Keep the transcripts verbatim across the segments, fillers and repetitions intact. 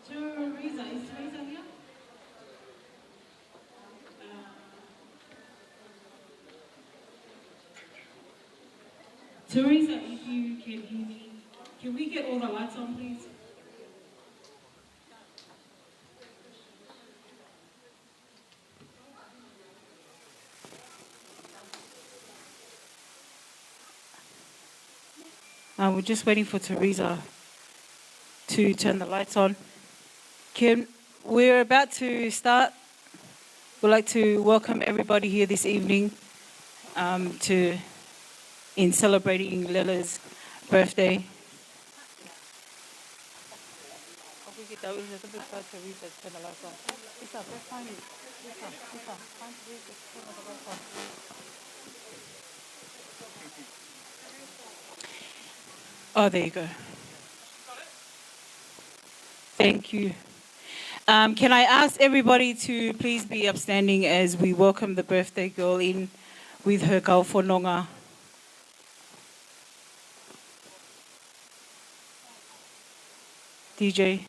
Teresa, is Teresa here? Uh, Teresa, if you can hear me, can we get all the lights on, please? Uh, we're just waiting for Teresa to turn the lights on. Can, we're about to start. We'd like to welcome everybody here this evening, um, to, in celebrating Lela's birthday. Oh, there you go. Thank you. Um, can I ask everybody to please be upstanding as we welcome the birthday girl in with her kau fononga. D J.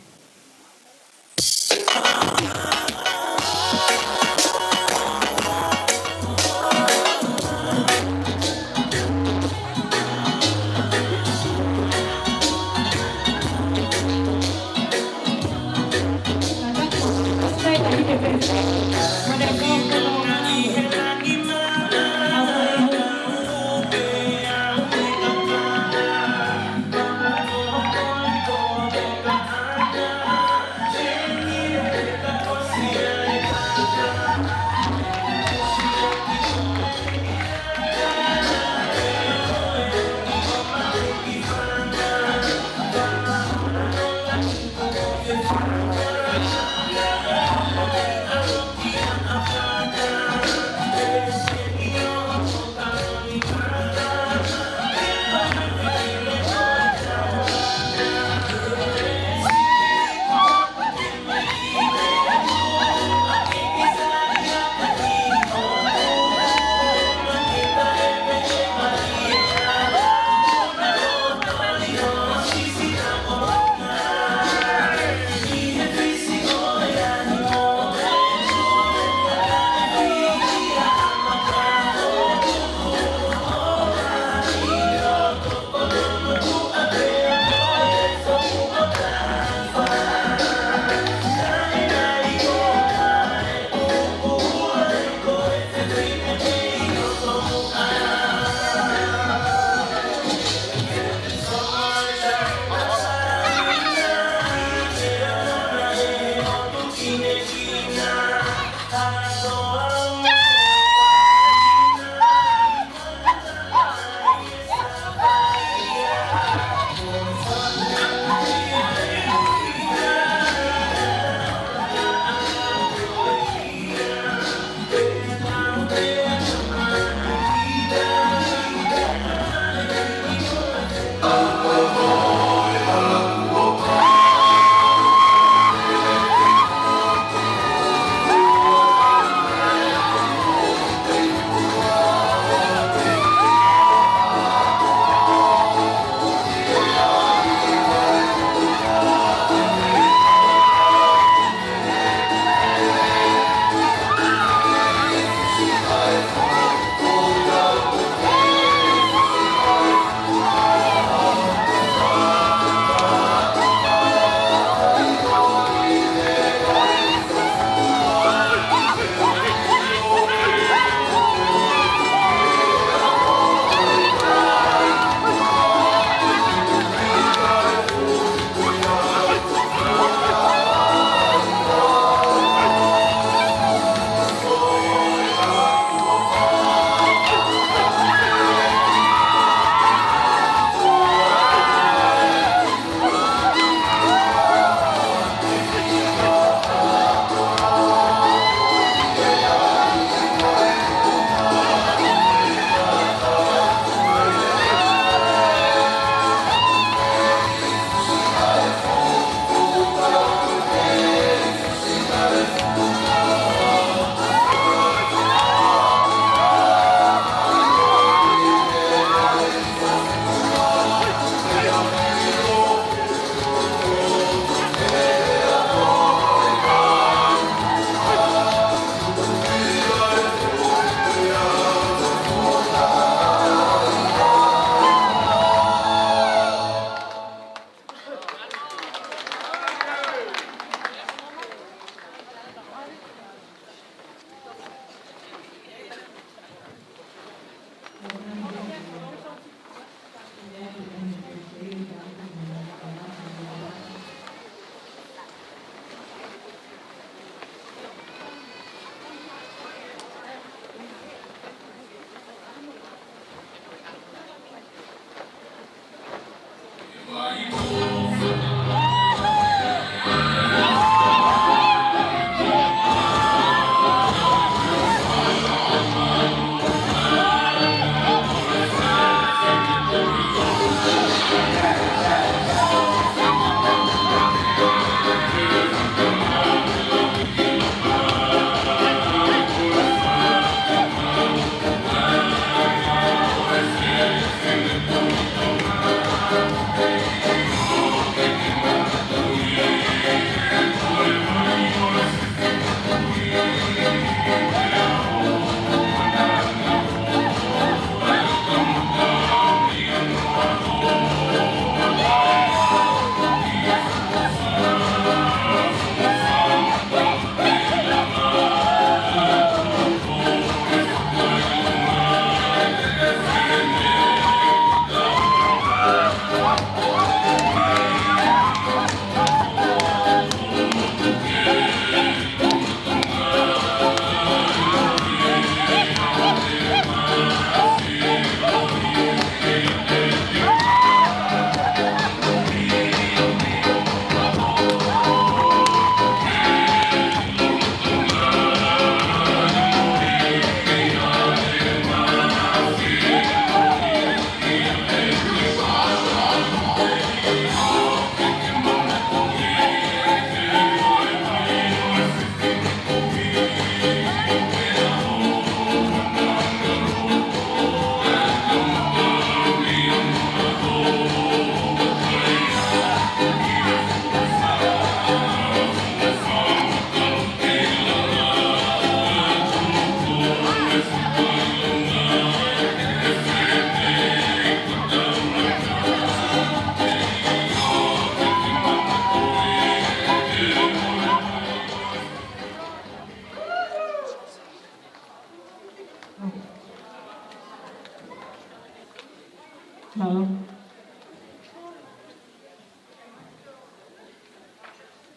Mālō.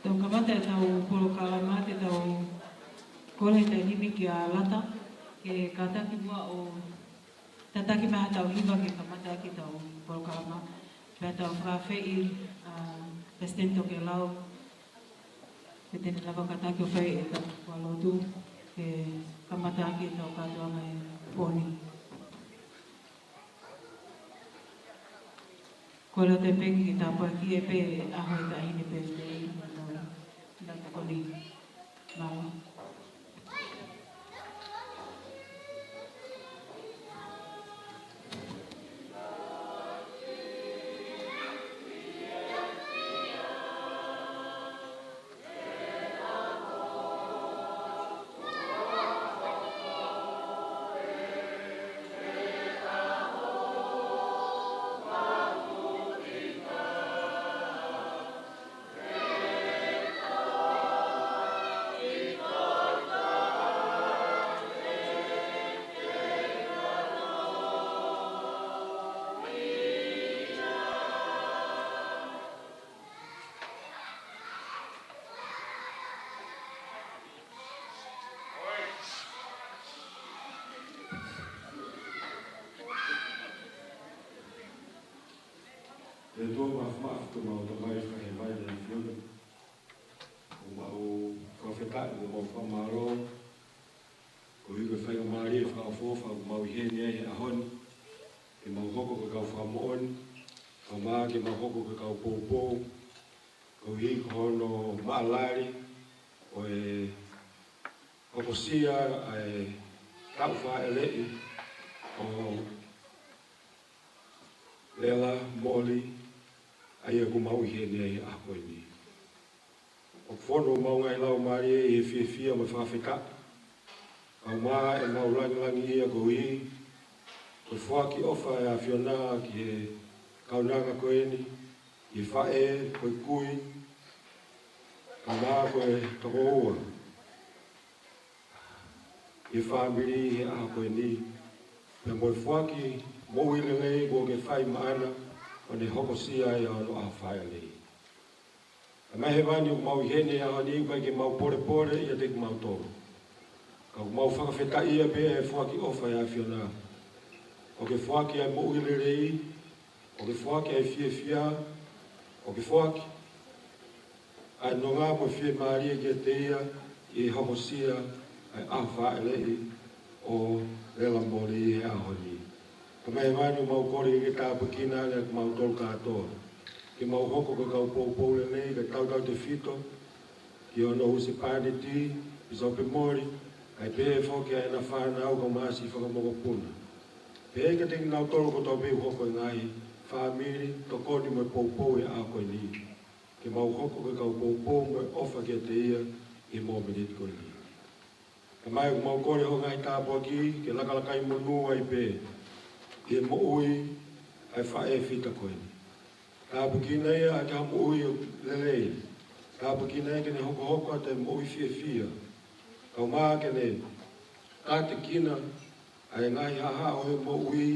Tau kamata ʻetau polokalama, te tau kole he taimi ni kia Lata ke kātaki muʻa ʻo tataki mai haʻatau hiva ke kamata ʻaki ʻetau polokalama. Pea tau fakaafeʻi ʻa Palesiteni Tokelau, ke te ne lava kātaki ʻo fai ʻetau fakalotu ke kamata ʻaki ʻetau kātoanga he pō ni. Kole atu pē ke tāpuakiʻi pē ʻa e ʻaho ʻo e taʻahine pē te i mano. Nā tokoni. Mālō. ʻE ʻOtua māfimafi, ko homau Tamai fakahēvani ʻa e ʻAfiona, ʻoku mau fakafetaʻi, ʻoku mau fakamālō, koeʻuhi ko e faingamālie fakaʻofoʻofa ʻoku mau ʻi heni ai he ʻaho ni, ke mau hoko ko e kau fakamoʻoni, kae ʻumaʻā ke mau hoko ko e kau poupou, koeʻuhi ko hono maʻalaʻala ʻo e hokosia ʻa e taʻu fāʻeleʻi ʻo Lela Moli, ʻa ia ʻoku mau ʻi heni ai he ʻaho ko eni. ʻOku fonu homau ngaahi laumālie ʻi he fiefia mo e fakafetaʻi, kae ʻumaʻā ʻemau langilangiʻia koeʻuhi ko e foaki ʻofa ʻa e ʻAfiona ki he kaunanga ko eni, ki he faʻē, ko e kui, kae ʻumaʻā ko e tokoua, ki he fāmili he ʻaho ko eni, pea mo e foaki moʻui lelei kuo ke fai maʻana, ʻo ne hokosia ai ʻa hono ʻaho fāʻeleʻi. Tamai hēvani, ʻoku mau ʻi heni he ʻaho ni, ʻoku ʻikai ke mau polepole ʻiate kimautolu, ka ʻoku mau fakafetaʻia pē he foaki ʻofa ʻa e ʻAfiona. ʻOku ke foaki ʻa e moʻui lelei, ʻoku ke foaki ʻa e fiefia, ʻoku ke foaki ʻa e nonga mo e fiemālie kiate ia ʻi he hokosia ʻa e ʻaho fāʻeleʻi ʻo Lela Moli he ʻaho ni. Tamai Hēvani, ʻoku mau kole ke ke tāpuekina ange kimautolu kātoa, ke mau hoko ko e kau poupou lelei, kae tautautefito ki hono husepāniti, Pīsope Moli, kae pehē foki ʻa ʻena fānau kae ʻumaʻā siʻi fanga mokopuna. Pehē kiate kinautolu kotoa pē ʻoku hoko he ngaahi fāmili, tokoni mo e poupou he ʻaho ko eni, ke mau hoko ko e kau poupou mo e ʻofa kiate ia ʻi he mōmeniti ko eni. Tamai, ʻoku mau kole ho ngaahi tāpuaki ke lakalakaimonū ai pē ʻi he moʻui ʻa e faʻē fita ko eni. Tāpuekina ia ʻaki ha moʻui lelei. Tāpuekina ia ke ne hokohoko atu e moʻui fiefia. Kae ʻumaʻā ke ne kātekina ʻa e ngaahi haʻahaʻa ʻo e moʻui,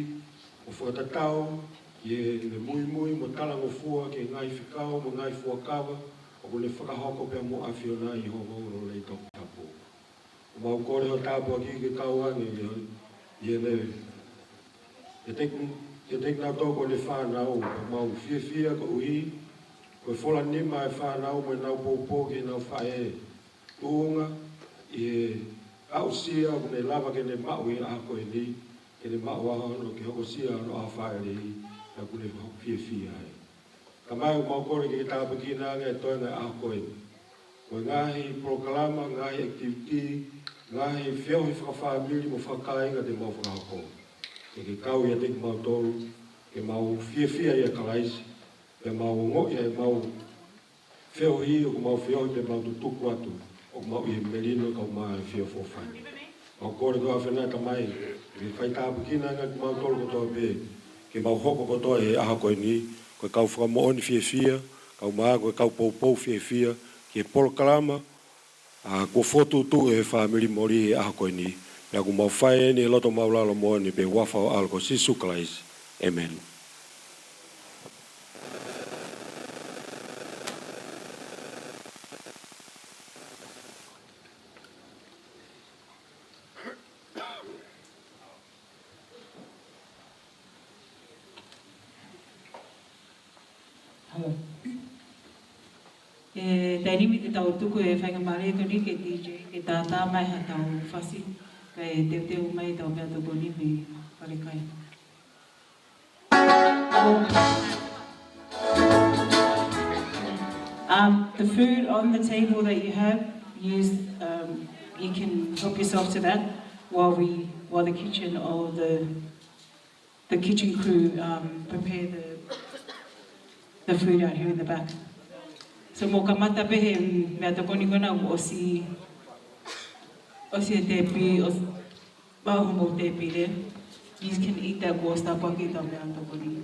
ʻo fakatatau ki heʻene muimui mo talangofua ki he ngaahi fekau mo e ngaahi fuakava ʻoku ne fakahoko pea mo ʻAfiona ʻi ho ngaahi lelei toputapu. ʻOku mau kole ho tāpuaki ke kau ange ʻi he, ʻi heʻene, ʻiate ki-, ʻiate kinautolu ko ʻene fānau, ʻoku mau fiefia koeʻuhi ko e fola nima e fānau mo ʻenau poupou ki heʻenau faʻē tuʻunga ʻi he aʻusia ʻoku ne lava ke ne maʻu ʻi he ʻaho ko eni, ke ne maʻu ai hono ke hokosia hono ʻaho fāʻeleʻi, pea ʻoku ne fiefia ai. Tamai, ʻoku mau kole ke ke tāpuekina ange e toenga e ʻaho ko eni. Ko e ngaahi polokalama, ngaahi activity, ngaahi feohi fakafāmili mo fakakāinga te mau fakahoko, ke ke kau ʻiate kimautolu, ke mau fiefia ʻia Kalaisi, ke mau ongoʻi ʻemau feohi, ʻoku mau feohi pea mau tutuku atu, ʻoku mau ʻi he melino kae ʻumaʻā e feʻofoʻofani. Mau kole koe ʻAfiona Tamai, ke fai tāpuekina ange kimautolu kotoa pē, ke mau hoko kotoa he ʻaho ko eni ko e kau fakamoʻoni fiefia, kae ʻumaʻā ko e kau poupou fiefia ki he polokalama, ʻa, kuo fokotuʻutuʻu ʻe he fāmili Moli he ʻaho ko eni. Pea ʻoku mau fai eni he loto maʻulalo moʻoni pē ʻi he huafa ho ʻAlo ko Sīsū Kalaisi. ʻĒmeni. Hello. ʻE taimi ni te tau tuku e faingamālie ko eni ki he D J ke tātā mai haʻatau fasi, kae teuteu mai ʻetau meʻatokoni mei falekai. Um, the food on the table that you have, use, um, you can help yourself to that while we, while the kitchen or the, the kitchen crew, um, prepare the, the food out here in the back. So mou kamata pē he, mm, meʻatokoni ko ena, ʻosi, ʻosi e tepi, ʻosi, Mau homou tēpile. You can eat that whilst I bucket ʻetau meʻatokoni.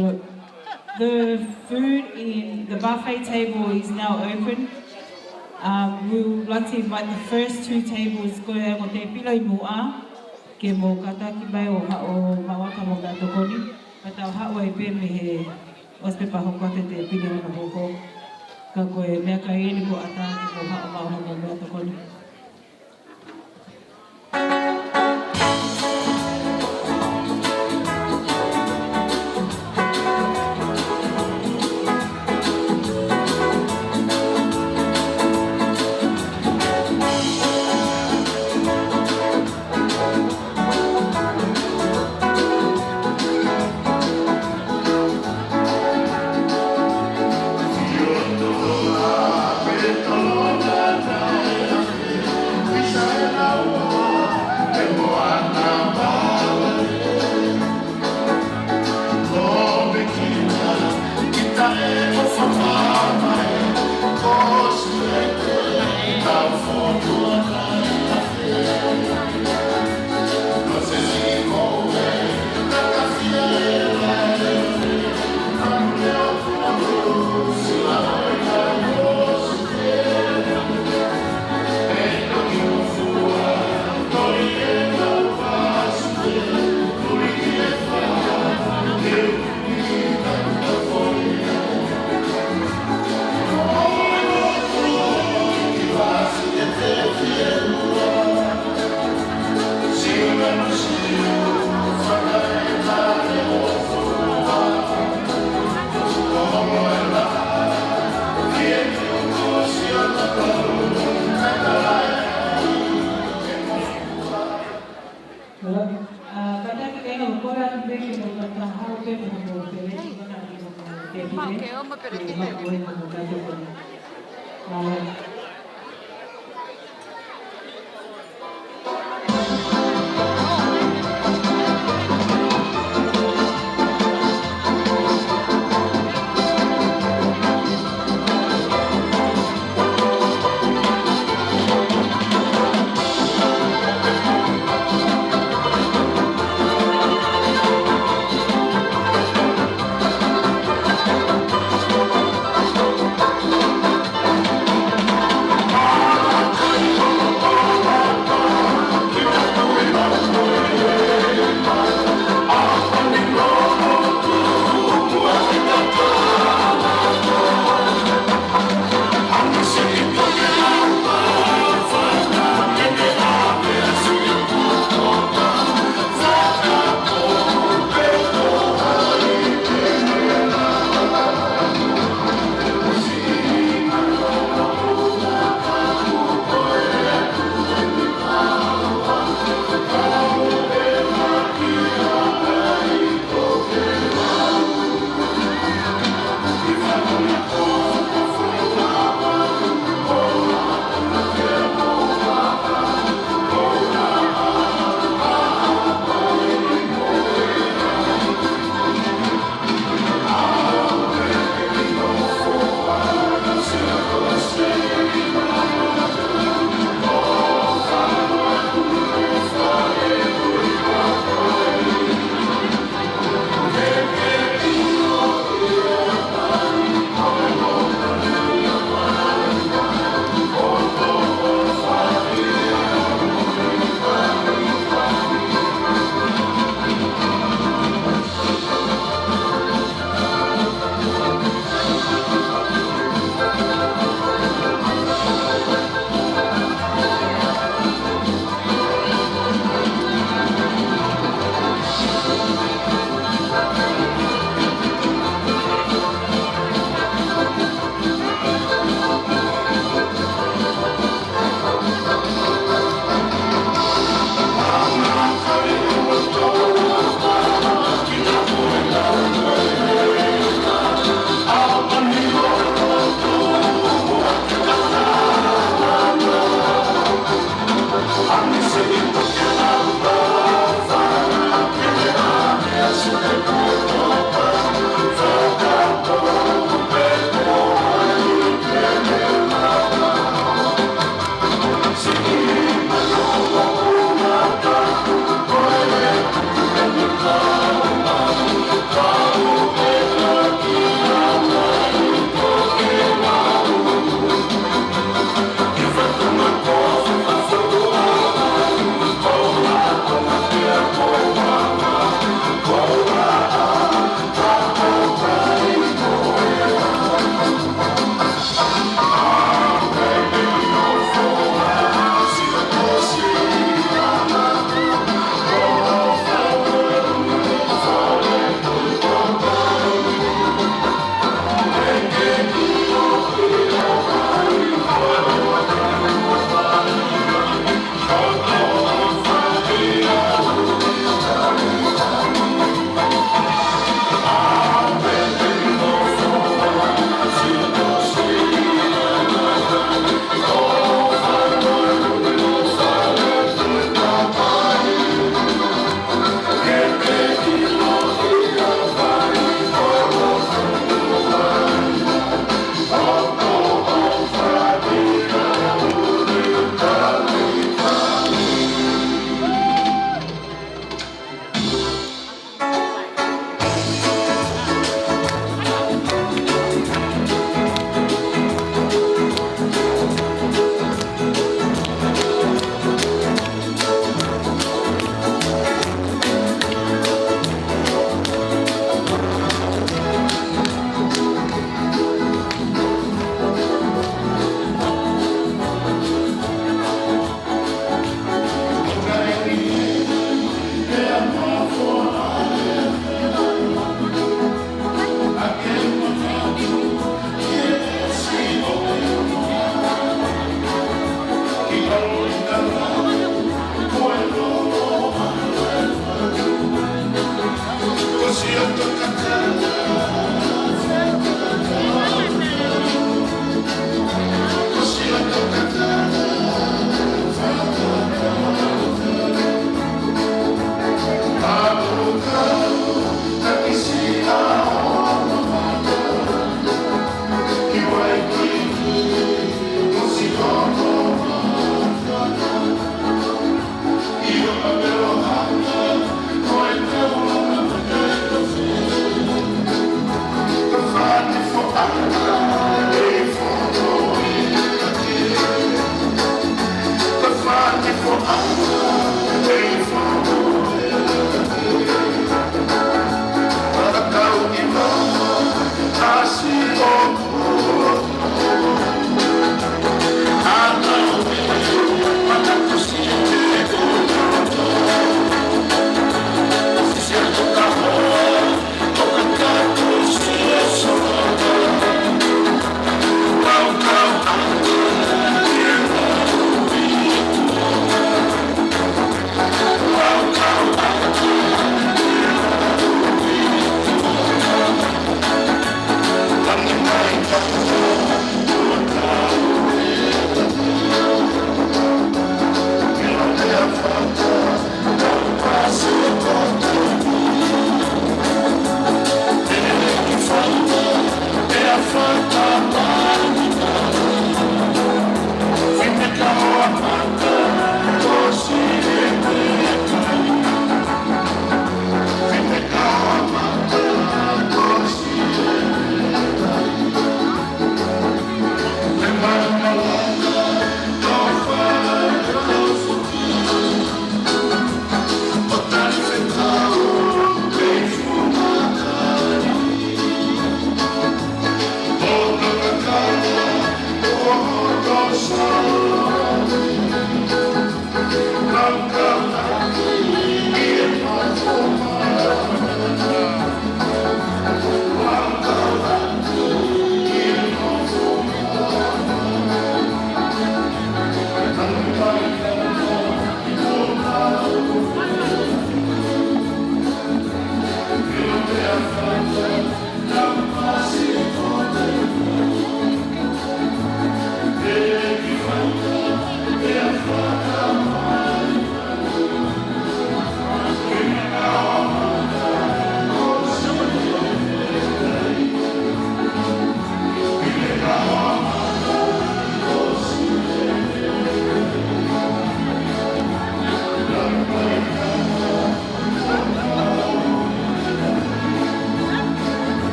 The food in the buffet table is now open. Um, we would like to invite the first two tables, ko e ongo tēpile ʻi muʻa, ke mou kātaki mai ʻo haʻu ʻo maʻu ʻaki haʻamou meʻatokoni. Ka tau haʻu ai pē mei he ʻosi pē pea hoko atu e tēpile hono hoko. Ka ko e meʻakai eni kuo ʻatā ke mou haʻu ʻo maʻu haʻamou meʻatokoni.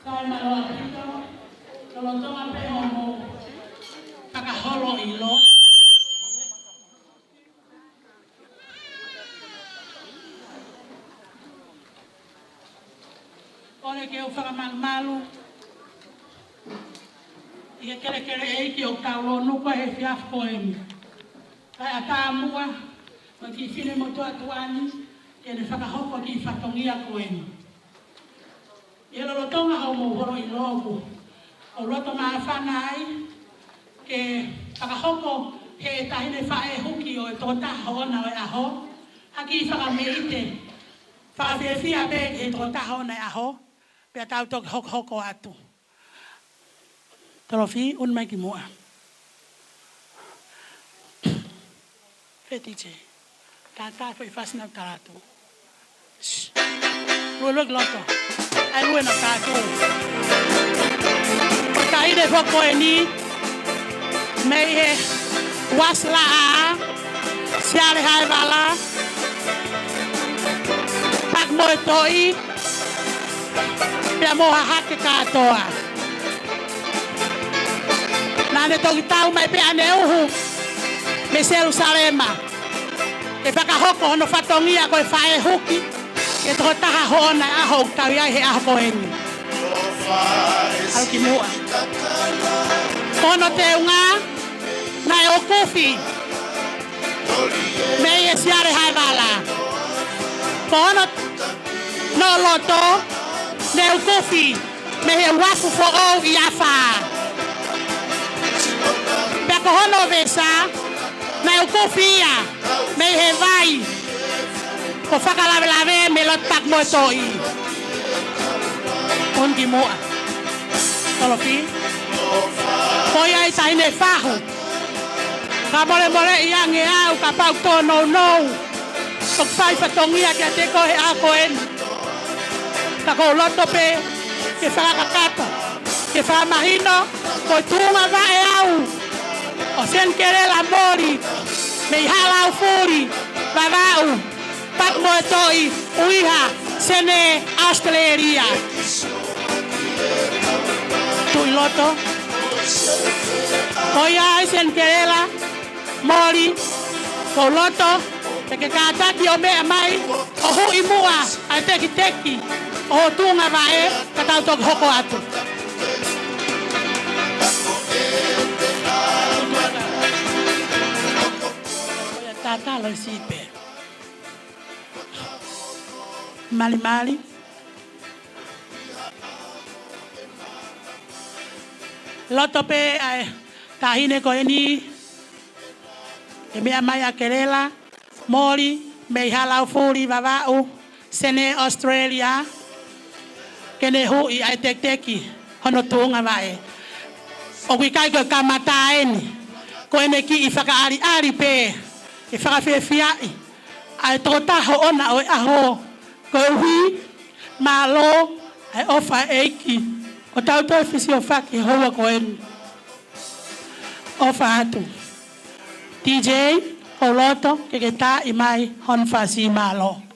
Sai mālō ʻaupito, lolotonga pē hoʻomou fakaholo ʻilo. Kole ke u fakamalumalu ʻi he kelekele ʻeiki ʻoku tau lōnuku he efiafi ko eni. Kae ʻatā muʻa, mo e kiʻi finemotuʻa tuʻa ni, ke ne fakahoko e kiʻi fatongia ko eni. ʻI he lolotonga hoʻomou holo ʻilo ʻoku ou loto māfana ai, ke fakahoko ʻe he taʻahine faʻē huki ʻo e tokotaha hoʻona ʻo e ʻaho, ha kiʻi fakameʻite, fakafiefia pē ki he tokotaha hoʻona ʻo e ʻaho, pea tau toki hokohoko atu. Tolofi, unu mai ki muʻa. Fetiche. Tātā foʻi fasi naʻa ku tala atu. Shh. Lue, lue ki loto. ʻAi, lue naʻa ku tala atu. Ko e taʻahine foki ko eni, mei he Uasi Laʻā, Siale Haevala, Paki Moetoʻi, pea mo Hahake kātoa. Naʻa ne toki tau mai pē ʻanehu mei Selusalema ke fakahoko hono fatongia ko e faʻē huki ki he tokotaha hoʻona ʻo e ʻaho ʻoku tau ʻi ai he ʻaho ko eni. ʻAlu ki muʻa. Ko hono teunga, naʻe ʻukufi mei he Siale Haevala. Ko hono loto, naʻe ʻukufi mei he uafu foʻou ʻi Afā. Pea ko hono vesa, naʻe ʻukufi ia mei he vai ko Fakalavelave mei loto Paku Moetoʻi. Unu ki muʻa. Tolofi. Ko ia ai taʻahine fahu. Ka molemoleʻi ange au kapau ʻoku tōnounou ʻeku fai fatongia kiate koe he ʻaho ko eni. Ka ʻoku ou loto pē ke fakakakato, ke fakamahino, ko e tuʻunga vaʻe au ʻo Senikelela Moli mei Halaufuli, Vavaʻu, Paku Moetoʻi, ʻUiha, Senē, ʻAositelēlia. Tuʻi loto. Ko ia ai Senikelela Moli, ʻoku ou loto ke ke kātaki ʻo meʻa mai ʻo huʻi muʻa ʻa e tekiteki ʻo ho tuʻunga vaʻe ka tau toki hoko atu. Ko ia tatalo siʻi pē. Malimali. Loto pē ʻa e taʻahine ko eni ke meʻa mai ʻa Kelela Moli mei Halaufuli, Vavaʻu, Senē, ʻAositelēlia, ke ne huʻi ʻa e tekiteki hono tuʻunga vaʻe. ʻOku ʻikai ko e kamata eni, ko ʻene kiʻi fakaʻaliʻali pē ke fakafiefiaʻi ʻa e tokotaha ʻoʻona ʻo e ʻaho, koeʻuhi, mālō ʻa e ʻofa ʻa e ʻEiki ʻo tau toe fesiofaki he houa ko eni. ʻOfa atu. DJ, ʻoku ou loto ke ke taaʻi mai hono fasi, mālō.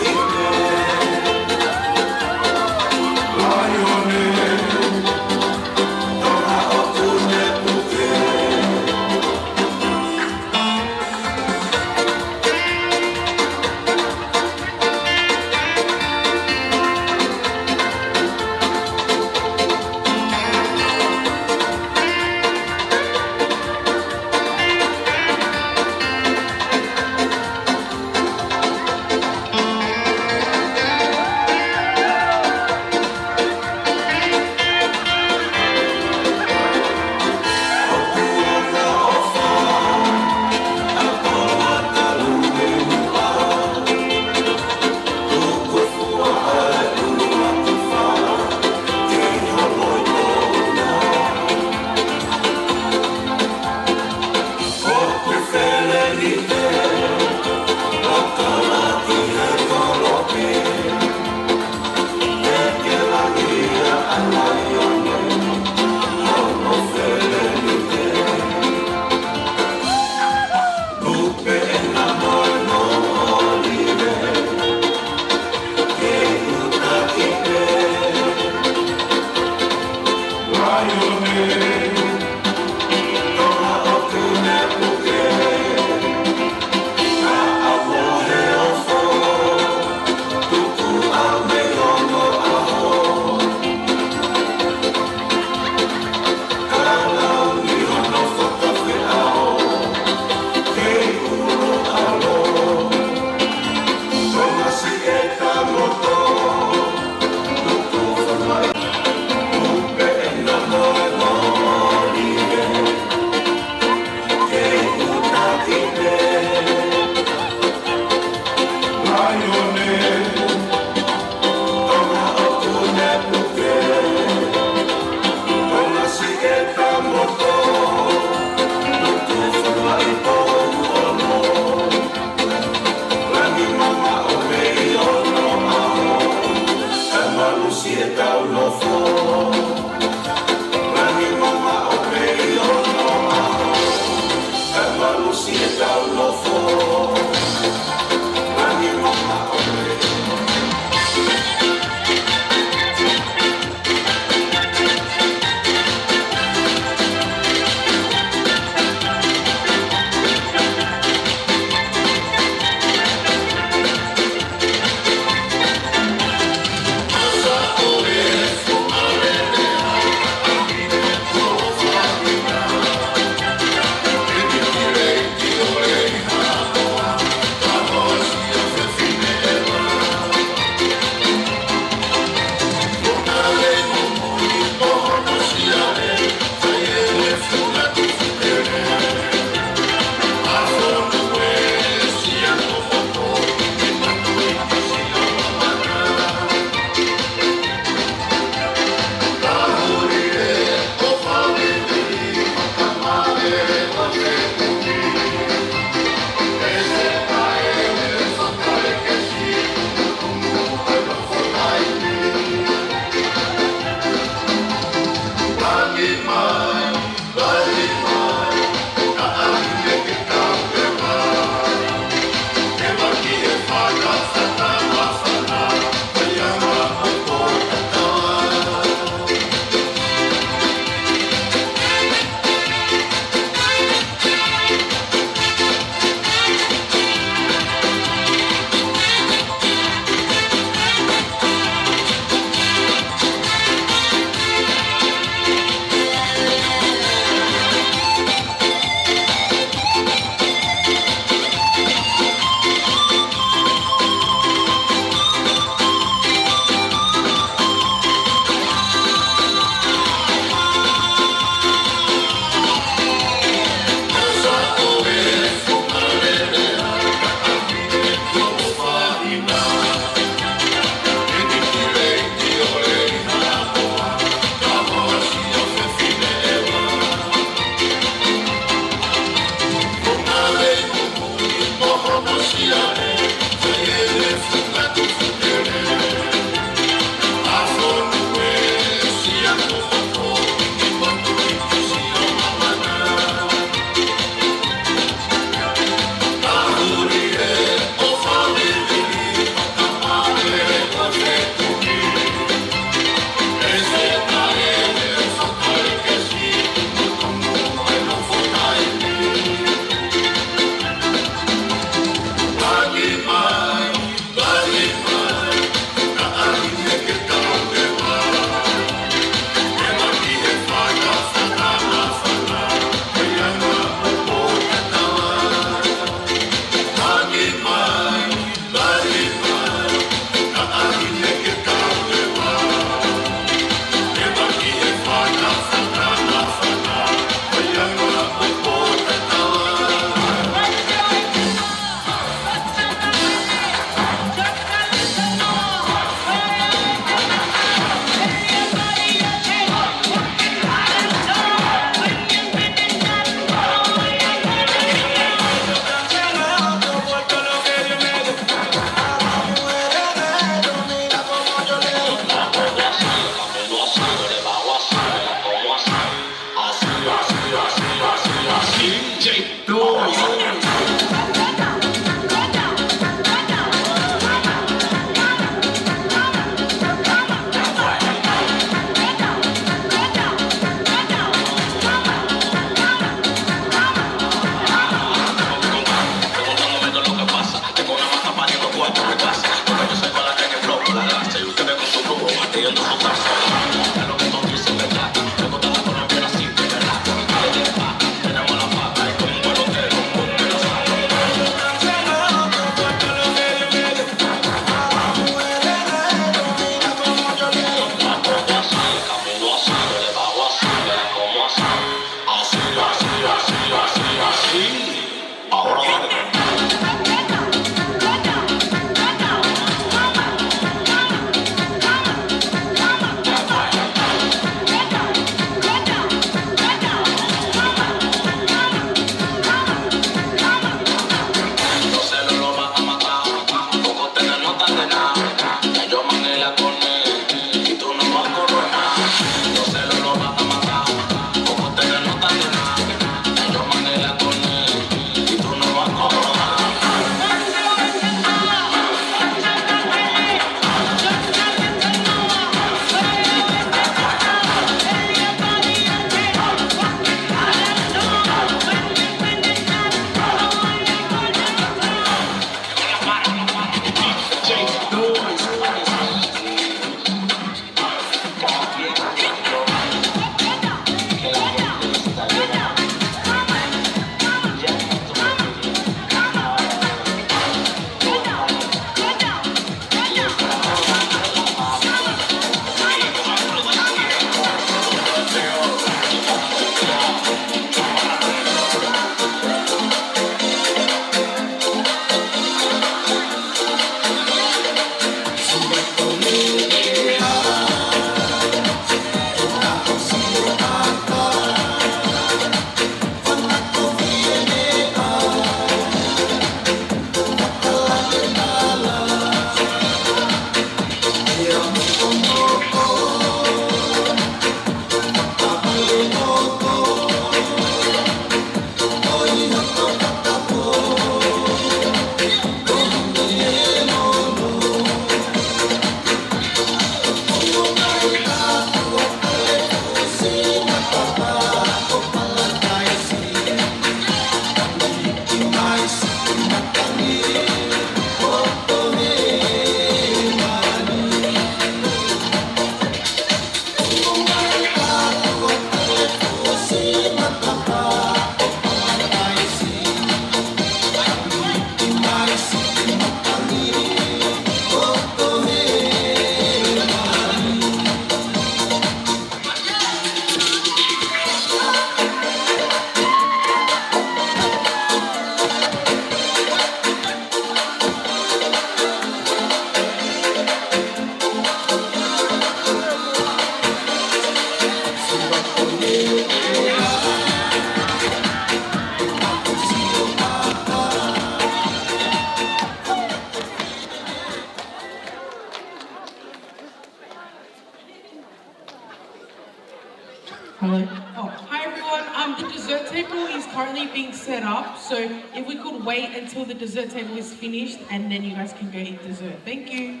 being set up. So if we could wait until the dessert table is finished and then you guys can go eat dessert. Thank you.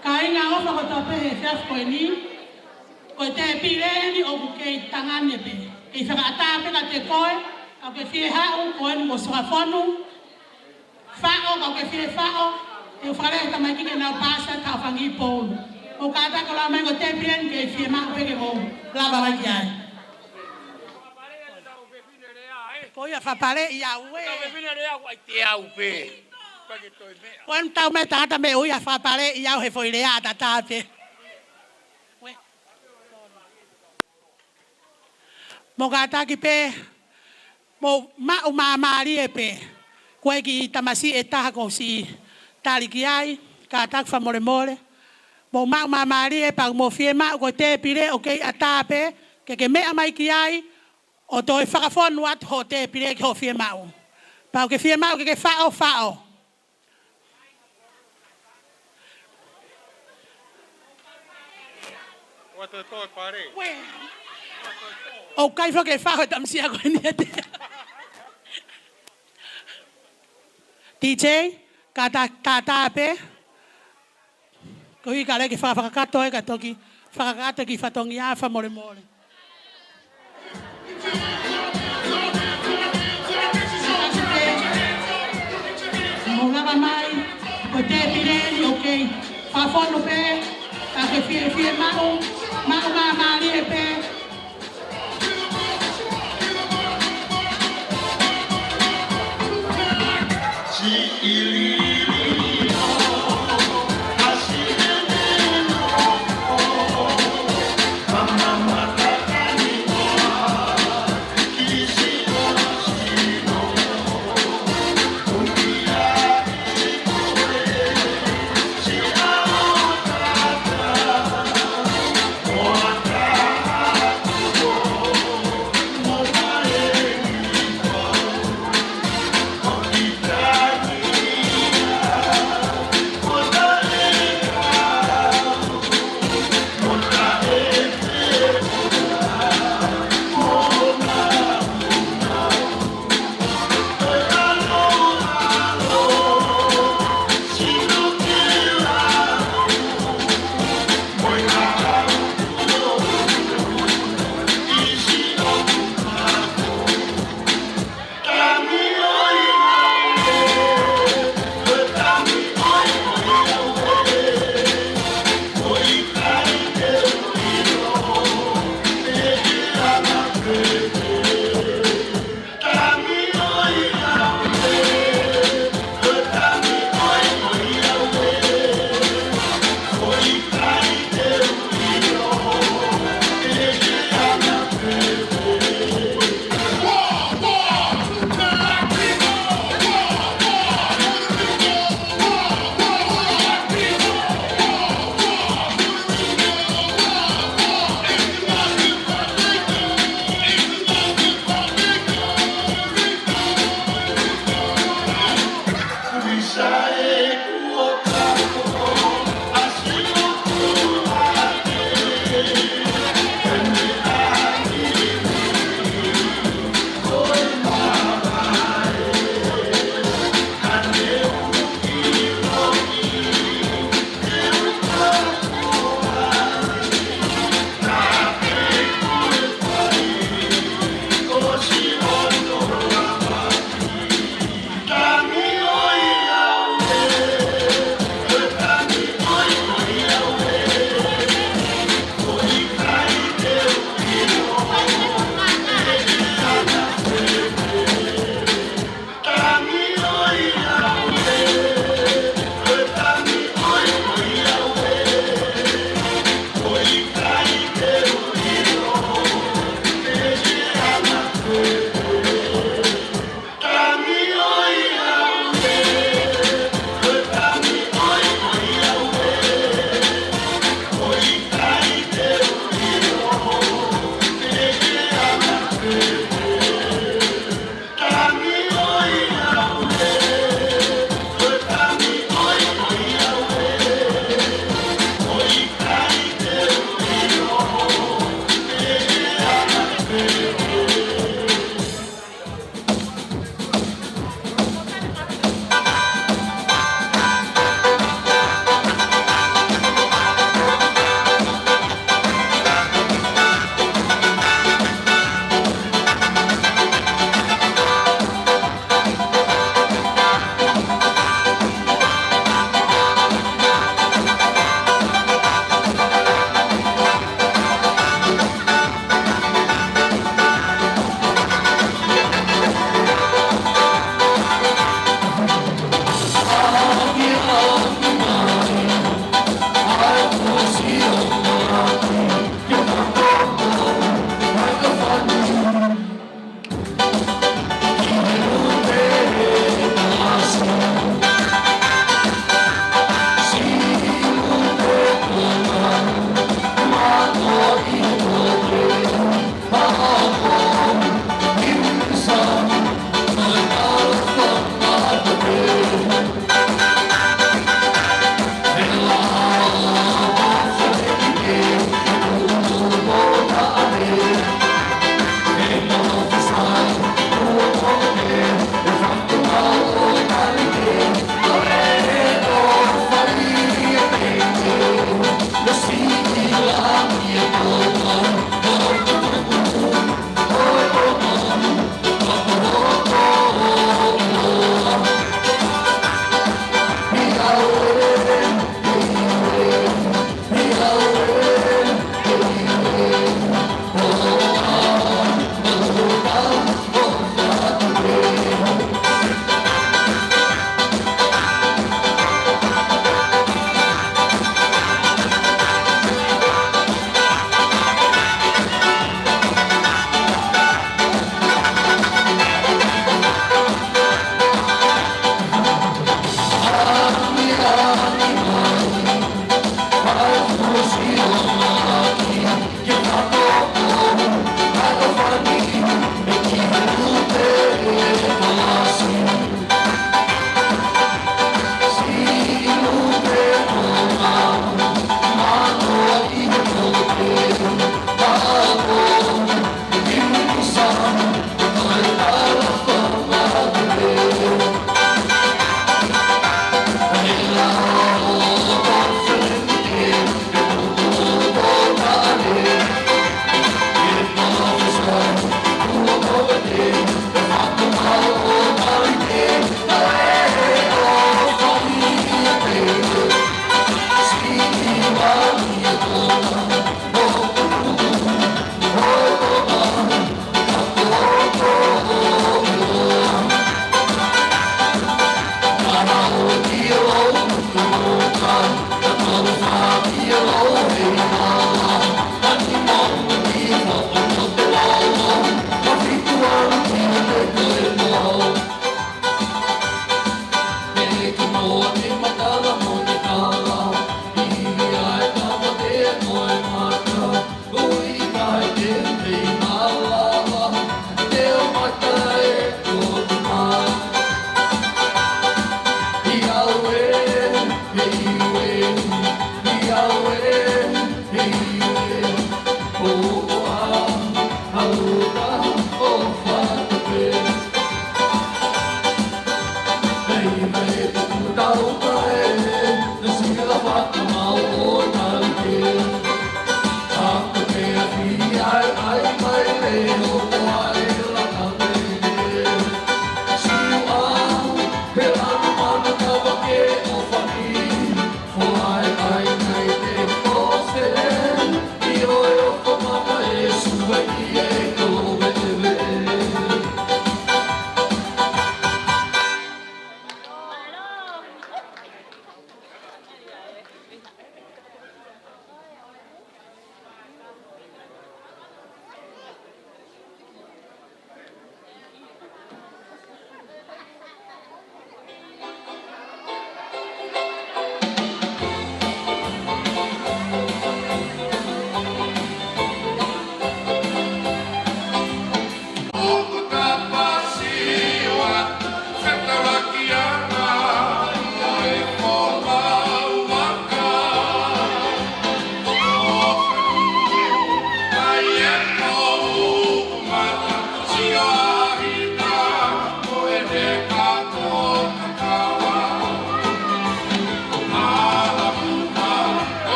Kāinga ʻofa kotoa pē he efiafi ko eni, ko e tēpile eni ʻoku kei tangane pē. Kei fakaʻatā pē kiate koe, ka ke fie haʻu, ko eni mo Sokafonu. Faʻo, ka ke fie faʻo, te u fakalea he tamaiki ke nau paasi ʻa Taufangi Poulu. ʻOku kātaki ʻo lau mai ko e tēpile eni ke fie maʻu pē ke mou lava mai ki ai. Ko ia fakapale ia ue. Ko eni tau mei tangata mei ui a fakapale ia he foʻi lea ʻatā pē. Ue. Mou kātaki pē, mou maʻu māmālie pē. Ko e kiʻi tamasiʻi ʻe taha kuo u siʻi tali ki ai, kātaki fakamolemole. Mou maʻu māmālie pea mou fiemaʻu ko e tēpile ʻoku kei ʻatā pē, ke ke meʻa mai ki ai, ʻo toe fakafonu atu hoʻo tēpile ki hoʻo fiemaʻu. Pea ʻoku ke fiemaʻu ke ke faʻo, faʻo. Ua toe toe pare. Uē. ʻOku ʻikai foki ke faʻo e tamasiʻi ko eni ʻe taha. D J, kātā, kātā pē. Ko e kale ke fakakakato e ka toki fakakakato ki fatongia fakamolemole. Mou lava mai, ko e tēpile ni, okay. Fakafonu pē, ka ke fie, fiemaʻu, maʻu māmālie pē.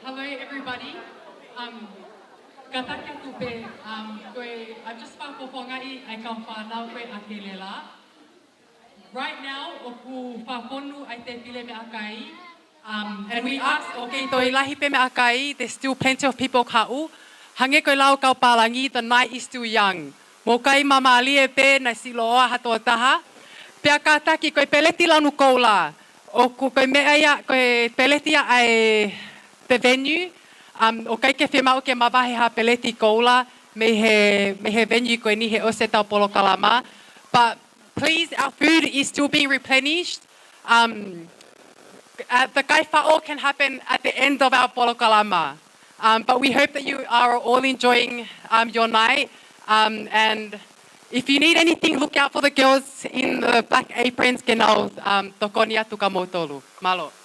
Hello, everybody. Um, kātaki atu pē, um, ko e, I just fakafofongaʻi ʻa e kau fānau ko ē ʻa Kelela. Right now, ʻoku fakafonu ʻa e tēpile meʻakai. Um, and we ask, ʻoku kei toe lahi pē meʻakai, there's still plenty of people kaʻu. Hangē ko e lau kau pālangi, the night is still young. Mou kai māmālie pē, naʻe siʻi loa ha tokotaha. Pea kātaki ko e peleti lanu koula. ʻOku ko e meʻa ia, ko e peleti ia ʻa e the venue, um, ʻoku ʻikai ke fiemaʻu ke mavahe ha peleti koula mei he, mei he venue ko eni he ʻosi ʻetau polokalama. But please, our food is still being replenished. Um, uh, the kai faʻo can happen at the end of our polokalama. Um, but we hope that you are all enjoying, um, your night. Um, and if you need anything, look out for the girls in the black aprons ke nau, um, tokoni atu kia moutolu. Mālō.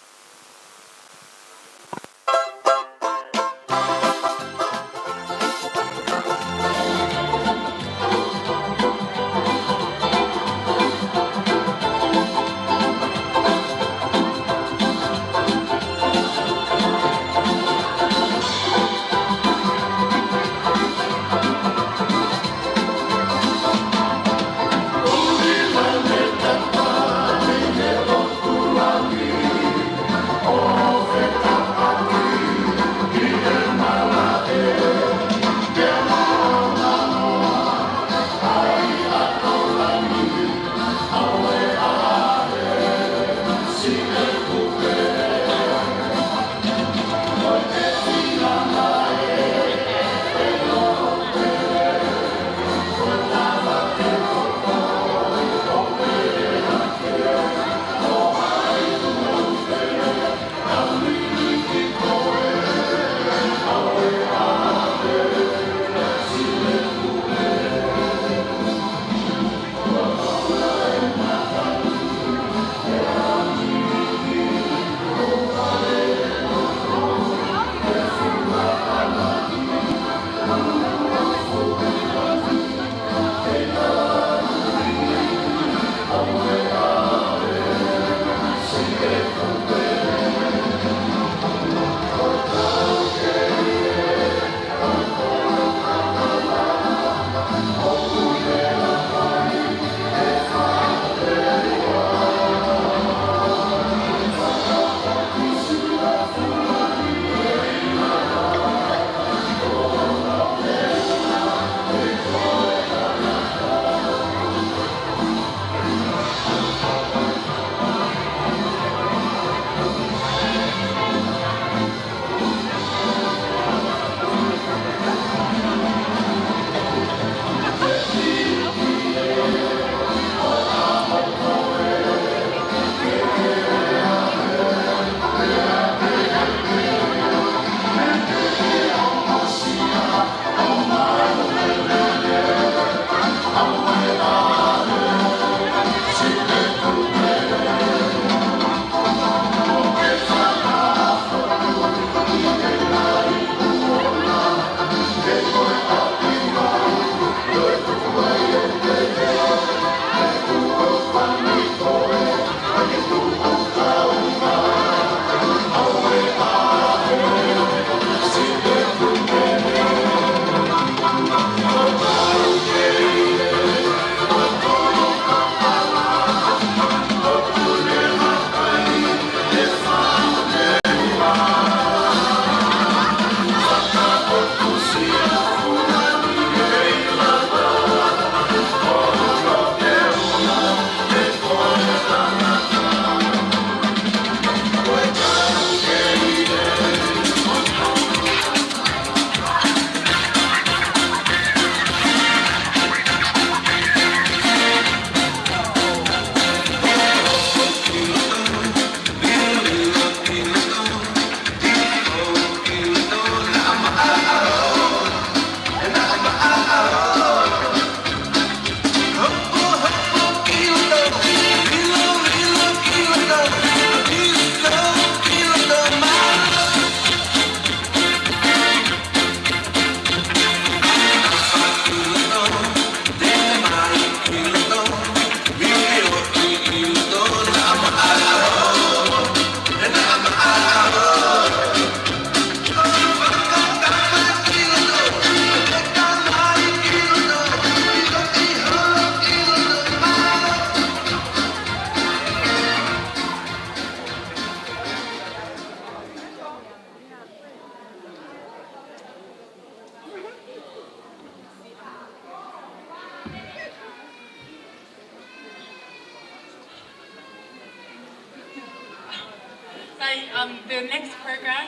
Um, the next program,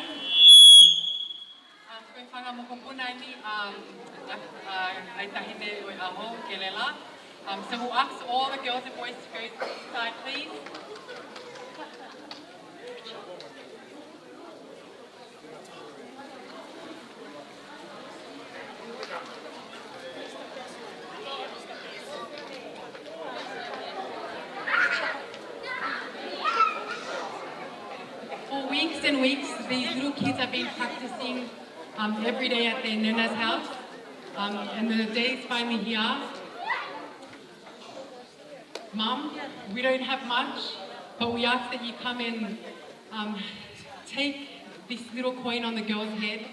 um, ko e fanga mokopuna eni, um, ʻa, ʻa, ʻa e taʻahine ʻo e ʻaho, Kelela. Um, so we'll ask all the girls and boys to go to the side, please. For weeks and weeks, these little kids have been practicing, um, every day at their nana's house. Um, and the day is finally here. Mum, we don't have much, but we ask that you come and, um, take this little coin on the girl's head,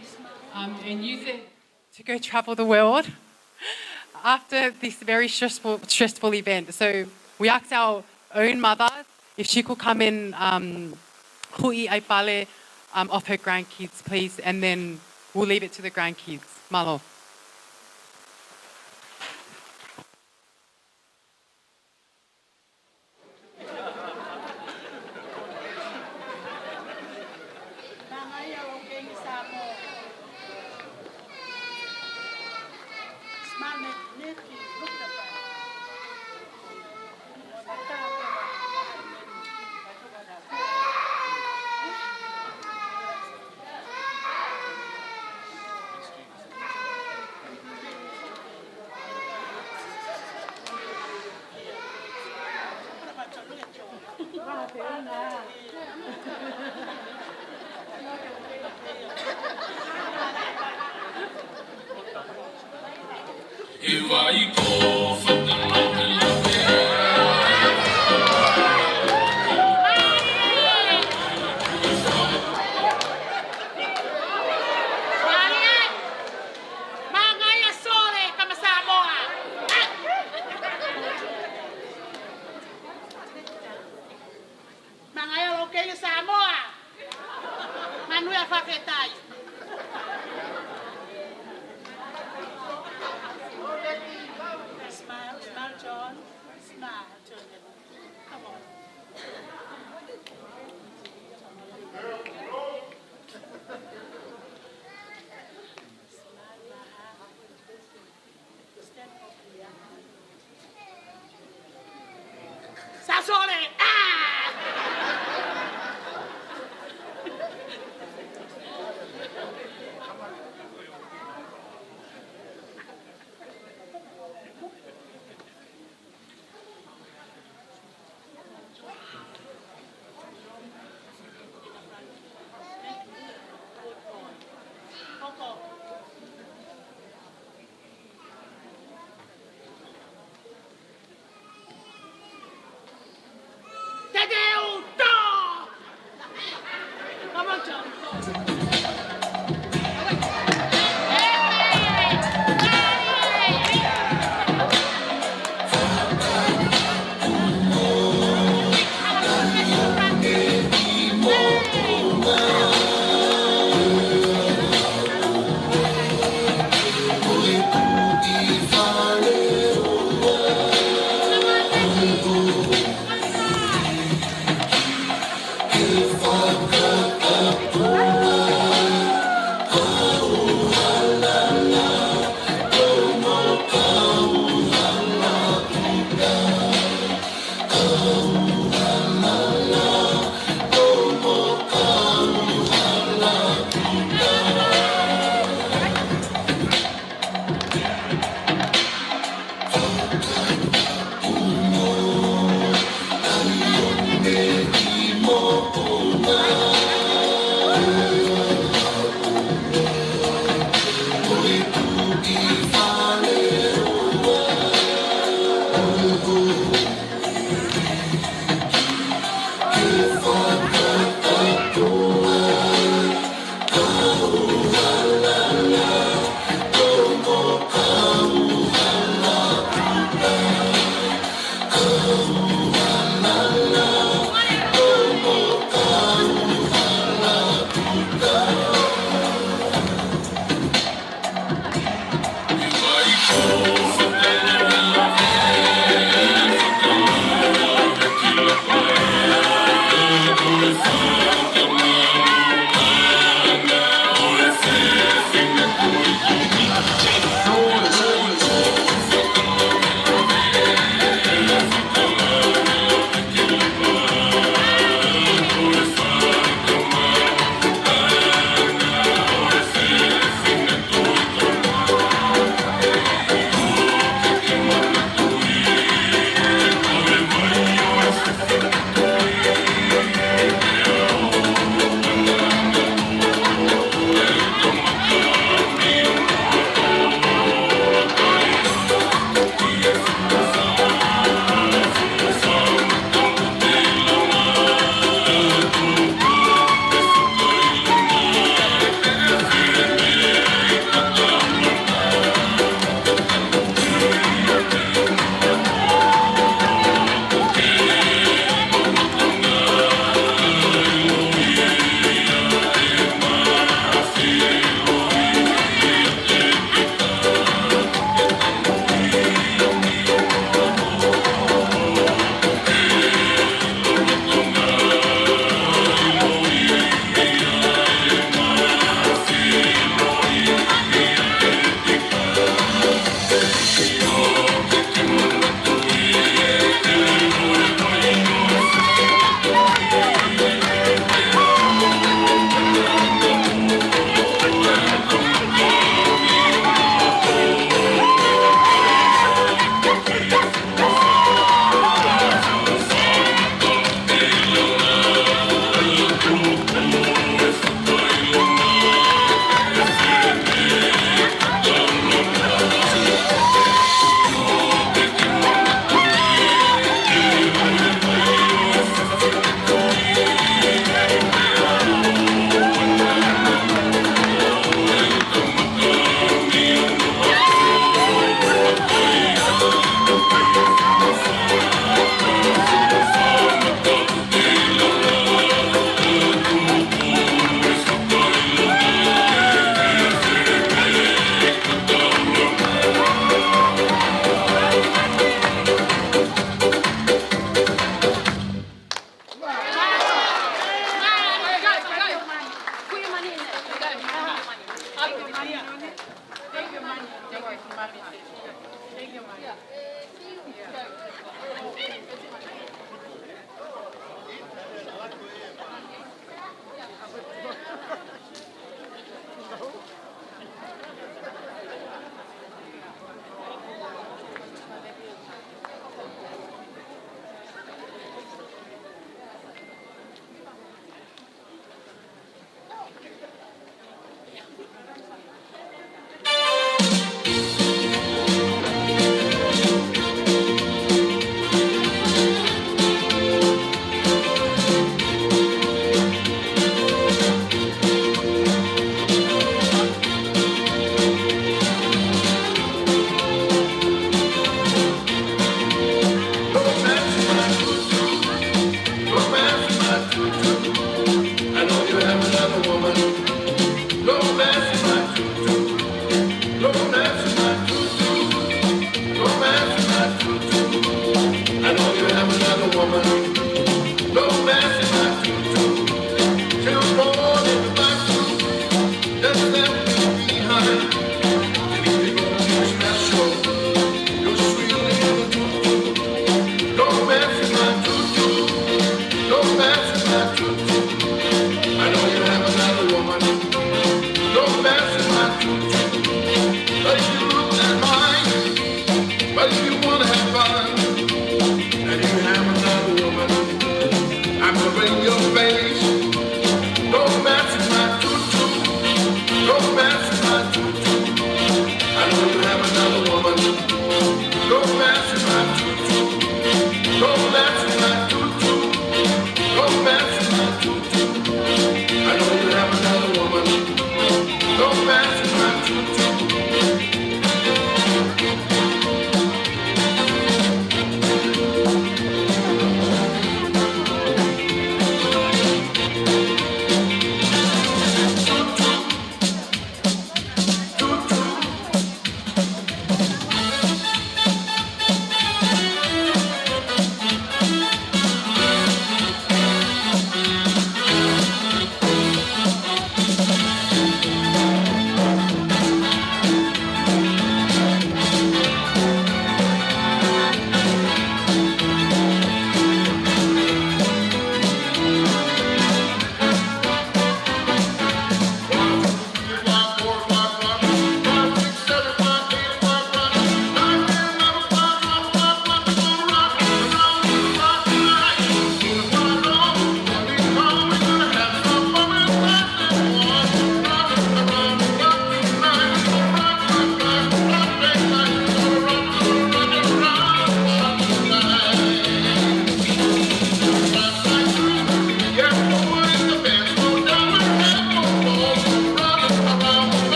um, and use it to go travel the world after this very stressful, stressful event. So we asked our own mother if she could come and, um, huʻi ʻa e pale, um, off her grandkids, please, and then we'll leave it to the grandkids. Mālō. Mangaia loke i Samoa. Manuia fakafetaʻi. Smile, smile, John. Smile, John. Come on. Smile, Maha. Sasole! Ah!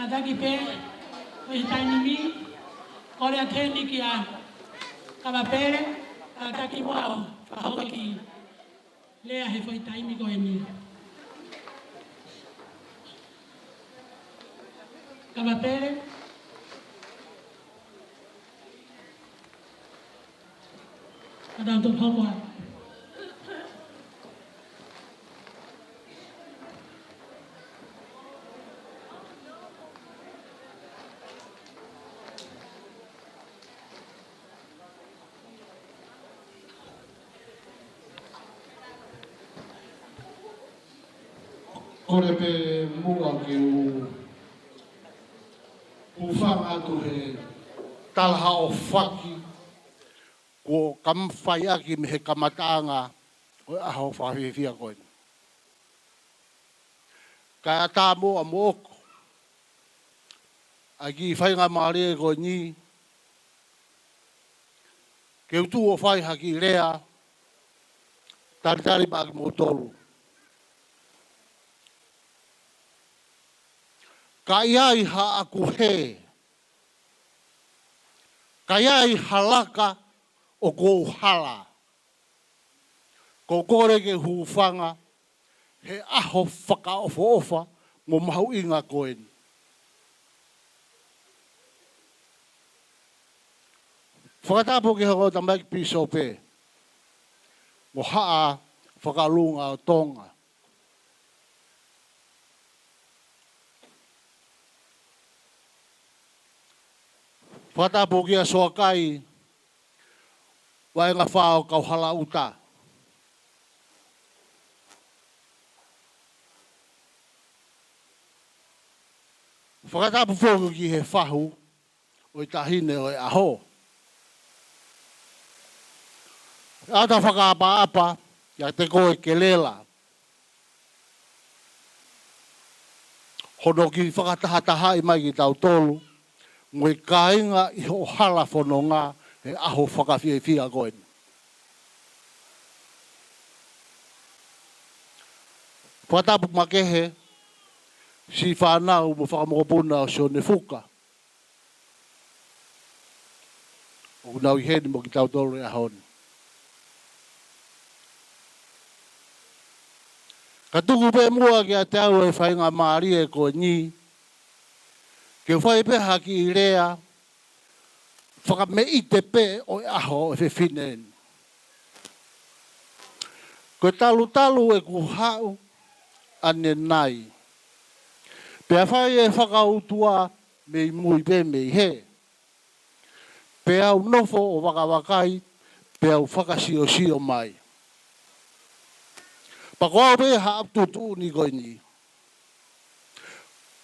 Kātaki pē, ko e taimi ni, kole atu heni kia Kava Pele, kātaki muʻa ʻo fakahoko e kiʻi lea he foʻi taimi ko eni. Kava Pele. Ka tau toki hoko atu. Kole pē muʻa ke u hūfanga atu he talaʻofa kuo ka mafai ʻaki mei he kamataʻanga ʻo e ʻaho fakafiefia ko eni. Kae ʻatā muʻa moʻoku ʻa e kiʻi faingamālie ko eni ke u tuʻu ʻo fai ha kiʻi lea talitali maʻa kimoutolu. Ka ʻi ai haʻaku hē, ka ʻi ai ha laka ʻoku ou hala, ʻoku ou kole ke u hūfanga he ʻaho fakaʻofoʻofa mo mahuʻinga ko eni. Fakatapu ki he ongo tamaiki pīsope mo Haʻa Fakalunga ʻo Tonga. Fakatapu kia Soakai Vaʻenga Fā ʻo Kauhalaʻuta. Fakatapu foki ki he fahu ʻo e taʻahine ʻo e ʻaho. ʻOatu e fakaʻapaʻapa kiate koe Kelela, hono kiʻi fakatahatahaʻi mai kitautolu mo e kāinga ʻi hoʻo hala fononga he ʻaho fakafiefia ko eni. Fakatapu makehe siʻi fānau mo fakamokopuna ʻo Sione Fuka ʻoku nau ʻi heni mo kitautolu he ʻaho ni. Ka tuku pē muʻa kiate au e faingamālie ko eni ke u fai pē ha kiʻi lea fakameʻite pē ʻo e ʻaho ʻo e fefine ni. Ko e talutalu ʻeku haʻu ʻanenai, pea fai e fakaʻutua mei mui pē mei hē, peá u nofo ʻo vakavakai, peá u fakasiosio mai. Pea ko au pē haʻaku tuʻutuʻuni ko eni,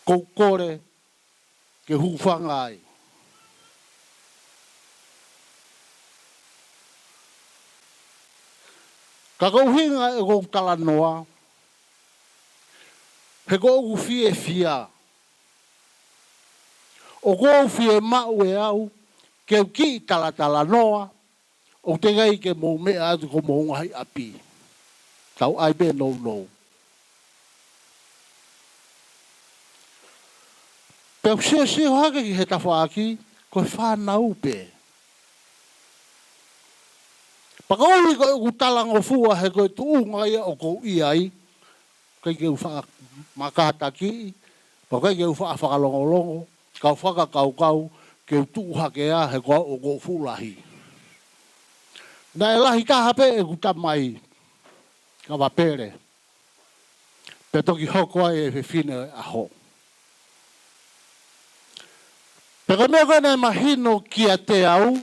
ʻoku ou kole ke u hūfanga ai. Ka ko e ʻuhinga ʻeku talanoa, he ʻoku ou fiefia, ʻoku ou fiemaʻu ʻe au ke u kiʻi talatalanoa, ʻoku teʻeki ai ke mou meʻa atu ki homou ngaahi ʻapi. Tau ʻai pē nounou. Pea u siosio hake ki he tafaʻaki, ko e fānau pē. Pea ko e ʻuhi ko ʻeku talangofua he ko e tuʻunga ia ʻoku ou ʻi ai, ʻikai ke u faʻa makātakiʻi, pea ʻikai ke u faʻa fakalongolongo, kau fakakaukau ke u tuʻu hake ā he ko au ʻoku ou fuʻu lahi. Naʻe lahi taha pē ʻeku tamai, Kava Pele, pea toki hoko ai e fefine ʻo e ʻaho. Pea ko e meʻa ko ē naʻe mahino kiate au,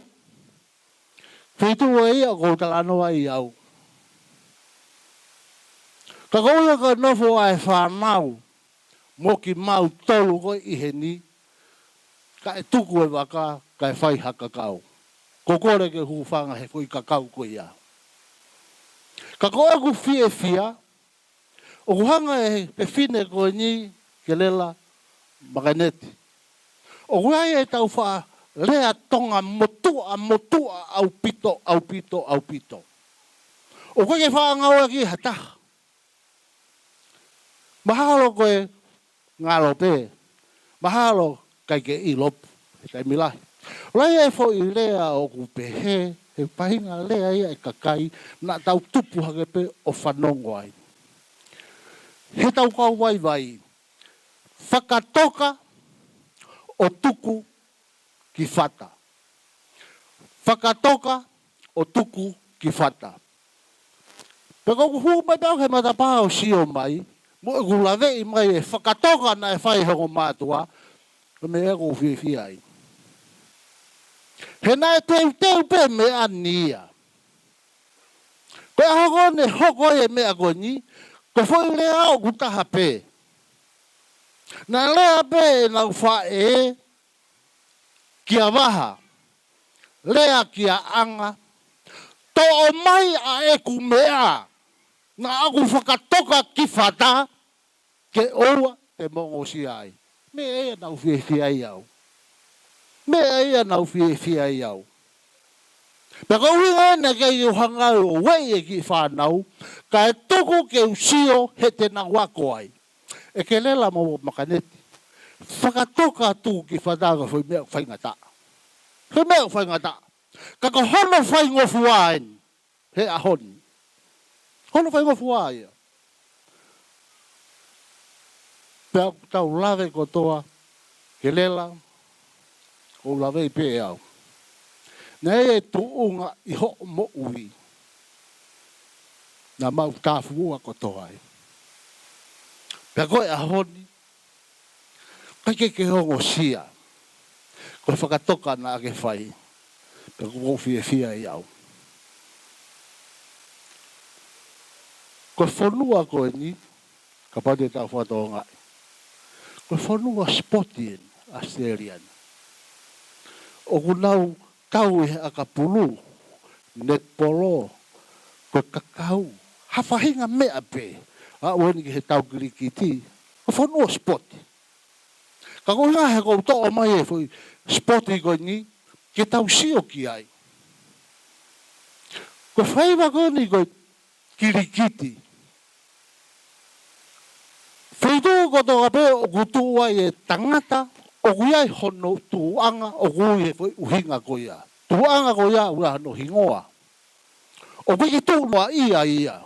feituʻu ia ʻoku ou talanoa ai au. Ka ko e ʻuhi ko e nofo ʻa e fānau mo kimautolu ko ē ʻi heni, kae tuku e vaka, kae fai ha kakau. ʻOku ou kole ke u hūfanga he foʻi kakau ko ia. Ka ko ʻeku fiefia, ʻoku hanga ʻe he fefine ko eni, Kelela Makaneti, ʻoku ʻi ai ʻetau faʻa lea Tonga motuʻa, motuʻa ʻaupito, ʻaupito, ʻaupito. ʻOku ʻikai ke faʻa ngāueʻaki ʻe ha taha. Mahalo ko e ngalo pē. Mahalo ʻikai ke ʻilo he taimi lahi. ʻOku lahi e foʻi lea ʻoku pehē, he faʻahinga lea ia ʻa e kakai naʻa tau tupu hake pē ʻo fanongo ai. He tau kau vaivai, fakatoka ʻo tuku ki fata. Fakatoka ʻo tuku ki fata. Pea ko ʻeku hū mai pē au he matapā ʻo sio mai, mo ʻeku laveʻi mai e fakatoka naʻe fai ʻe hoku mātuʻa, ko e meʻa ia ʻoku ou fiefia ai. He naʻe teuteu pē meʻa ni ia. Ko e ʻaho ko ē naʻe hoko ai e meʻa ko eni, ko e foʻi lea ʻoku taha pē. Naʻe lea pē ʻenau faʻē kia Vaha, lea kia ʻAnga, toʻo mai ʻa ʻeku meʻa naʻa ku fakatoka ki fata, ke ʻoua te mo ongosia ai. Meʻa ia naʻa ku fiefia ai au. Meʻa ia naʻa ku fiefia ai au. Pea ko e ʻuhinga ia naʻe ʻikai ke u hanga ʻo ueʻi e kiʻi fānau, kae tuku ke u sio he te nau ako ai. ʻE Kelela mo Makaneti, fakatoka atu ki fata ko e foʻi meʻa ʻoku faingataʻa. Foʻi meʻa ʻoku faingataʻa. Ka ko hono faingofua eni he ʻaho ni. Hono faingofua ia. Pea ʻoku tau lave kotoa, Kelela, ʻoku ou laveʻi pē ʻe au. Naʻe ʻi ai e tuʻunga ʻi hoʻo moʻui naʻa mau tāfuʻua kotoa ai. Pea ko e ʻaho ni, ʻikai ke ke ongosia. Ko e fakatoka naʻa ke fai. Pea ʻoku ou fiefia ai au. Ko e fonua ko eni, kapau te tau fakatokangaʻi, ko e fonua sipoti eni, ʻAositelēlia ni. ʻOku nau kau ʻi he ʻakapulu, netipolo, ko e kakau, ha faʻahinga meʻa pē, aʻu eni ki he tau kilikiti, ko e fonua sipoti. Ka ko e ʻuhinga he ʻoku ou toʻo mai e foʻi sipoti ko eni, ke tau sio ki ai. Ko e faiva ko eni ko e kilikiti. Feituʻu kotoa pē ʻoku tuʻu ai e tangata, ʻoku ʻi ai hono tuʻuʻanga, ʻoku ui he foʻi ʻuhinga ko ia. Tuʻuʻanga ko ia ʻoku ʻi ai hono hingoa. ʻOku ʻikai ke tuʻu noaʻia ia.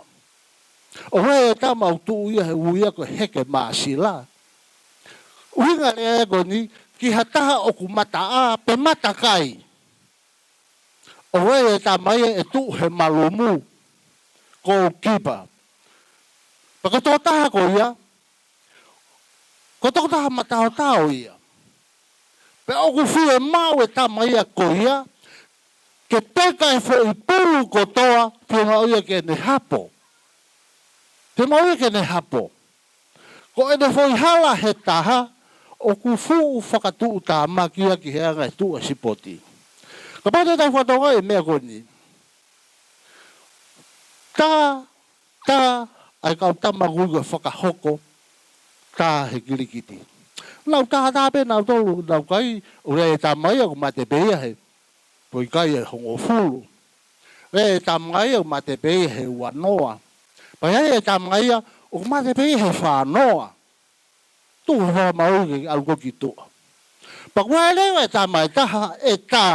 ʻOku ʻi ai e tama ʻoku tuʻu ia he ui ia ko e Heke Māsila. ʻUhinga lea ia ko eni, ki ha taha ʻoku mataʻā pe matakai. ʻOku ʻi ai e tama ia ʻe tuʻu he malumu, goalkeeper. Pea ko e tokotaha ko ia, ko e tokotaha mataotao ia. Pea ʻoku fiemaʻu e tama ia ko ia, ke teka e foʻi pulu kotoa, fiemaʻu ia ke ne hapo. Fiemaʻu ia ke ne hapo. Ko ʻene foʻi hala he taha, ʻoku fuʻu fakatuʻutāmaki ia ki he anga e tuʻu e sipoti. Kapau te tau fakatokangaʻi e meʻa ko eni. Tā, tā, ʻa e kau tama ʻoku ui ko e fakahoko tā he kilikiti. Nau tā tā pē nautolu, nau kai, ʻoku ʻi ai e tama ia ʻoku mate pē ia he, ʻoku ʻikai e hongofulu. ʻI ai e tama ia ʻoku mate pē ia he uanoa. Pea ʻi ai e tama ia ʻoku mate pē ia he fānoa. Tuʻu he fakamaau ke ʻalu ko ē ki tuʻa. Pea ʻoku ʻi ai leva e tama ʻe taha ʻe tā.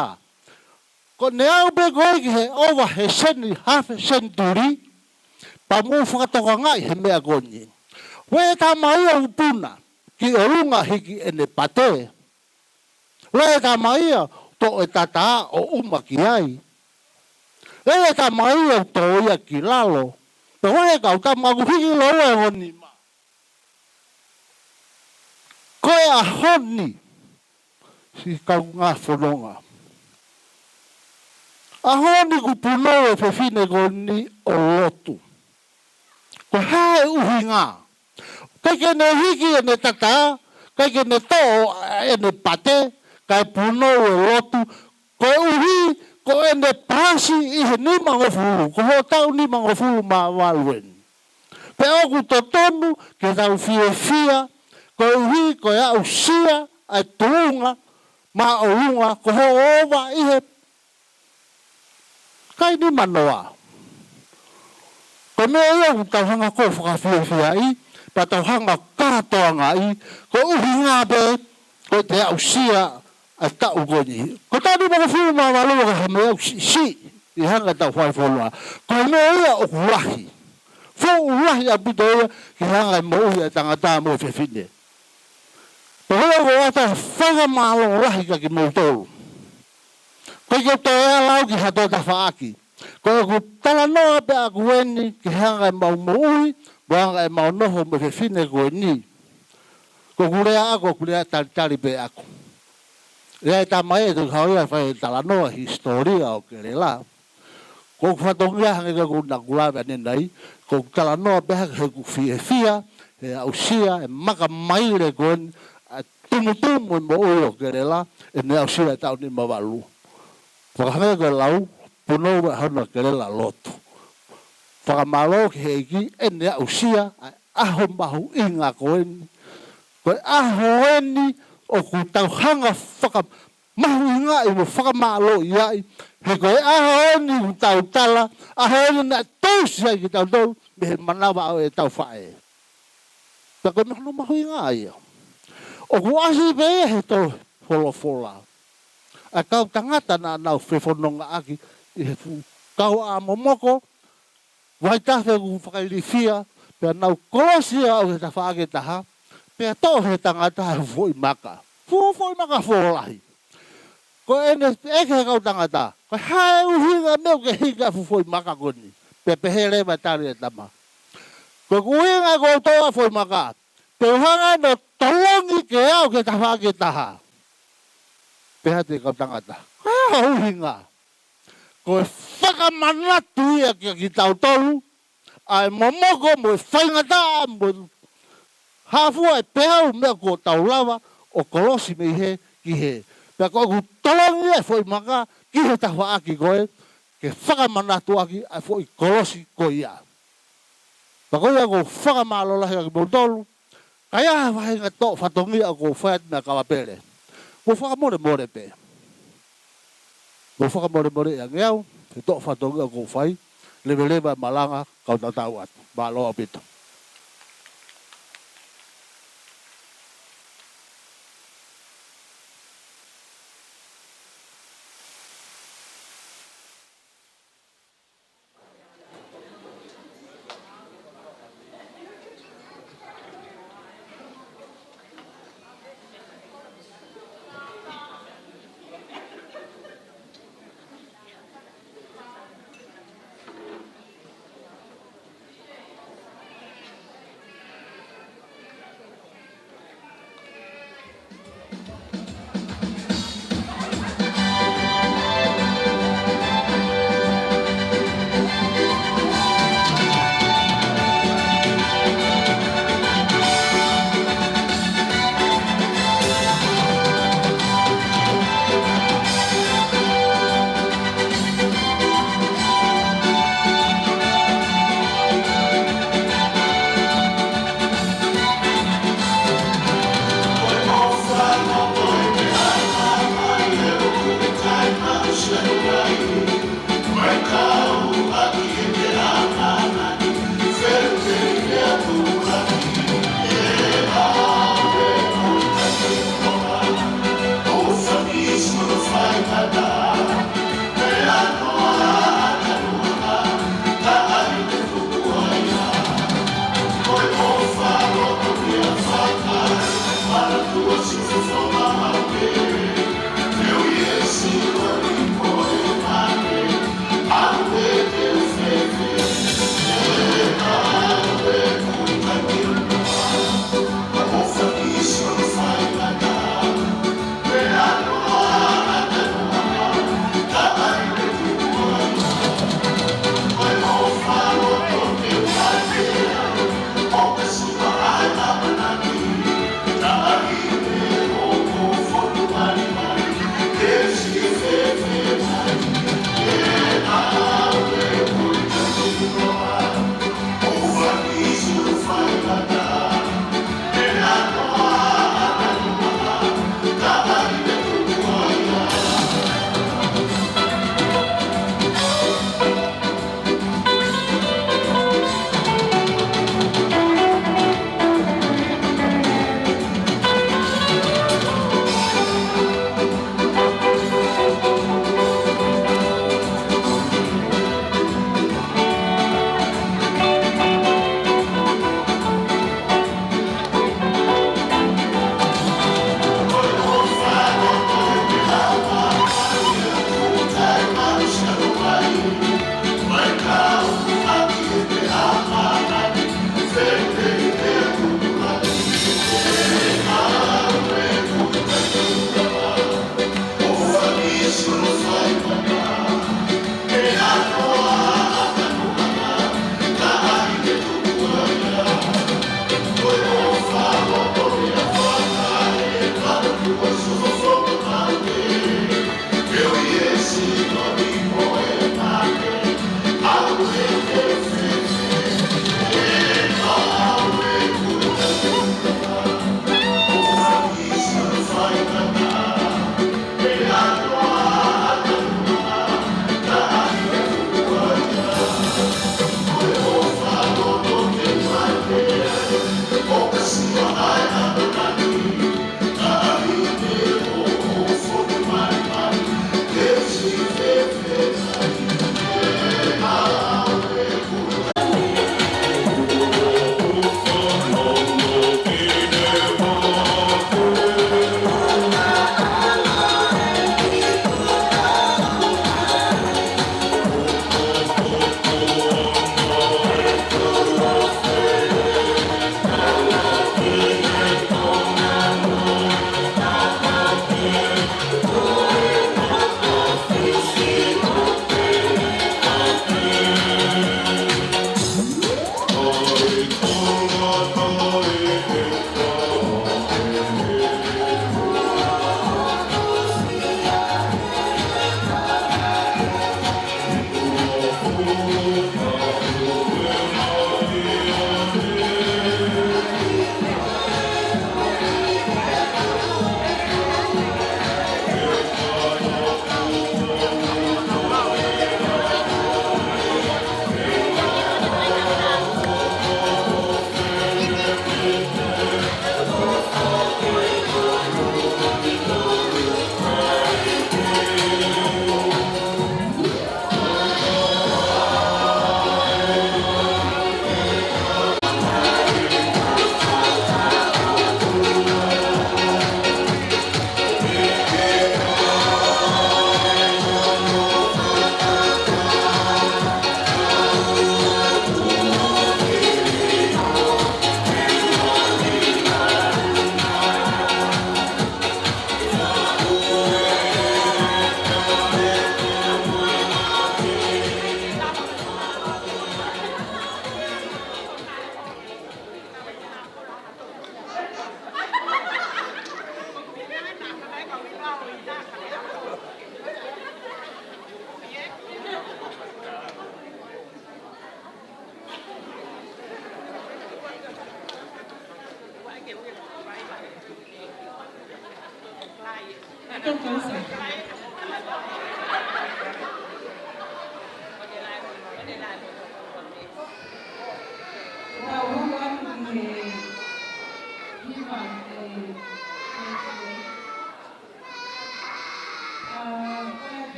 Ko ʻene aʻu pē ko ē ki he ʻova he seni, hafe senituli, pea mou fakatokangaʻi he meʻa ko eni. ʻOku ʻi ai e tama ia ʻoku puna ki ʻolunga hiki ʻene pate. ʻOku ʻi ai e tama ia toʻo e tata ʻo ʻuma ki ai. ʻOku ʻi ai e tama ia toʻo ia ki lalo. Pea ʻoku ʻi ai e kau tama ʻoku hiki loloa e nima. Ko e ʻaho ni, siʻi kaungā fononga. ʻAho ni kuo punou e fefine ko eni ʻo lotu. Ko e hā e ʻuhinga? ʻIkai ke ne hiki ʻene tata, ʻikai ke ne toʻo ʻene pate, kae punou e lotu. Koeʻuhi, ko ʻene paasi ʻi he nimangofulu, ko hoʻo taʻu nimangofulu mā valu eni. Pea ʻoku totonu ke tau fiefia, koeʻuhi, ko e aʻusia ʻa e tuʻunga māʻolunga, ko hoʻo ova ʻi he kai nimanoa. Ko e meʻa ia ʻoku tau hanga ko ē fakafiefiaʻi, pea tau hanga kātoangaʻi, ko e ʻuhinga pē, ʻete aʻusia ʻa e taʻu ko eni. Ko e taʻu nimangofulu mā valu ʻoku ʻikai ha meʻa ʻoku siʻisiʻi ʻi he anga ʻetau fai fonua. Ko e meʻa ia ʻoku lahi. Fuʻu lahi ʻaupito ia ki he anga e moʻui ʻa e tangata mo e fefine. Pea ʻoku ou ʻoatu e faingamālō lahi kiate kimoutolu. ʻOku ʻikai ke u toe ala au ki ha toe tafaʻaki. Ko ʻeku talanoa pē ʻaʻaku eni ki he anga ʻemau moʻui, mo e anga ʻemau nofo mo e fefine ko eni. Ko ʻeku lea ʻaʻaku, ʻoku ou lea talitali pē ʻaʻaku. ʻE ʻi ai e tama ia ʻe toki haʻu ia ʻo fai e talanoa hisitōlia ʻo Kelela. Ko ʻeku fatongia hangē ko ʻeku naʻa ku lave ʻanenai, ko ʻeku talanoa pē ʻaʻaku he ʻoku ou fiefia he aʻusia e maka maile ko eni, ʻa e tumutumu e moʻui ʻo Kelela, ʻene aʻusia e taʻu nimangofulu mā valu. Fakahangē ko e lau, punou ʻa hono Kelela lotu. Fakamālō ki he ʻEiki ʻene aʻusia ʻa e ʻaho mahuʻinga ko eni. Ko e ʻaho eni ʻoku tau hanga fakamahuʻingaʻi mo fakamālōʻia ai. He ko e ʻaho eni ʻoku tau tala, ʻaho eni naʻe tauhi ai kitautolu mei he manava ʻo ʻetau faʻē. Pea ko e meʻa hono mahuʻinga ia. ʻOku ʻasi pē ia he tohi folofola. ʻA e kau tangata naʻa nau fefonongaʻaki ʻi he fuʻu kau ʻā momoko, vaitafe ʻoku fakailifia, pea nau kolosi ia ʻo aʻu ki he tafaʻaki ʻe taha, pea toʻo ʻe he tangata ha fuʻu foʻi maka. Fuʻu foʻi maka fuʻu lahi. Ko ʻene ʻeke ʻe he kau tangata, ko e hā e ʻuhinga e meʻa ʻoku ke hiki ai e fuʻu foʻi maka ko eni? Pea pehē leva e tali ʻa e tama, ko ʻeku ʻuhinga ʻeku toʻo ʻa e foʻi maka, te u hanga ʻo tolongi ke aʻu ki he tafaʻaki ʻe taha. Pehē atu e kau tangata, ko e hā hoʻo ʻuhinga? Ko e fakamanatu ia kiate kitautolu, ʻa e momoko mo e faingataʻa mo e hā fua e peau meʻa kuo tau lava ʻo kolosi mei hē ki hē. Pea ko ʻeku tolongi e foʻi maka ki he tafaʻaki ko ē, ke fakamanatu ʻaki ʻa e foʻi kolosi ko ia. Pea ko ia ʻoku ou fakamālō lahi kiate kimoutolu, ka ʻi ai ha faʻahinga toʻo fatongia ʻoku ou fai atu mei he kava pele, mou fakamolemole pē. Mou fakamolemoleʻi ange au he toʻo fatongia ʻoku ou fai, leveleva e malanga kau tatau atu. Mālō ʻaupito.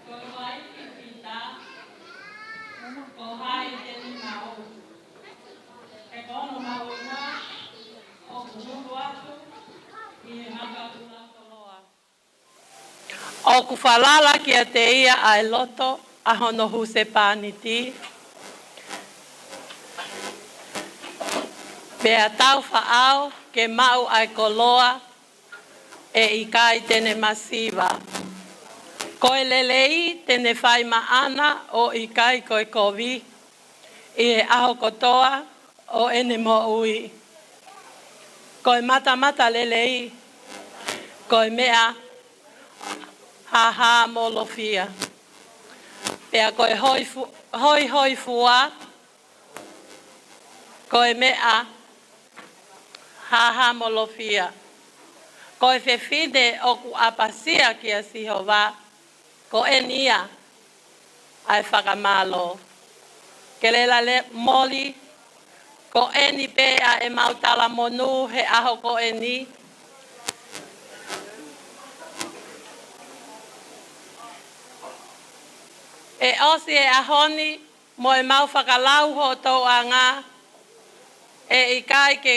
Ko hai ʻa Pita? Ko hai te ne maʻu? He ko hono mahuʻinga ʻoku hoko atu ʻi he makapuna koloa. ʻOku falala kiate ia ʻa e loto ʻa hono husepāniti, pea tau faʻao ke maʻu ʻa e koloa ʻe ʻikai te ne masiva. Ko e lelei te ne fai maʻana ʻo ʻikai ko e kovi ʻi he ʻaho kotoa ʻo ʻene moʻui. Ko e matamatalelei ko e meʻa hāhāmolofia, pea ko e hoifu-, hoihoifua ko e meʻa hāhāmolofia. Ko e fefine ʻoku ʻapasia kia Sihova, ko eni ia ʻa e fakamālō. Ke lelei moli Ko eni pē ʻa ʻemau talamonū he ʻaho ko eni. ʻE ʻosi e ʻaho ni mo ʻemau fakalau hoʻo tōʻonga, ʻe ʻikai ke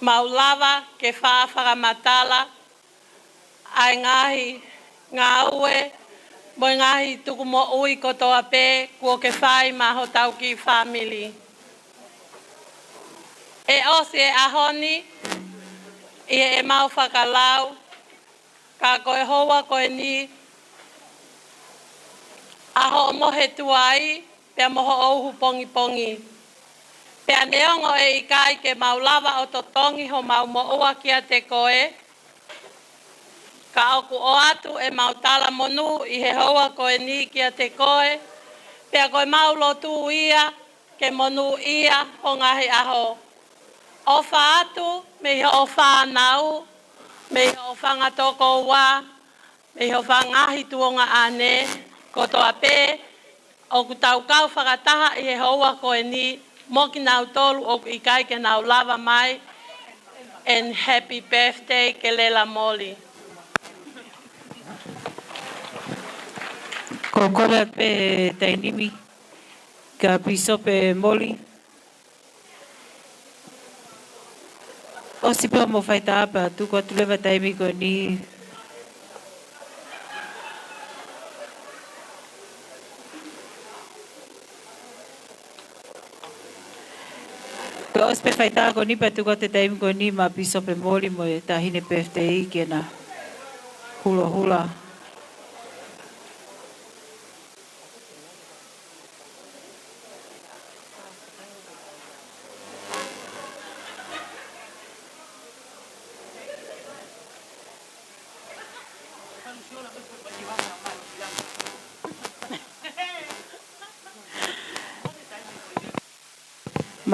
mau lava ke fa-, fakamatala ʻa e ngaahi ngāue mo e ngaahi tukumoʻui kotoa pē kuo ke fai maʻa hotau kiʻi fāmili. ʻE ʻosi e ʻaho ni ʻi heʻemau fakalau, ka ko e houa ko eni, ʻa hoʻo mohe tuai pea mo hoʻo uhu pongipongi. Pea neongo ʻe ʻikai ke mau lava ʻo totongi homau moʻua kiate koe, ka ʻoku ʻoatu ʻemau talamonū ʻi he houa ko eni kiate koe, pea ko ʻemau lotu ia ke monūʻia ho ngaahi ʻaho. ʻOfa atu mei hoʻo fānau, mei hoʻo fanga tokoua, mei hoʻo fanga ngaahi tuongaʻane kotoa pē ʻoku tau kau fakataha ʻi he houa ko eni, mo kinautolu ʻoku ʻikai ke nau lava mai. And happy birthday, Kelela Moli. Ko e kole pē taimi ni kia Pīsope Moli. ʻOsi pē hoʻomo faitā pea tuku atu leva taimi ko eni. Ko e ʻosi pē faitā ko eni pea tuku atu taimi ko eni maʻa Pīsope Moli mo e taʻahine birthday ke na hulohula.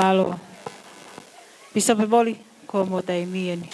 Mālō. Pīsope Moli, ko hoʻomo taimi eni.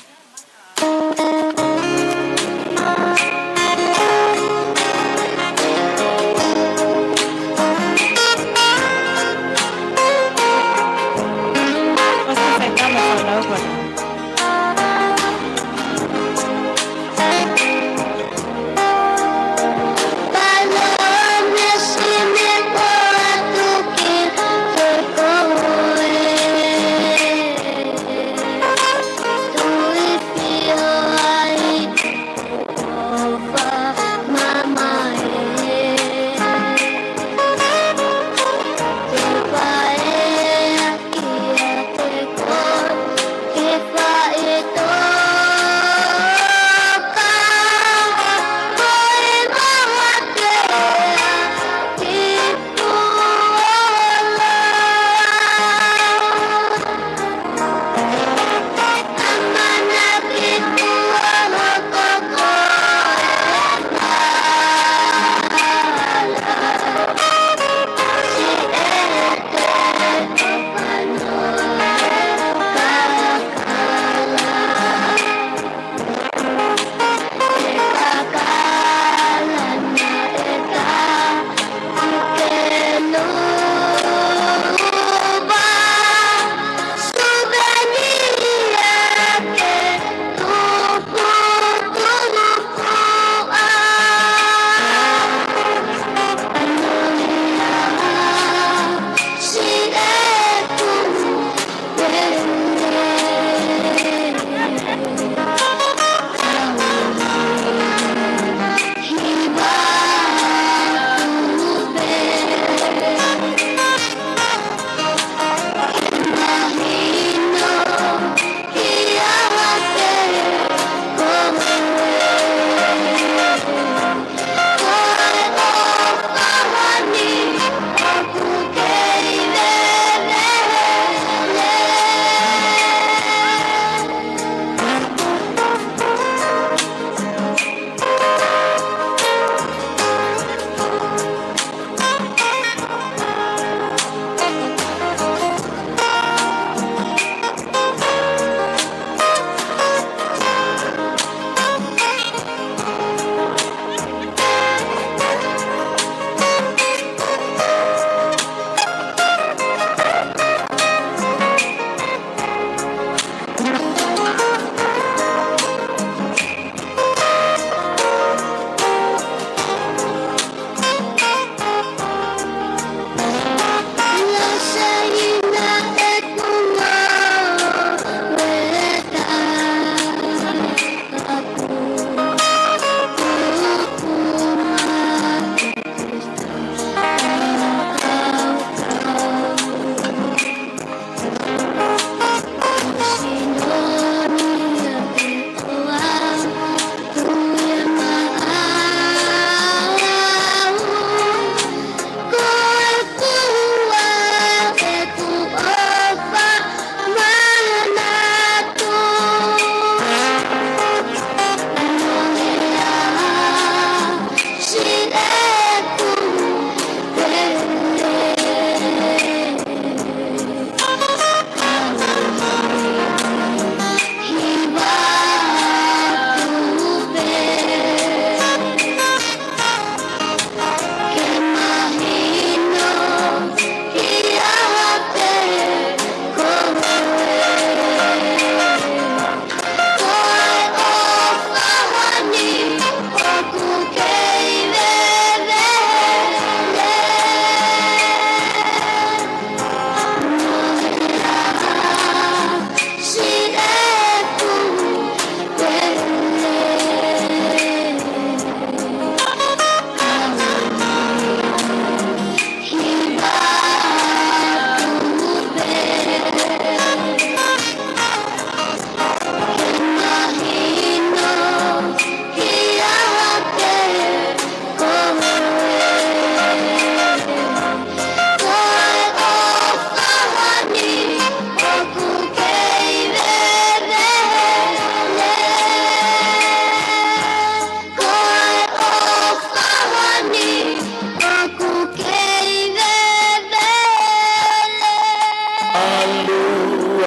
ʻAlu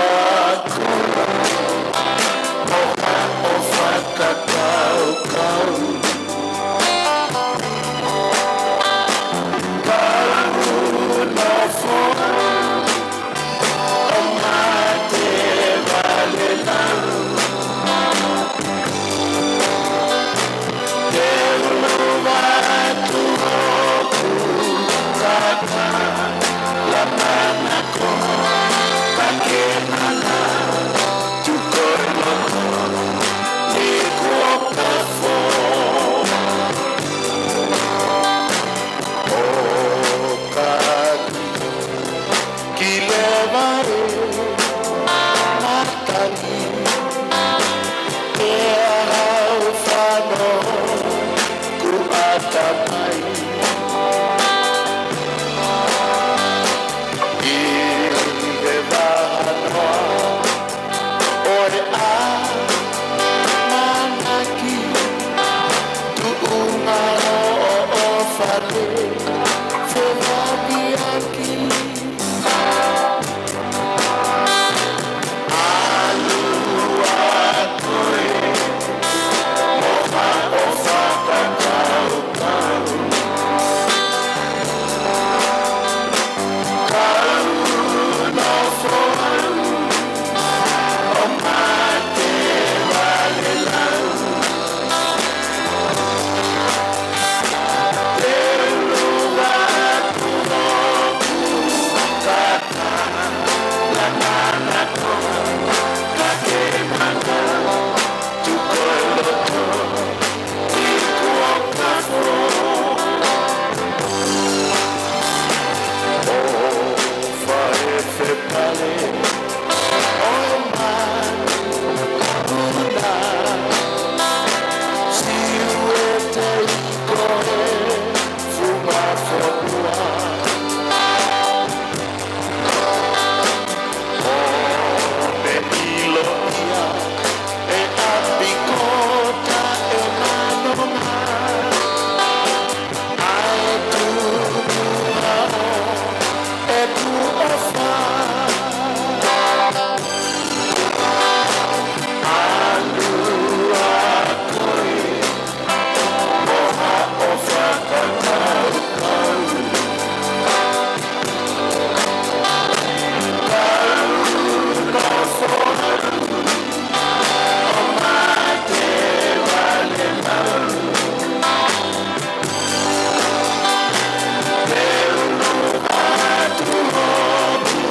atu mo haʻo fakakaukau. Kau nofo ʻo mate vale lau. Te u lava atu hoku kaka, lamanako, kakemana, tuku e loto, ni kuo kafo. ʻO kali ki leva e matali, pea hau fano ku ʻatamai. ʻI he vahanoa ʻo e ʻamanaki, tuʻunga hoʻo fale fevaviʻaki. ʻAlu atu ē mo haʻo fakakaukau. Kau nofo ʻo mate vale lau. Te u lava atu hoku kaka, lamanako, kakemana, tuku e loto, ni kuo kafo. ʻO fai fepale ʻo e manu, una, siu e tei ko e funga fonua. ʻO ne ʻilo ia e ʻapi ko taʻe manonga, ʻa e tuʻunga ʻo ʻeku ʻofa. ʻAlu atu ē mo haʻo fakakaukau. Kau nofo ʻo mate vale lau. Te u lava atu hoku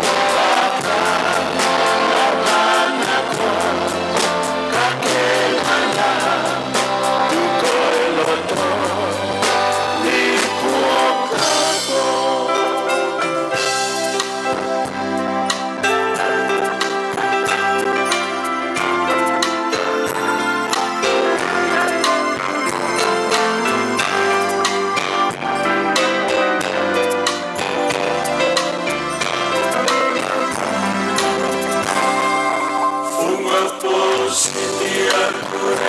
kaka, lamanako, kakemana, tuku e loto, ni kuo kafo. Funga pōsiti ʻa e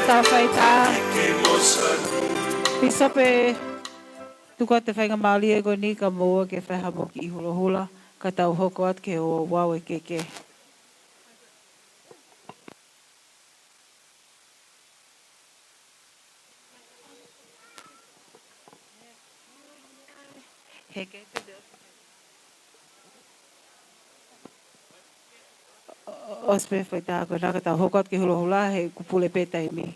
Tau faitā. Pīsope, tuku atu e faingamālie ko eni ka mou ō ke fai haʻamou kiʻi hulohula, ka tau hoko atu ki he ouau e kehekehe. ʻOsi pē faitā ko ena ka tau hoko atu ki he hulohula he kuo pule pē taimi.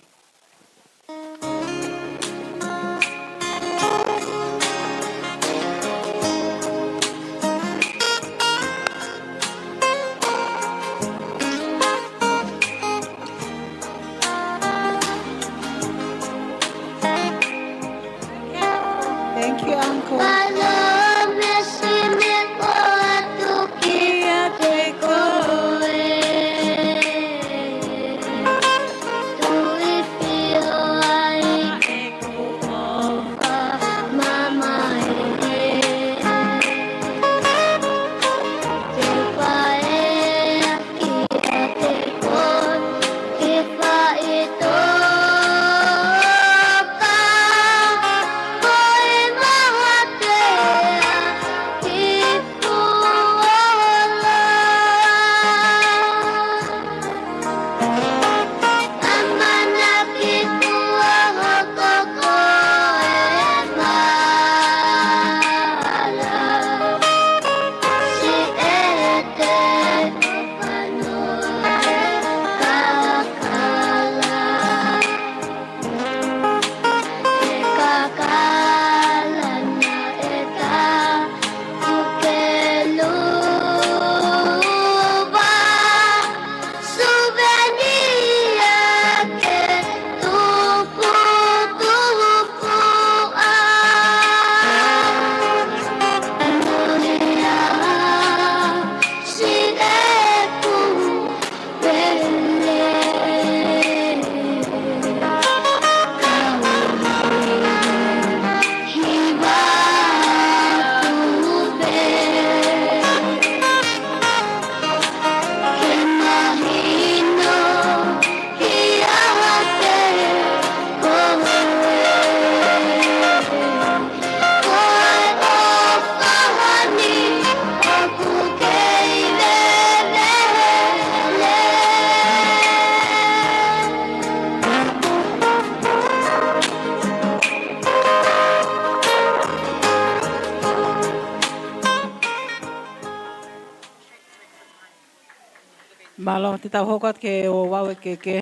Mālō, te tau hoko atu ki he ouau ʻo e keke.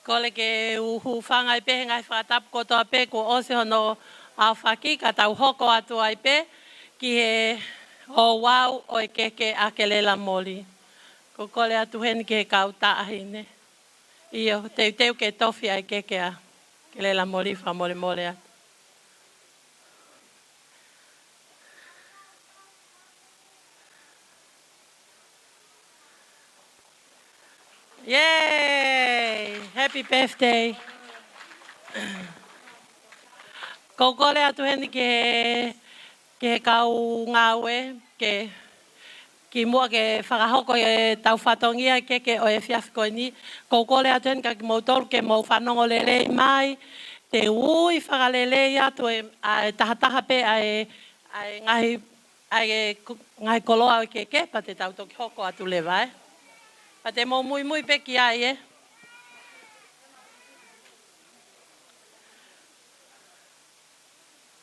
Kole ke u hūfanga ai pē he ngaahi fakatapu kotoa pē kuo ʻosi hono aofaki ka tau hoko atu ai pē ki he ouau ʻo e keke ʻa Kelela Moli. Ko e kole atu heni ki he kau taʻahine. ʻIo, teuteu ke tofi ʻa e keke ʻa Kelela Moli, fakamolemole atu. Yay! Happy birthday. Ko e kole atu heni ki he, ki he kau ngāue, ke, kimuʻa ke fakahoko ʻetau fatongia keke ʻo e efiafi ko eni. Ko e kole atu heni kia kimoutolu ke mou fanongo lelei mai. Te u ui fakalelei atu e, ʻa e tahataha pē ʻa e, ʻa e ngaahi ʻa e ko-, ngaahi koloa ʻo e keke, pea te tau toki hoko atu leva, ē. Pea te mou muimui pē ki ai, ē.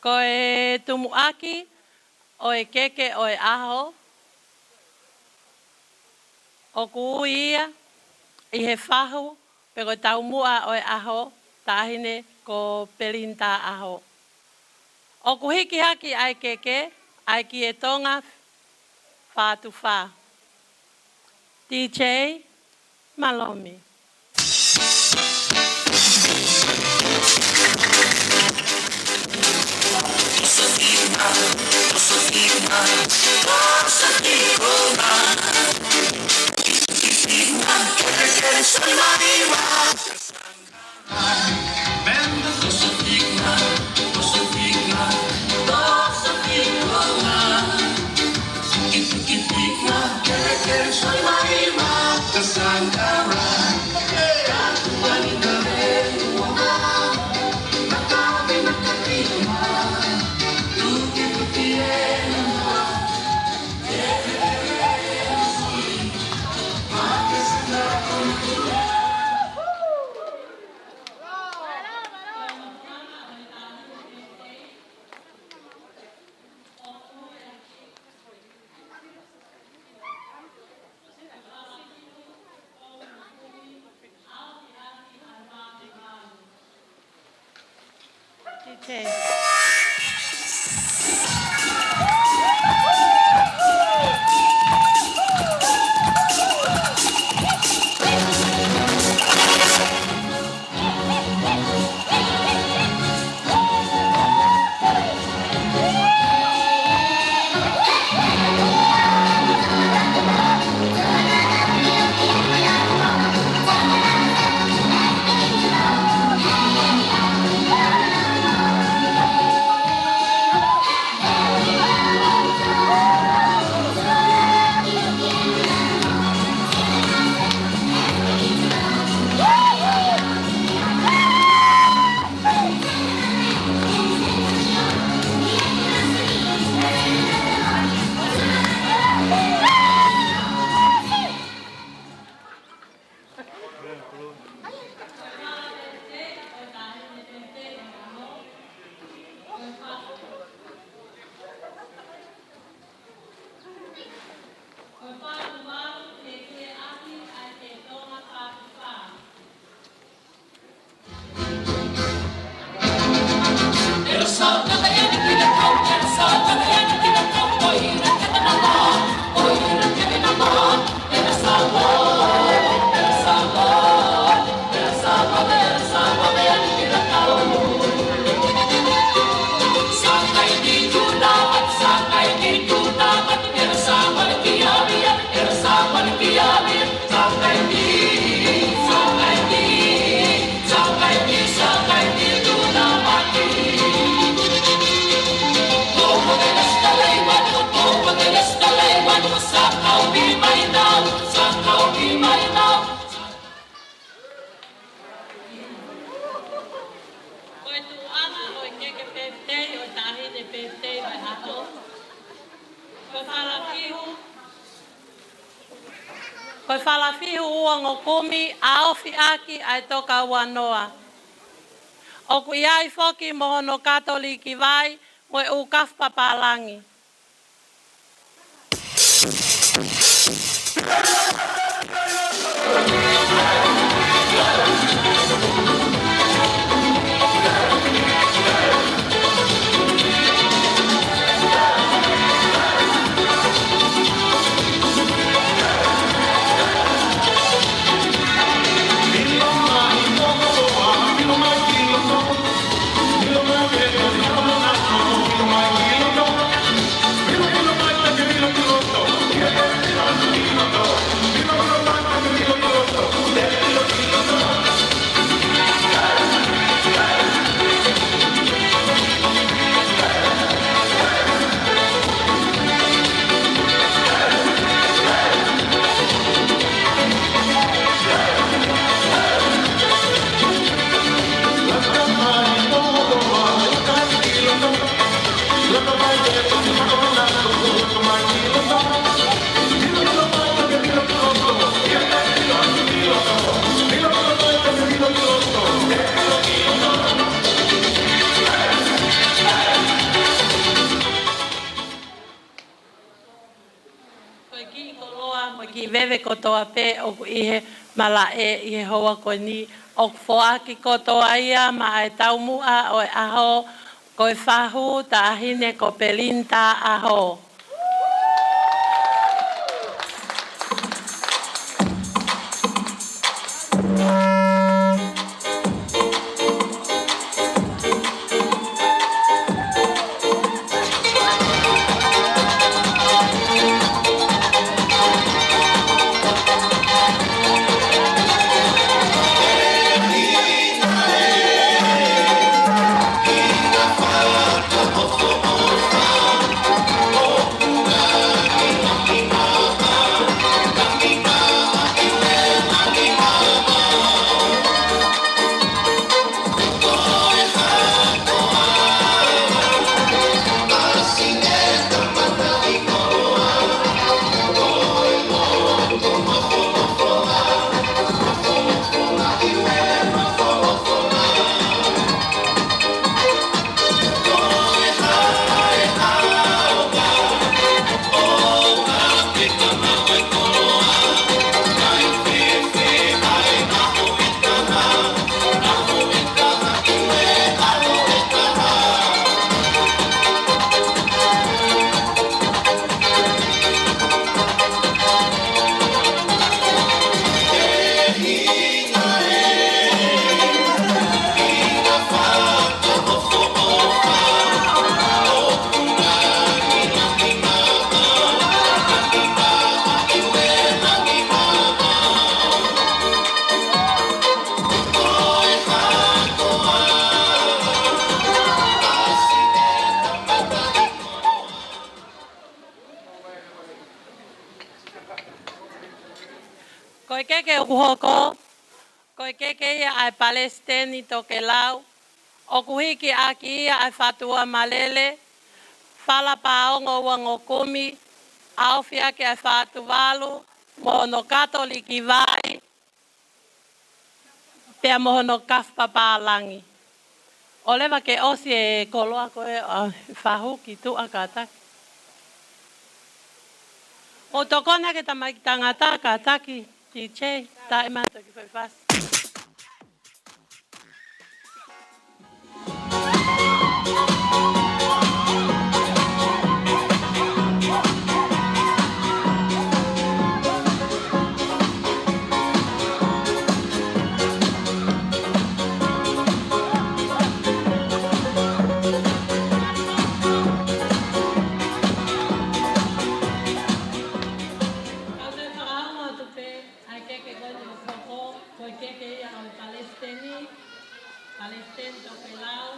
Ko e tumuʻaki ʻo e keke ʻo e ʻaho, ʻoku ui ia ʻi he fahu pe ko e taumuʻa ʻo e ʻaho, taʻahine ko Pelinita ʻAho. ʻOku hiki hake ʻa e keke, ʻa e Kie Tonga Fātufā. D J Malomi. Ko e tuʻunga ʻo e keke pēpitei ʻo e taʻahine pēpitei ʻo e ʻaho. Ko e falafihu, ko e falafihu ua ongo kumi, ʻa ofi ʻaki ʻa e toka ua noa. ʻOku ʻi ai foki mo hono kato likivai mo e ʻū kafu papālangi. Ko e kiʻi koloa mo e kiʻi veve kotoa pē ʻoku ʻi he malaʻe ʻi he houa ko eni, ʻoku foaki kotoa ia maʻa e taumuʻa ʻo e ʻaho, ko e fahu taʻahine ko Pelinita ʻAho. Ko e keke ʻoku hoko, ko e keke ia ʻa e Palesiteni Tokelau, ʻoku hiki ʻaki ia ʻa e fatuʻa malele, fala pāongo uangokumi, ʻaofi ʻaki ʻa e fā Tuvalu, mo hono kato likivai, pea mo hono kafu papālangi. ʻOleva ke ʻosi e koloa ko ē ʻa e fahu ki tuʻa kātaki. ʻOu tokoni ki he tamaiki tangata kātaki, D J, tā ʻe mātou ki he fasi. Kau toe fakaongo atu pē ʻa e keke ko eni ʻoku hoko, ko e keke ia ʻa e Palesiteni, Palesiteni Tokelau,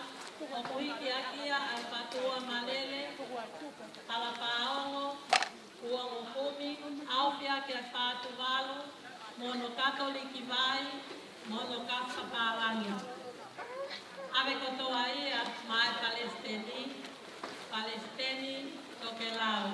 ʻoku hiki ʻaki ia ʻa e fatuʻa malele, fala pāongo uangokumi, ʻaofi ʻaki ʻa e fā Tuvalu, mo hono kato likivai, mo hono kafu papālangi. ʻAve kotoa ia maʻa e Palesiteni, Palesiteni Tokelau.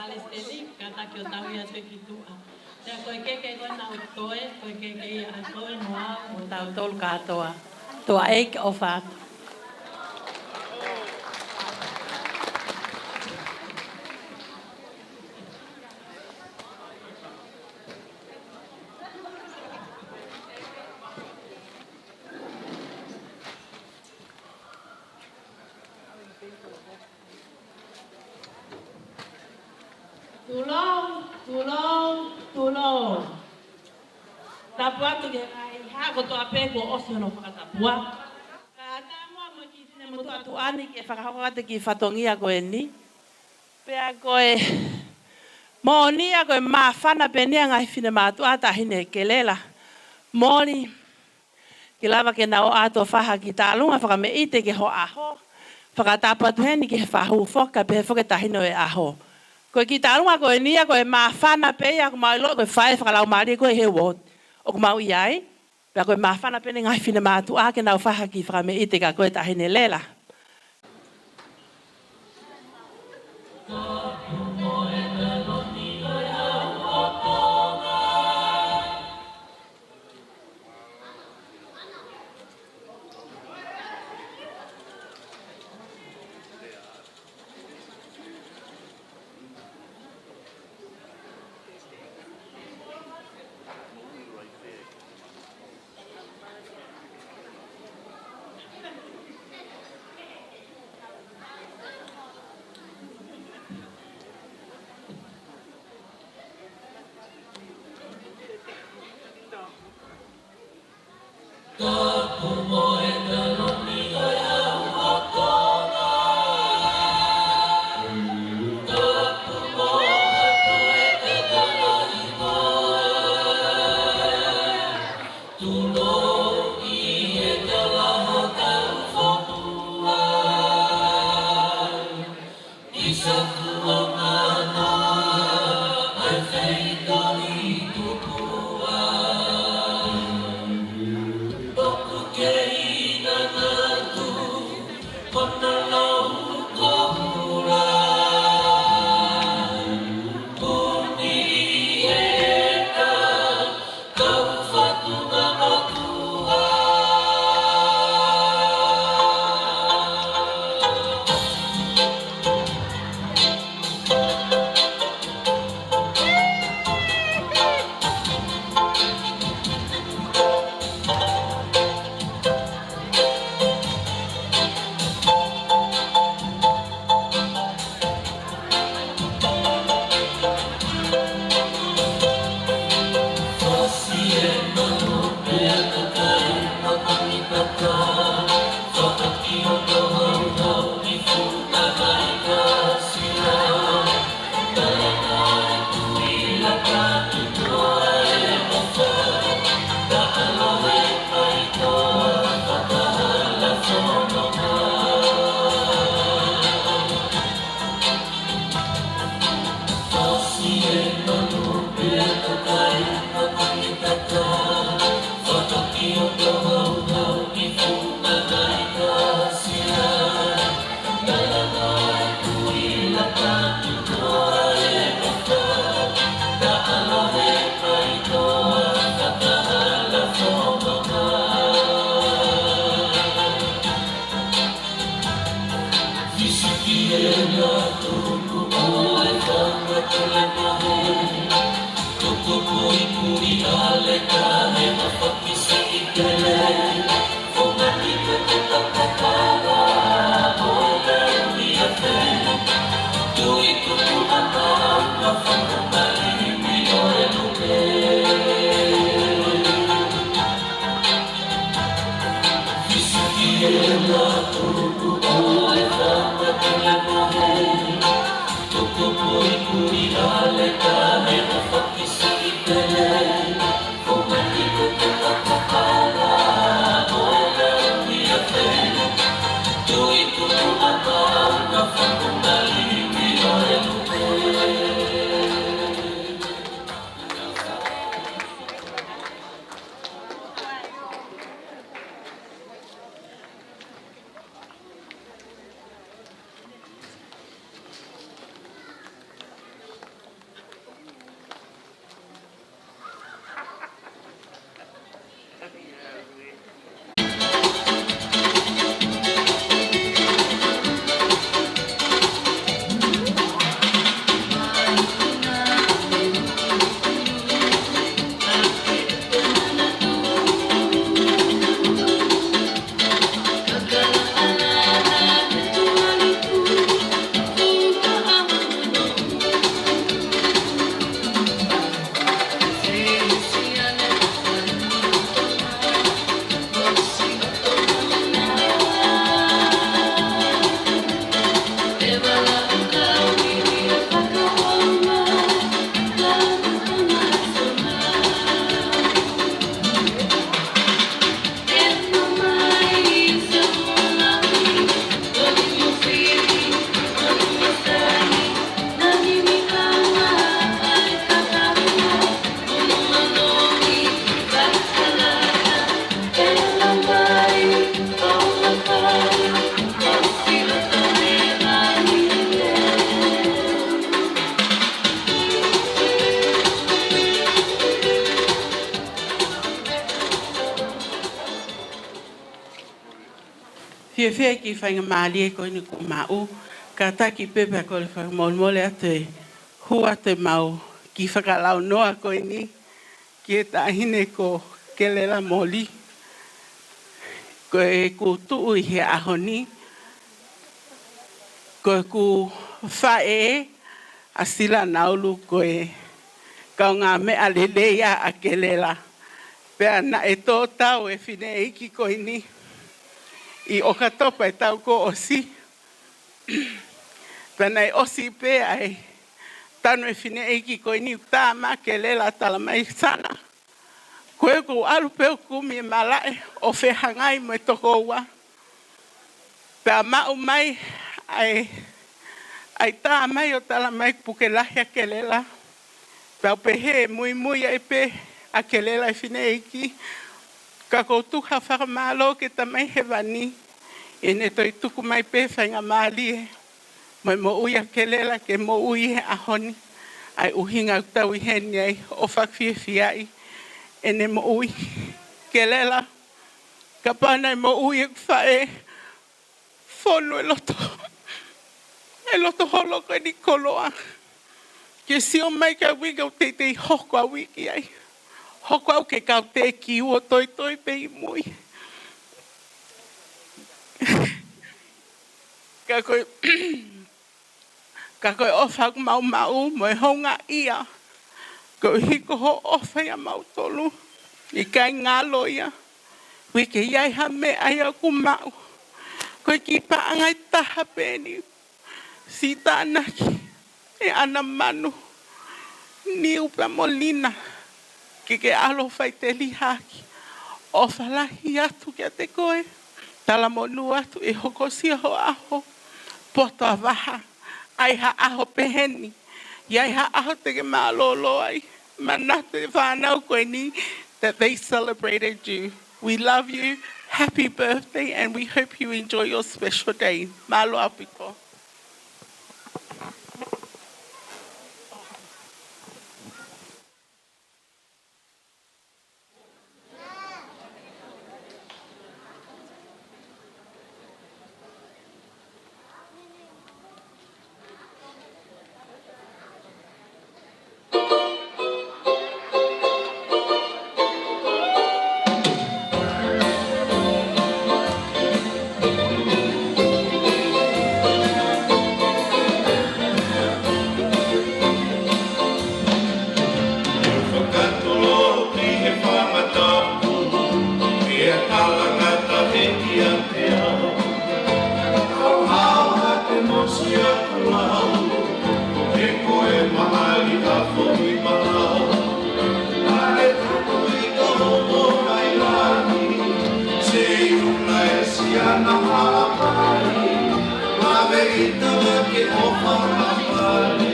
Palesiteni, kātaki ʻo tauhi atu ki tuʻa. Pea ko e keke ko ē naʻa ku toe, ko e keke ia ʻa koe mo au, mo tautolu kātoa. Tuʻa ʻEiki ʻofa atu. Tulou, tulou, tulou. Tapu atu ki he ngaahi haʻa kotoa pē kuo ʻosi hono fakatapua. Kae ʻatā muʻa mo e kiʻi finemotuʻa tuʻa ni ke fakahoko atu e kiʻi fatongia ko eni. Pea ko e moʻoni ia ko e māfana pē eni ʻa e ngaahi finemātuʻa taʻahine Kelela. Moli. Ke lava ke nau ō atu ʻo fai ha kiʻi tālunga fakameʻite ki ho ʻaho. Fakatapu atu heni ki he fahu foki, kae pehē foki e taʻahine ʻo e ʻaho. Ko e kiʻi tālunga ko eni ia, ko e māfana pē ia, ʻoku mau ʻilo ko e faʻē fakalaumālie ko ē he uooti ʻoku mau ʻi ai. Pea ko e māfana pē eni e ngaahi finemātuʻa ke nau fai ha kiʻi fakameʻite kia koe taʻahine Lela. Fiefia ki he faingamālie ko eni kuo maʻu, kātaki pē pea kole fakamolemole atu e hū atu ʻemau kiʻi fakalaunoa ko eni ki he taʻahine ko Kelela Moli. Ko ʻeku tuʻu ʻi he ʻaho ni, ko ʻeku faʻē ʻa Sila Naulu ko e kaungāmeʻa lelei ʻa Kelela. Pea naʻe tō tau e fineʻeiki ko eni ʻi ʻOkatopa e taʻu kuo ʻosi. Pea naʻe ʻosi pē ʻa e tanu e fineʻeiki ko eni, tā mai Kelela, tala mai, Sana, ko ʻeku ʻalu pē ʻo kumi e malaʻe ʻo fehangahangai mo e tokoua. Pea maʻu mai ʻa e, ʻa e tā mai ʻo tala mai puke lahi ʻa Kelela. Pea u pehē muimui ai pē ʻa Kelela e fineʻeiki, ka ʻoku ou tuku ha fakamālō ki he Tamai Hēvani ʻi heʻene toe tuku mai pē faingamālie mo e moʻui ʻa Kelela ke moʻui he ʻaho ni. ʻA e ʻuhinga ʻoku tau ʻi heni ai ʻo fakafiefiaʻi ʻene moʻui. Kelela, kapau naʻe moʻui ʻeku faʻē, fonu e loto, e loto holo ko eni koloa. Ke sio mai ki he uike ʻoku teitei hoko ʻa e uike ai. Hoko au ke kau tekiu ʻo toitoi pē ʻi mui. Ka ko e, ka ko e ʻofa ʻoku mau maʻu mo e houngaʻia, koeʻuhi ko hoʻo ʻofa ʻia mautolu, ʻikai ngalo ia. Uike ʻi ai ha meʻa ia ʻoku maʻu. Ko e kiʻi paʻanga ʻe taha pē eni. Siʻi tānaki ʻe ʻAna Manu, Niu pea mo Lina, ke ke ʻalu ʻo faʻiteliha ʻaki. ʻOfa lahi atu kiate koe. Talamonū atu ʻe hokosia ho ʻaho. Poto ʻa vaha. ʻAi ha ʻaho peheni. ʻI ai ha ʻaho te ke mālōlō ai. Manatu e fānau ko eni that they celebrated you. We love you. Happy birthday, and we hope you enjoy your special day. Mālō ʻaupito. Fakatulou ki he fanga tapu, pea talangata he kiate au. Au hao ha te mosi aku lau, he ko e maʻali ʻa Foʻi Malau. Naʻe tuku ʻi ka homo mai lani, Seiula ʻe Siana Haʻapai. Lave ʻi tala ke ʻofa Haʻapai,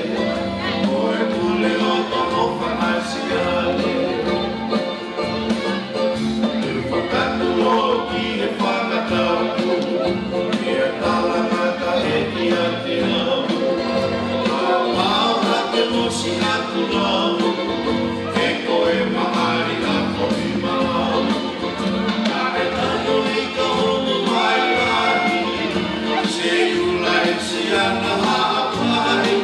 ko e pule loto ʻofa mai Siale. Fakatulou ki he fanga tapu, pea talangata he kiate au. Au hao ha te mosi aku lau, he ko e maʻali ʻa Foʻi Malau. Naʻe tuku ʻi ka homo mai lani, Seiula ʻe Siana Haʻapai.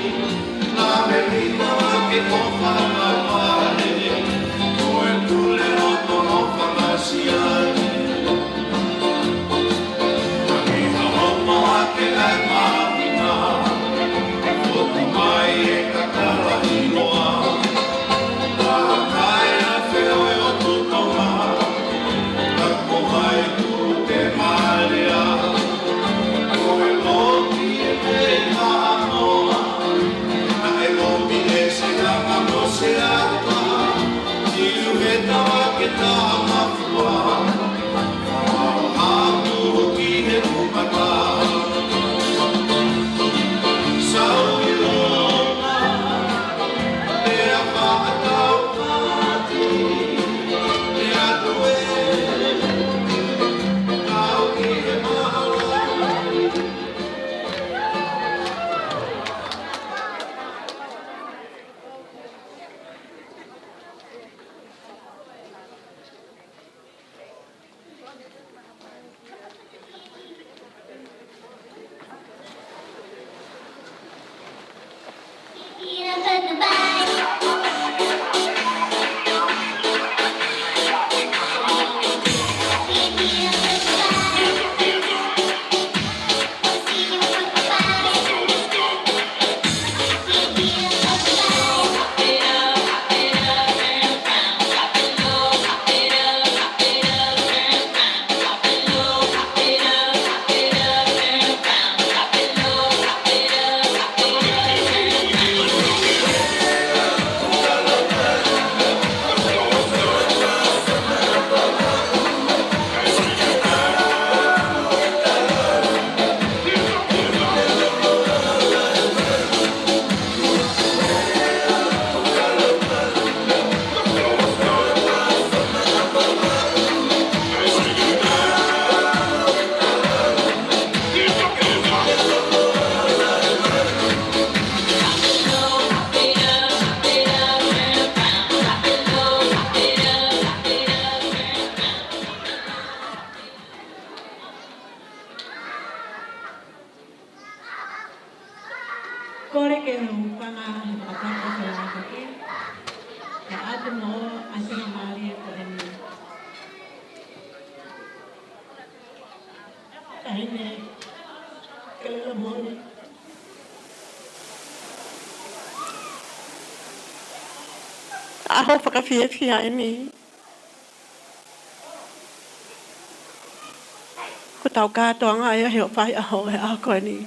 Lave ʻi tala ke ʻofa Haʻapai, ko e pule loto ʻofa mai Siale. Angi ha hopo ake ai māmina, fotu mai e kakala ʻi loa. Ka kai a feoe ʻo tutonga, ka ko hai tu te malea. Ko e loki e pei ha anoa, naʻe loki e se kama mo se ata. Iu he tawa ke taha mafua, ʻa atu ki he kumata. Sau ʻi lona, Kole ke u hūfanga he fakatapu ʻo e Laʻā Koke, kae ʻoatu mo ʻa e faingamālie ko eni. Taʻahine Kelelomoni. ʻAho fakafiefia eni. Ko ʻetau kātoanga ia he ʻoku fai ʻaho he ʻaho ko eni.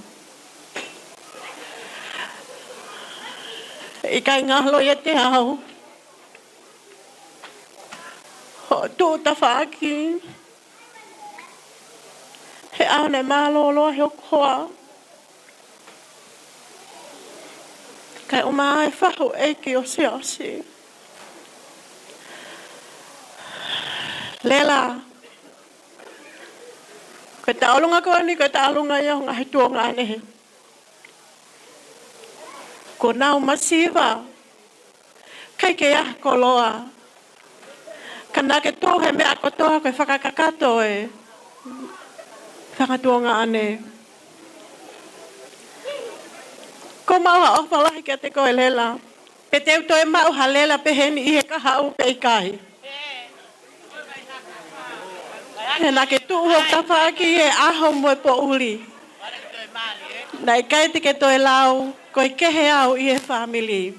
ʻIkai ngalo ʻiate au hoʻo tuʻu tafaʻaki he ʻaho naʻe mālōlō ai hoku hoa. Kae ʻumaʻā e fahu ʻeiki ʻo Siaosi. Lela, ko e tauʻolunga ko eni, ko e tauʻolunga ia ʻo e ngaahi tuongaʻane. Kuo nau masiva, ʻikai ke ʻi ai ha koloa. Ka naʻa ke tuʻu he meʻa kotoa ko e fakakakato e fanga tuongaʻane. Kuo maʻu ha ʻofa lahi kiate koe Lela. Pe te u toe maʻu ha Lela peheni ʻi he kahaʻu pe ʻikai. He naʻa ke tuʻu hoku tafaʻaki he ʻaho mo e poʻuli. Naʻe ʻikai te ke toe lau, ko e kehe au ʻi he fāmili.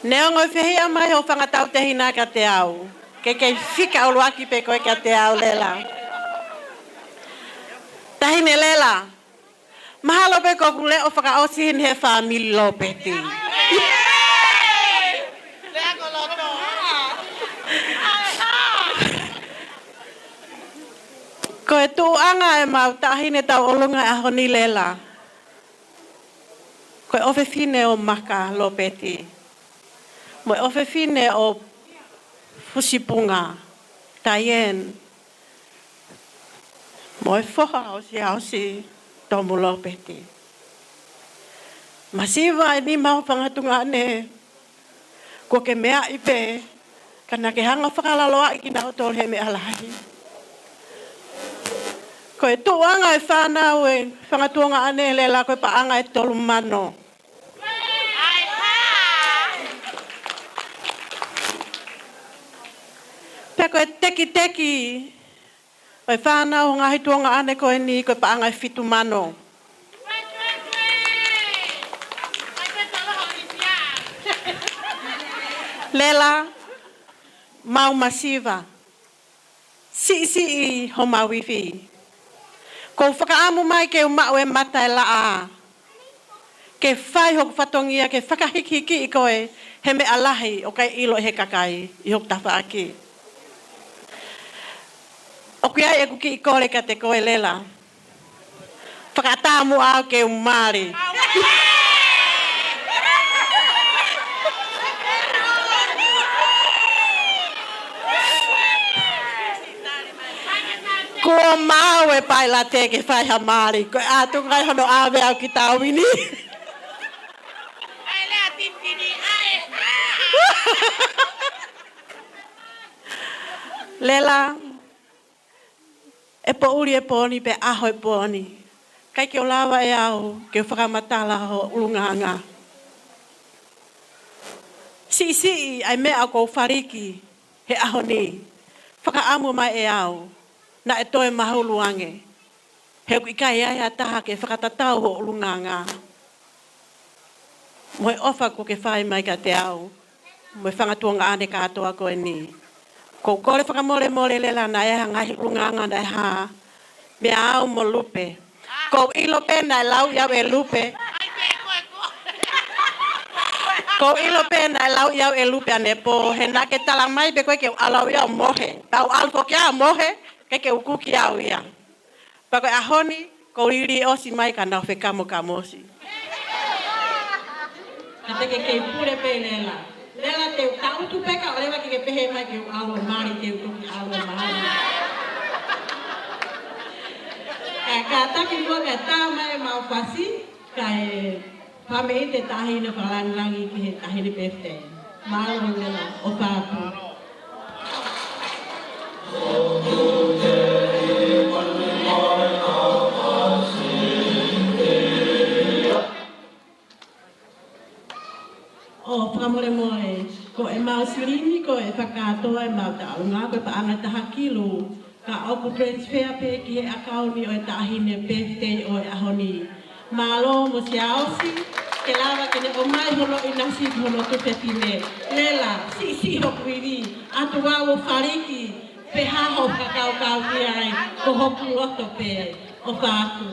Neongo e fehiʻa mai hoʻo fanga tautehina kiate au, ke kei fika ʻuluaki pē koe kiate au Lela. Taʻahine Lela, mahalo pē ko hoku leʻo fakaʻosi heni he fāmili Lopeti. Ko e tuʻuʻanga ʻemau taʻahine tauʻolunga he ʻaho ni Lela, ko e ʻofefine ʻo Maka Lopeti, mo e ʻofefine ʻo Fusipunga, Diane, mo e foha ʻo Siaosi, Tomu Lopeti. Masiva eni homau fanga tuongaʻane, kuo ke meaʻi pē, ka naʻa ke hanga ʻo fakalaloaʻi kinautolu he meʻa lahi. Ko e tuʻuʻanga e fānau e fanga tuongaʻane Lela ko e paʻanga ʻe tolu mano. Pea ko e tekiteki ʻo e fānau ʻo e ngaahi tuongaʻane ko eni ko e paʻanga ʻe fitu mano. Lela, mau masiva. Siʻisiʻi homau ivi. ʻOku ou fakaʻamu mai ke u maʻu e mata e laʻā, ke fai hoku fatongia ke fakahikihikiʻi koe he meʻa lahi ʻoku ʻikai ʻilo ʻe he kakai ʻi hoku tafaʻaki. ʻOku ʻi ai ʻeku kiʻi kole kiate koe Lela. Fakaʻatā muʻa au ke u mali. Kuo maʻu e pailate ke fai ha mali. Ko e ʻatu ngai hono ʻave au ki Tāuini. Lela, e poʻuli e pō ni pea ʻaho e pō ni. ʻIkai ke u lava ʻe au ke u fakamatala ho ʻulungaanga. Siʻisiʻi ʻa e meʻa ʻoku ou faliki he ʻaho ni. Fakaʻamu mai ʻe au naʻe toe mahulu ange, he ʻoku ʻikai ai ha taha ke fakatatau ho ʻulungaanga mo e ʻofa kuo ke fai mai kiate au mo e fanga tuongaʻane kātoa ko eni. ʻOku ou kole fakamolemole Lela naʻe ʻi ai ha ngaahi ʻulungaanga naʻe hā meia au mo Lupe. ʻOku ou ʻilo pē naʻe lauʻi au ʻe Lupe. ʻOku ou ʻilo pē naʻe lauʻi au ʻe Lupe ʻanepō, he naʻa ke tala mai pē koe ke u ʻalu au ia ʻo mohe. Pea u ʻalu foki au ʻo mohe, ke ke ukuki au ia. Pea ko e ʻaho ni, ʻoku ou liliu ʻosi mai ka nau fekamokamosi. Ka te ke kei pule pē Lela. Lela, te u tangutu pē kae ʻoua leva ke ke pehē mai ke u ʻalu ʻo mali, te u toki ʻalu ʻo mali. Kae kātaki muʻa kae tā mai ʻemau fasi, kae fāmili, te taʻahine fakalāngilangi ki he taʻahine birthday. Mālō Lela, ʻofa atu. ʻO fakamolemole, ko ʻemau silini ko e fakakātoa ʻemau taʻalunga ko e paʻanga ʻe taha kilu, ka ʻoku transfer pē ki he ʻakauni ʻo e taʻahine birthday ʻo e ʻaho ni. Mālō mo Siaosi, ke lava ke ne ʻomai hono ʻinasi ki hono tuofefine. Lela, siʻisiʻi hoku ivi, ʻatu au ʻo faliki, pe hā hoʻo fakakaukau ki ai, ko hoku loto pē, ʻofa atu.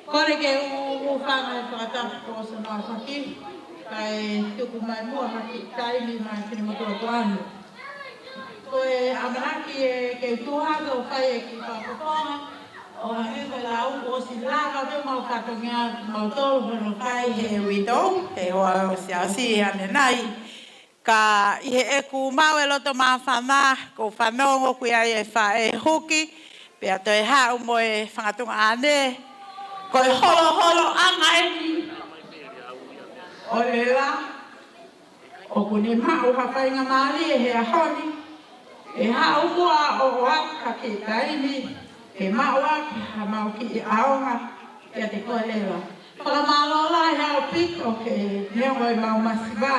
Kole ke u, u hūfanga he fakatapu kuo ʻosi hono aofaki, kae tuku mai muʻa ha kiʻi taimi maʻa e kiʻi motuʻa kuo ʻalu. Ko e ʻamanaki ē ke u tuʻu hake ʻo fai e kiʻi fakafofonga, ʻo hangē ko e lau kuo ʻosi lava pē ʻemau fatongia mautolu hono fai he uito, he ʻosi ʻosi ʻanenai. Ka ʻi heʻeku maʻu e loto māfana, ʻoku ou fanongo ʻoku ʻi ai e faʻē huki, pea toe haʻu mo e fanga tuongaʻane, ko e holoholoʻanga eni ʻo Lela, ʻoku ne maʻu ha faingamālie he ʻaho ni, ʻe haʻu muʻa ʻo ʻoatu ha kiʻi taimi, ke maʻu ʻaki haʻamau kiʻi ʻaonga kiate koe Lela. Fakamālō lahi ʻaupito he neongo ʻemau masiva,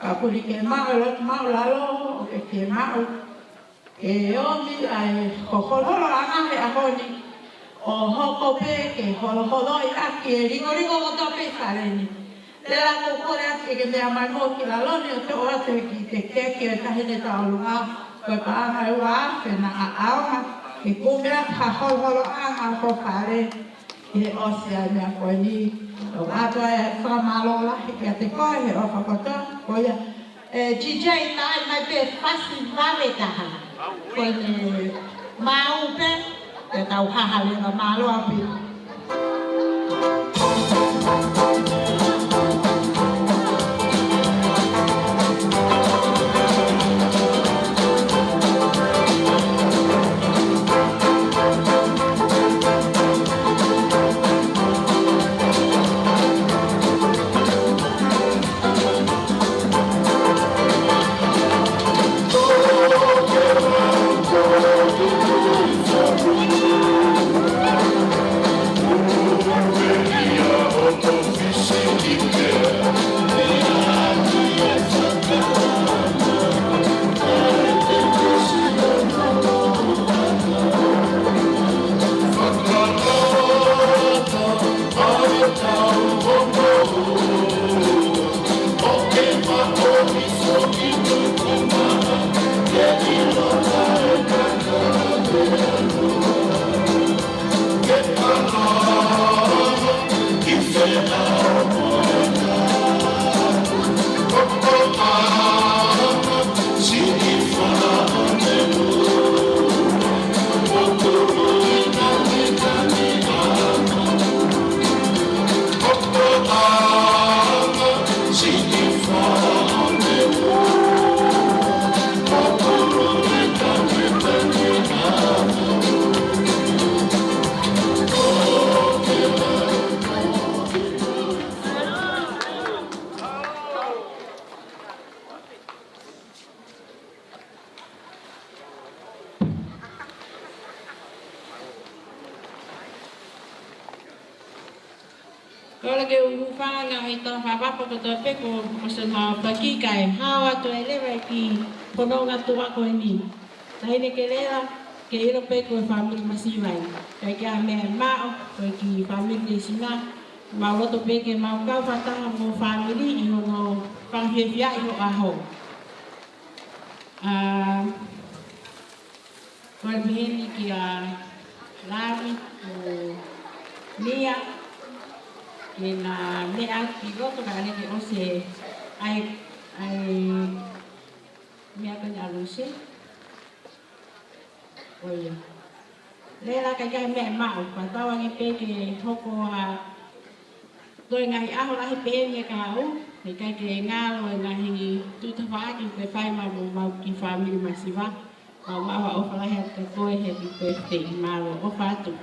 ka ʻoku ʻikai ke maʻu e loto māʻulalo, ʻoku ʻikai ke maʻu e ʻomi ʻa e holoholoʻanga he ʻaho ni, ʻo hoko pē ke holoholoʻi ʻaki e lingolingó kotoa pē ʻi fale ni. Lela, ʻoku ou kole atu ke ke meʻa mai muʻa ki lalo ni ʻo toʻo atu e kiʻi tekiteki ʻo e taʻahine tauʻolunga, ko e paʻanga ʻe ua afe naʻa ʻaonga, ke kumi atu ha holoholoʻanga ʻo e fale ʻi he ʻosi ʻa e meʻa ko eni. ʻOatu ai e fakamālō lahi kiate koe he ʻofa kotoa, ko ia. ʻE, D J, tā mai pē fasi vave taha. Ko ʻene maʻu pē, te tau haha leva, mālō ʻaupito. Kole ke u hūfanga he ngaahi tala fakatapu kotoa pē kuo ʻosi hono aofaki, kae hao atu ai leva e kiʻi fononga tuʻa ko eni. Taʻahine Kelela, ke ʻilo pē ko e fāmili masiva eni. ʻIkai ke ʻi ai ha meʻa ʻe maʻu, ko e kiʻi fāmili Leisina, mau loto pē ke mau kau fakataha mo e fāmili ʻi hono fakafiefia ʻi ho ʻaho. ʻA, kole pehē ni kia Lami mo Nia, ke na meʻa ki loto kae ʻai ke ʻosi ʻa e, ʻa e meʻa ko eni ʻa Lucy. ʻOi. Lela, ʻikai ke ʻi ai ha meʻa ʻe maʻu, pea tau ange pē ke hoko ʻa e toe ngaahi ʻaho lahi pē eni ka ʻoku ʻikai ke ngalo e ngaahi tuʻu tafaʻaki ʻoku fai maʻa homau kiʻi fāmili masiva. Mau maʻu ha ʻofa lahi atu kia koe, happy birthday, mālō, ʻofa atu.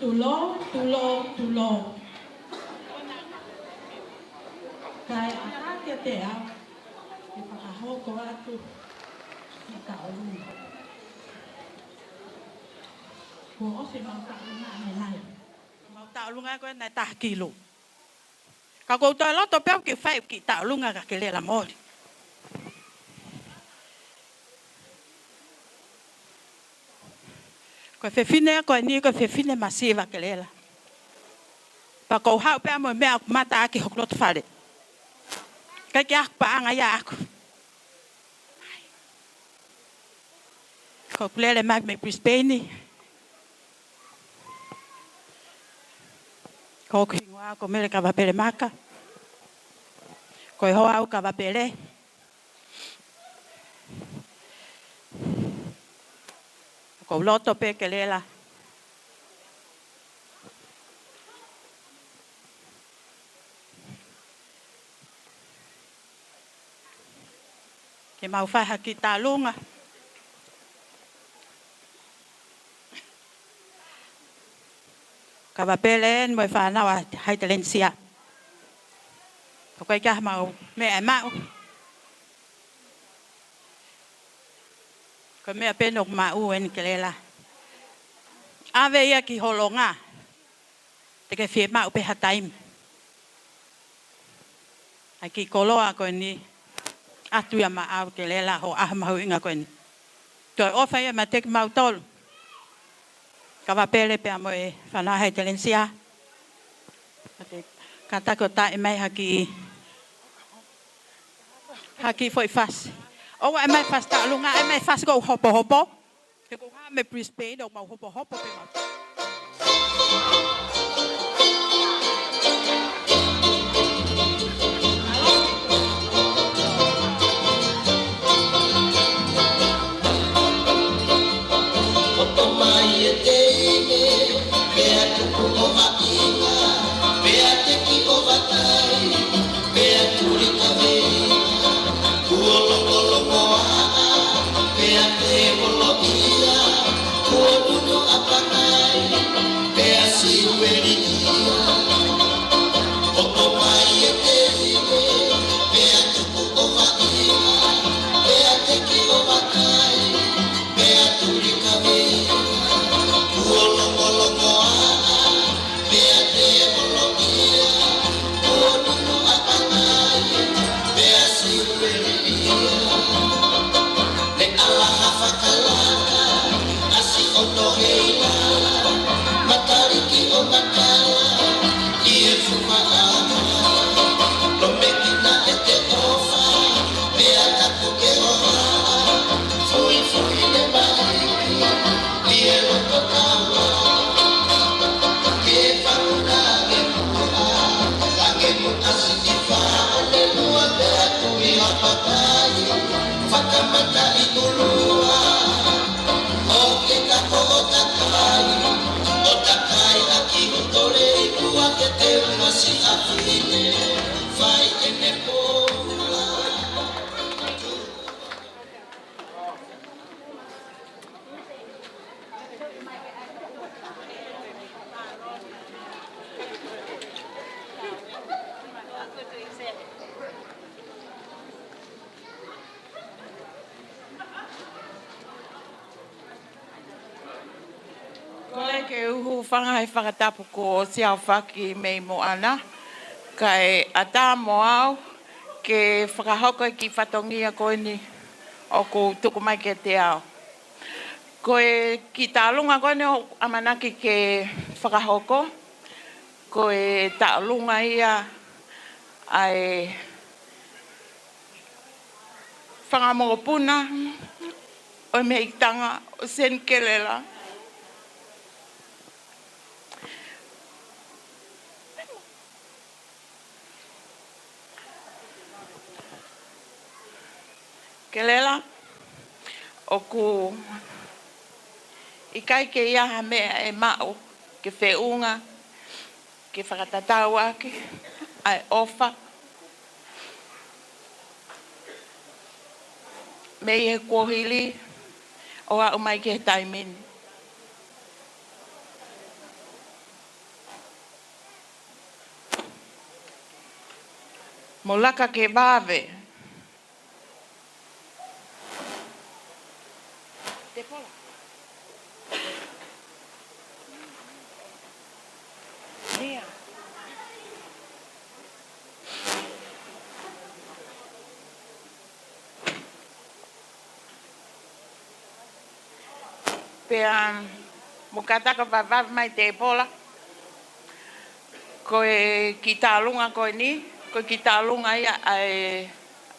Tulou, tulou, tulou. Kae ʻatā kiate au ke fakahoko atu kiʻi taʻolunga. Kuo ʻosi ʻemau taʻolunga ʻanenai. Mau taʻolunga ko ē naʻe taha kilu. Ka ʻoku ou toe loto pē au ke fai kiʻi taʻolunga kia Kelela Moli. Ko e fefine ko eni ko e fefine masiva Kelela. Pea ʻoku ou haʻu pē au mo e meʻa ʻoku mata ʻaki hoku loto fale. ʻIkai ke ʻaku paʻanga ia ʻaʻaku. Ko ʻeku lele mai mei Brisbane. Ko hoku hingoa ko Mele Kavapele Maka. Ko e hoa au Kavapele. ʻOku ou loto pē Kelela ke mau fai ha kiʻi taʻolunga. Kavapele eni mo e fānau ʻa Haitelenisia. ʻOku ʻikai ke ʻi ai haʻamau meʻa ʻe maʻu. Ko e meʻa pē eni ʻoku maʻu eni Kelela. ʻAve ia ki holonga. Te ke fiemaʻu pē ha taimi. ʻAi kiʻi koloa ko eni. ʻAtu ia maʻau Kelela hoʻo ʻaho mahuʻinga ko eni. Toe ʻofa ia meiate kimautolu. Kavapele pea mo e fānau Haitelenisia. Kātaki ʻo taaʻi mai ha kiʻi, ha kiʻi foʻi fasi. ʻOua ʻe ʻai mai fasi taʻolunga, ʻai mai fasi ko hopohopo. He ko e hā mei Brisbane, ʻoku mau hopohopo pē mau. ʻOku mai e teine, pea tuku ʻo haʻinga, pea teki ʻo vakai, pea tuli kaveinga, kuo longolongoaʻa, pea tēvolo ia, kuo nunu ʻapangai, pea siueli ia. ʻOku mai e teine, pea tuku ʻo haʻinga, pea teki ʻo vakai, pea tuli kaveinga, kuo longolongoaʻa, pea tēvolo ia, kuo nunu ʻapangai, pea siueli ia. Ne ʻalaha fakalaka, ʻasi ʻo toheila, mataliki ʻo makala, ʻi he fumaʻa. Lomekina ʻete ʻofa, pea taku ke hoa, fuifui ne maʻi, ʻi he loto taua. Ke fanguna ke muʻa, ke muʻa siʻi fā, ʻo ne lua pea tui ʻapakai, fakamataʻi ʻulua. ʻO ke ka ko ʻo takai, ʻo takai ʻaki ʻo tole i kua ke te masi a fine, fai ʻene pō. Kole ke u hūfanga he fakatapu kuo ʻosi aofaki mei Moana, kae ʻatā mo au ke fakahoko e kiʻi fatongia ko eni ʻoku tuku mai kiate au. Ko e kiʻi taʻolunga ko eni ʻoku ʻamanaki ke fakahoko, ko e taʻolunga ia ʻa e fanga mokopuna ʻo e mehikitanga ʻo Seni Kelela. Kelela, ʻoku ʻikai ke ʻi ai ha meʻa ʻe maʻu ke feʻunga ke fakatatau ʻaki ʻa e ʻofa mei he kuohili ʻo aʻu mai ki he taimi ni. ʻO laka ke vave. Te pola. Nia. Pea mo kātaki vavave mai te pola. Ko e kiʻi tālunga ko eni, ko e kiʻi tālunga ia ʻa e,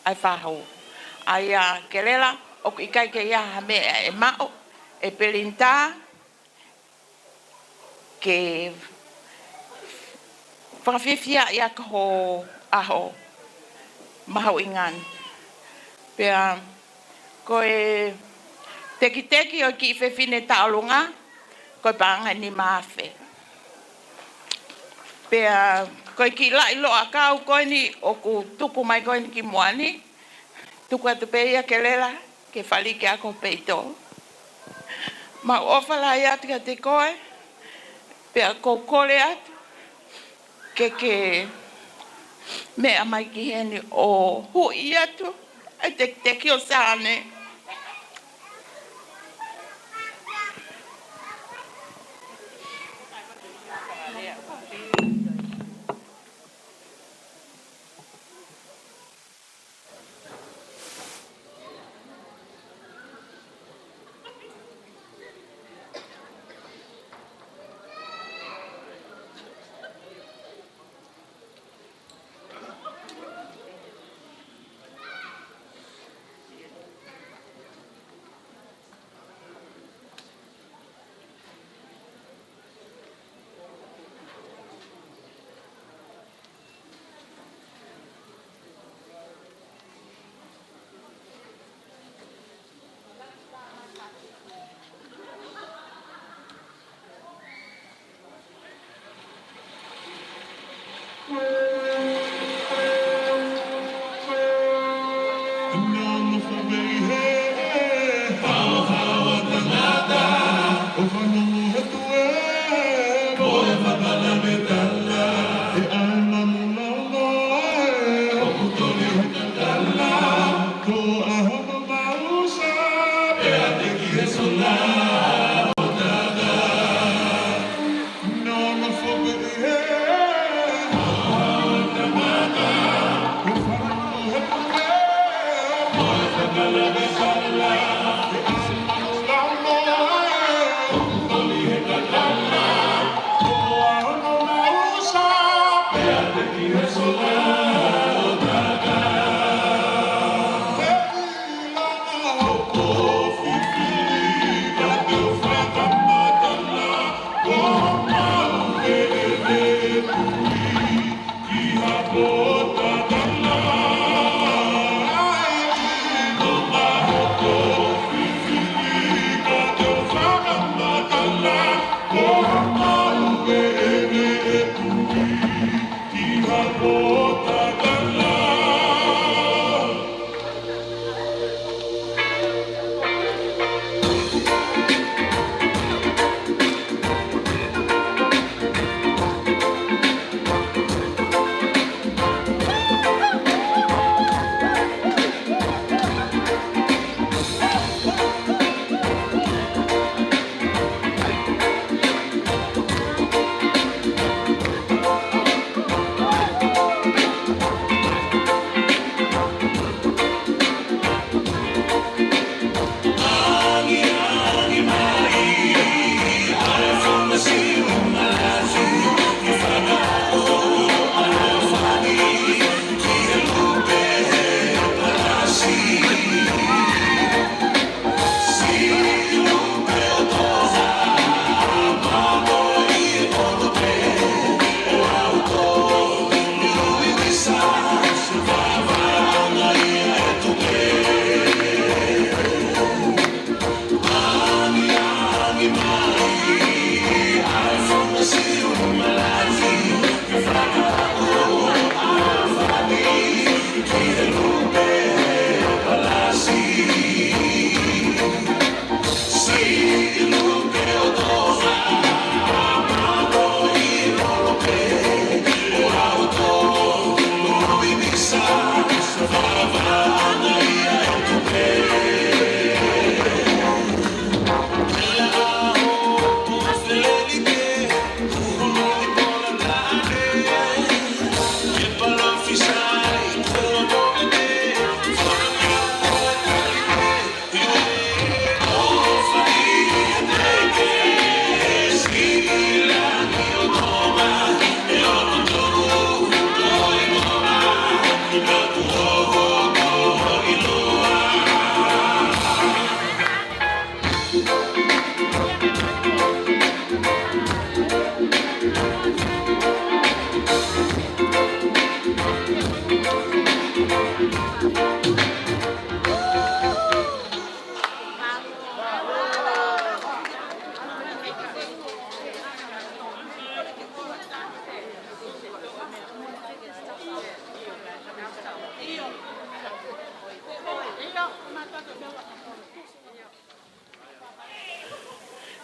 ʻa e fahu. ʻA ia Kelela, ʻoku ʻikai ke ʻi ai ha meʻa ʻe maʻu, ʻe pelinitā, ke fakafiefia ʻaki ho ʻaho mahuʻinga ni. Pea ko e tekiteki ʻo e kiʻi fefine tālunga, ko e paʻanga ʻe nima afe. Pea ko e kiʻi laʻi loʻakau ko eni ʻoku tuku mai ko eni ki muʻa ni, tuku atu pē ia Kelela, ke fāliki ʻaki ho peito. Mau ʻofa lahi atu kiate koe, pea ʻoku ou kole atu ke ke meʻa mai ki heni ʻo huʻi atu ʻa e tekiteki ʻo Sane.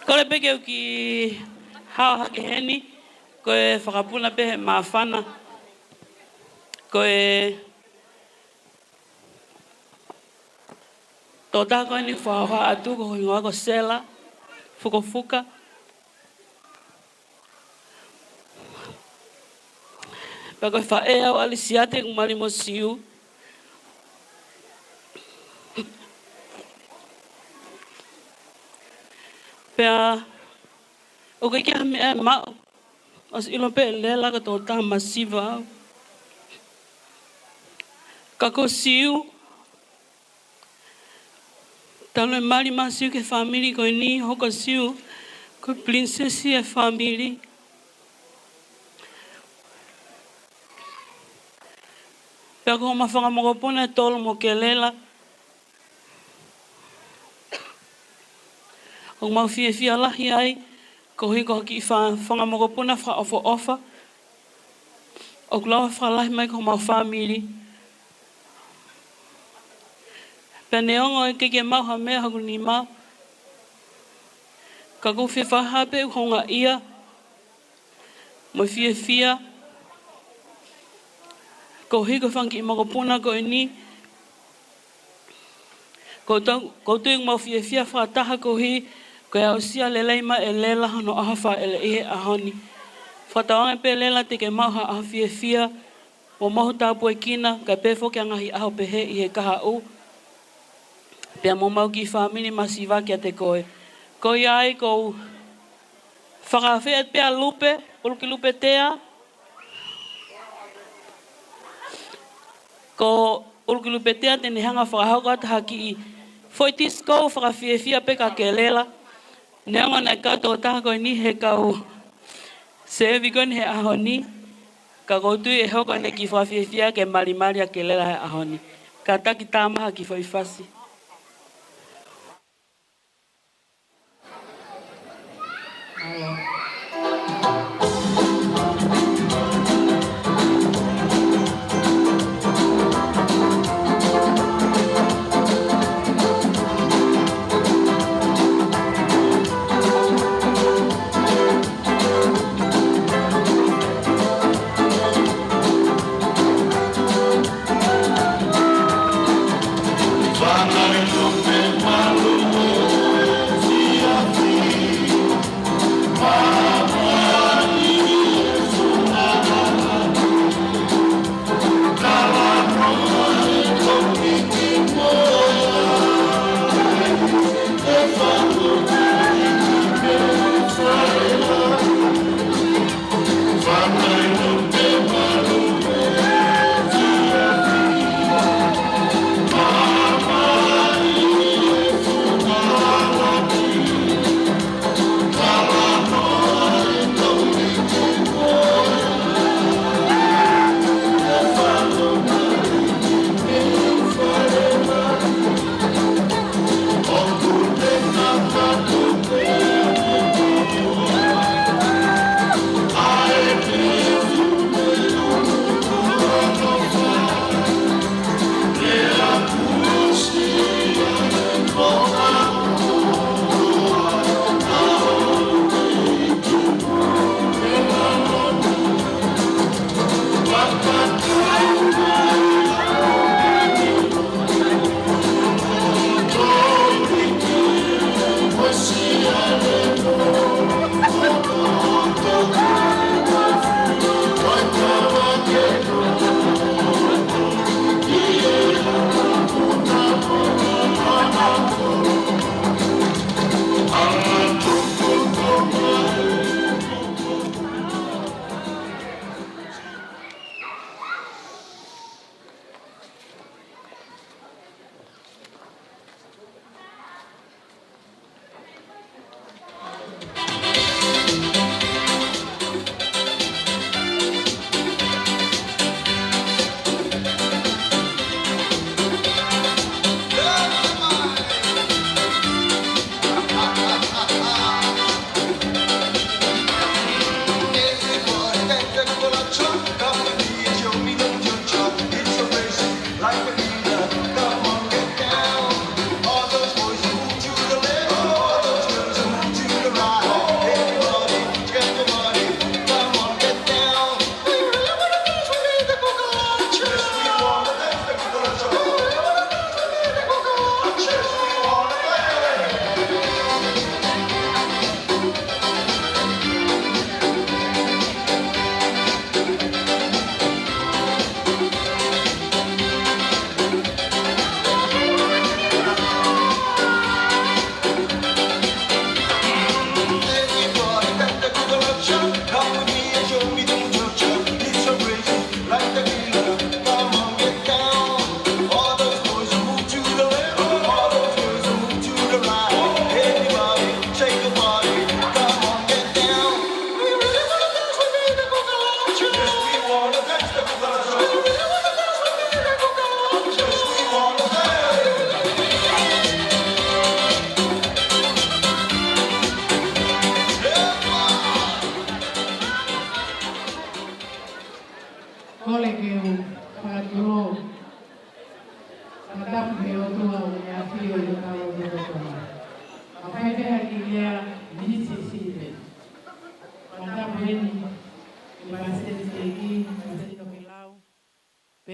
Kole pē ke u kiʻi hao hake heni, ko e fakapuna pē he māfana. Ko e tokotaha ko eni ʻoku fakahohaʻa atu ko e hingoa ko Sela Fukofuka. Pea ko e faʻē au ʻa Lisiate, ʻoku mali mo Siu. Pea ʻoku ʻikai ke ʻi ai ha meʻa ʻe maʻu. ʻOsi ʻilo pē ʻe Lela ko e tokotaha masiva au. Ka ko Siu, talu e mali mai ʻa Siu ki he fāmili ko eni, hoko ʻa Siu ko e pilinisesi ʻo e fāmili. Pea ko homa fanga mokopuna ʻe tolu mo Kelela, ʻoku mau fiefia lahi ai, koeʻuhi ko e kiʻi fa-, fanga mokopuna fakaʻofoʻofa ʻoku lava fakalahi mai ki homau fāmili. Pea neongo ʻoku ʻikai ke maʻu ha meʻa ʻi hoku nima, ka ʻoku ou fie fakahā pē ʻeku houngaʻia mo e fiefia koeʻuhi ko e fanga kiʻi mokopuna ko eni. ʻOku ou tau, ʻoku ou tui ʻoku mau fiefia fakataha koeʻuhi ko e aʻusia lelei mai ʻe Lela hono ʻaho fāʻeleʻi he ʻaho ni. Fakatauange pē Lela te ke maʻu ha ʻaho fiefia, mo mohu tāpuekina, kae pehē foki ʻa e ngaahi ʻaho pehē ʻi he kahaʻu. Pea mo homau kiʻi fāmili masiva kiate koe. Ko ia ai ʻoku ou fakaafeʻi pē ʻa Lupe, ʻUlukilupetea. Ko ʻUlukilupetea te ne hanga ʻo fakahoko atu ha kiʻi foʻi tisikō fakafiefia pē kia Kelela. Neongo naʻe kau tokotaha ko eni he kau sevi ko eni he ʻaho ni, ka ʻoku ou tui ʻe hoko ʻene kiʻi fakafiefia ke malimali ʻa Kelela he ʻaho ni. Kātaki tā mai ha kiʻi foʻi fasi.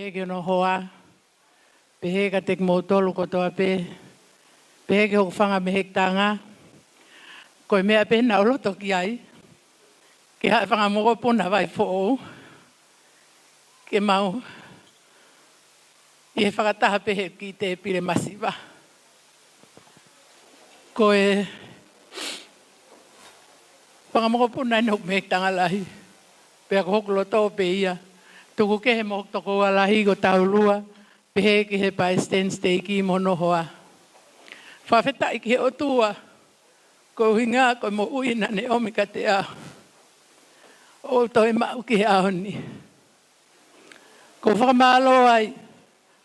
Pehē ki hono hoa, pehē kiate kimoutolu kotoa pē, pehē ki hoku fanga mehekitanga, ko e meʻa pē naʻa ku loto ki ai, ke haʻu e fanga mokopuna Vaifoʻou, ke mau ʻi he fakataha pē he kiʻi tēpile masiva. Ko e fanga mokopuna eni hoku mehekitanga lahi, pea ko hoku loto pē ia, tuku kehe mo hoku tokoua lahi ko Taulua, pehē ki he palesiteni siteiki mo hono hoa. Fakafetaʻi ki he ʻOtua, ko e ʻuhinga ko e moʻui naʻa ne ʻomi kiate au, ʻo u toe maʻu ki he ʻaho ni. Ko e fakamālō ai,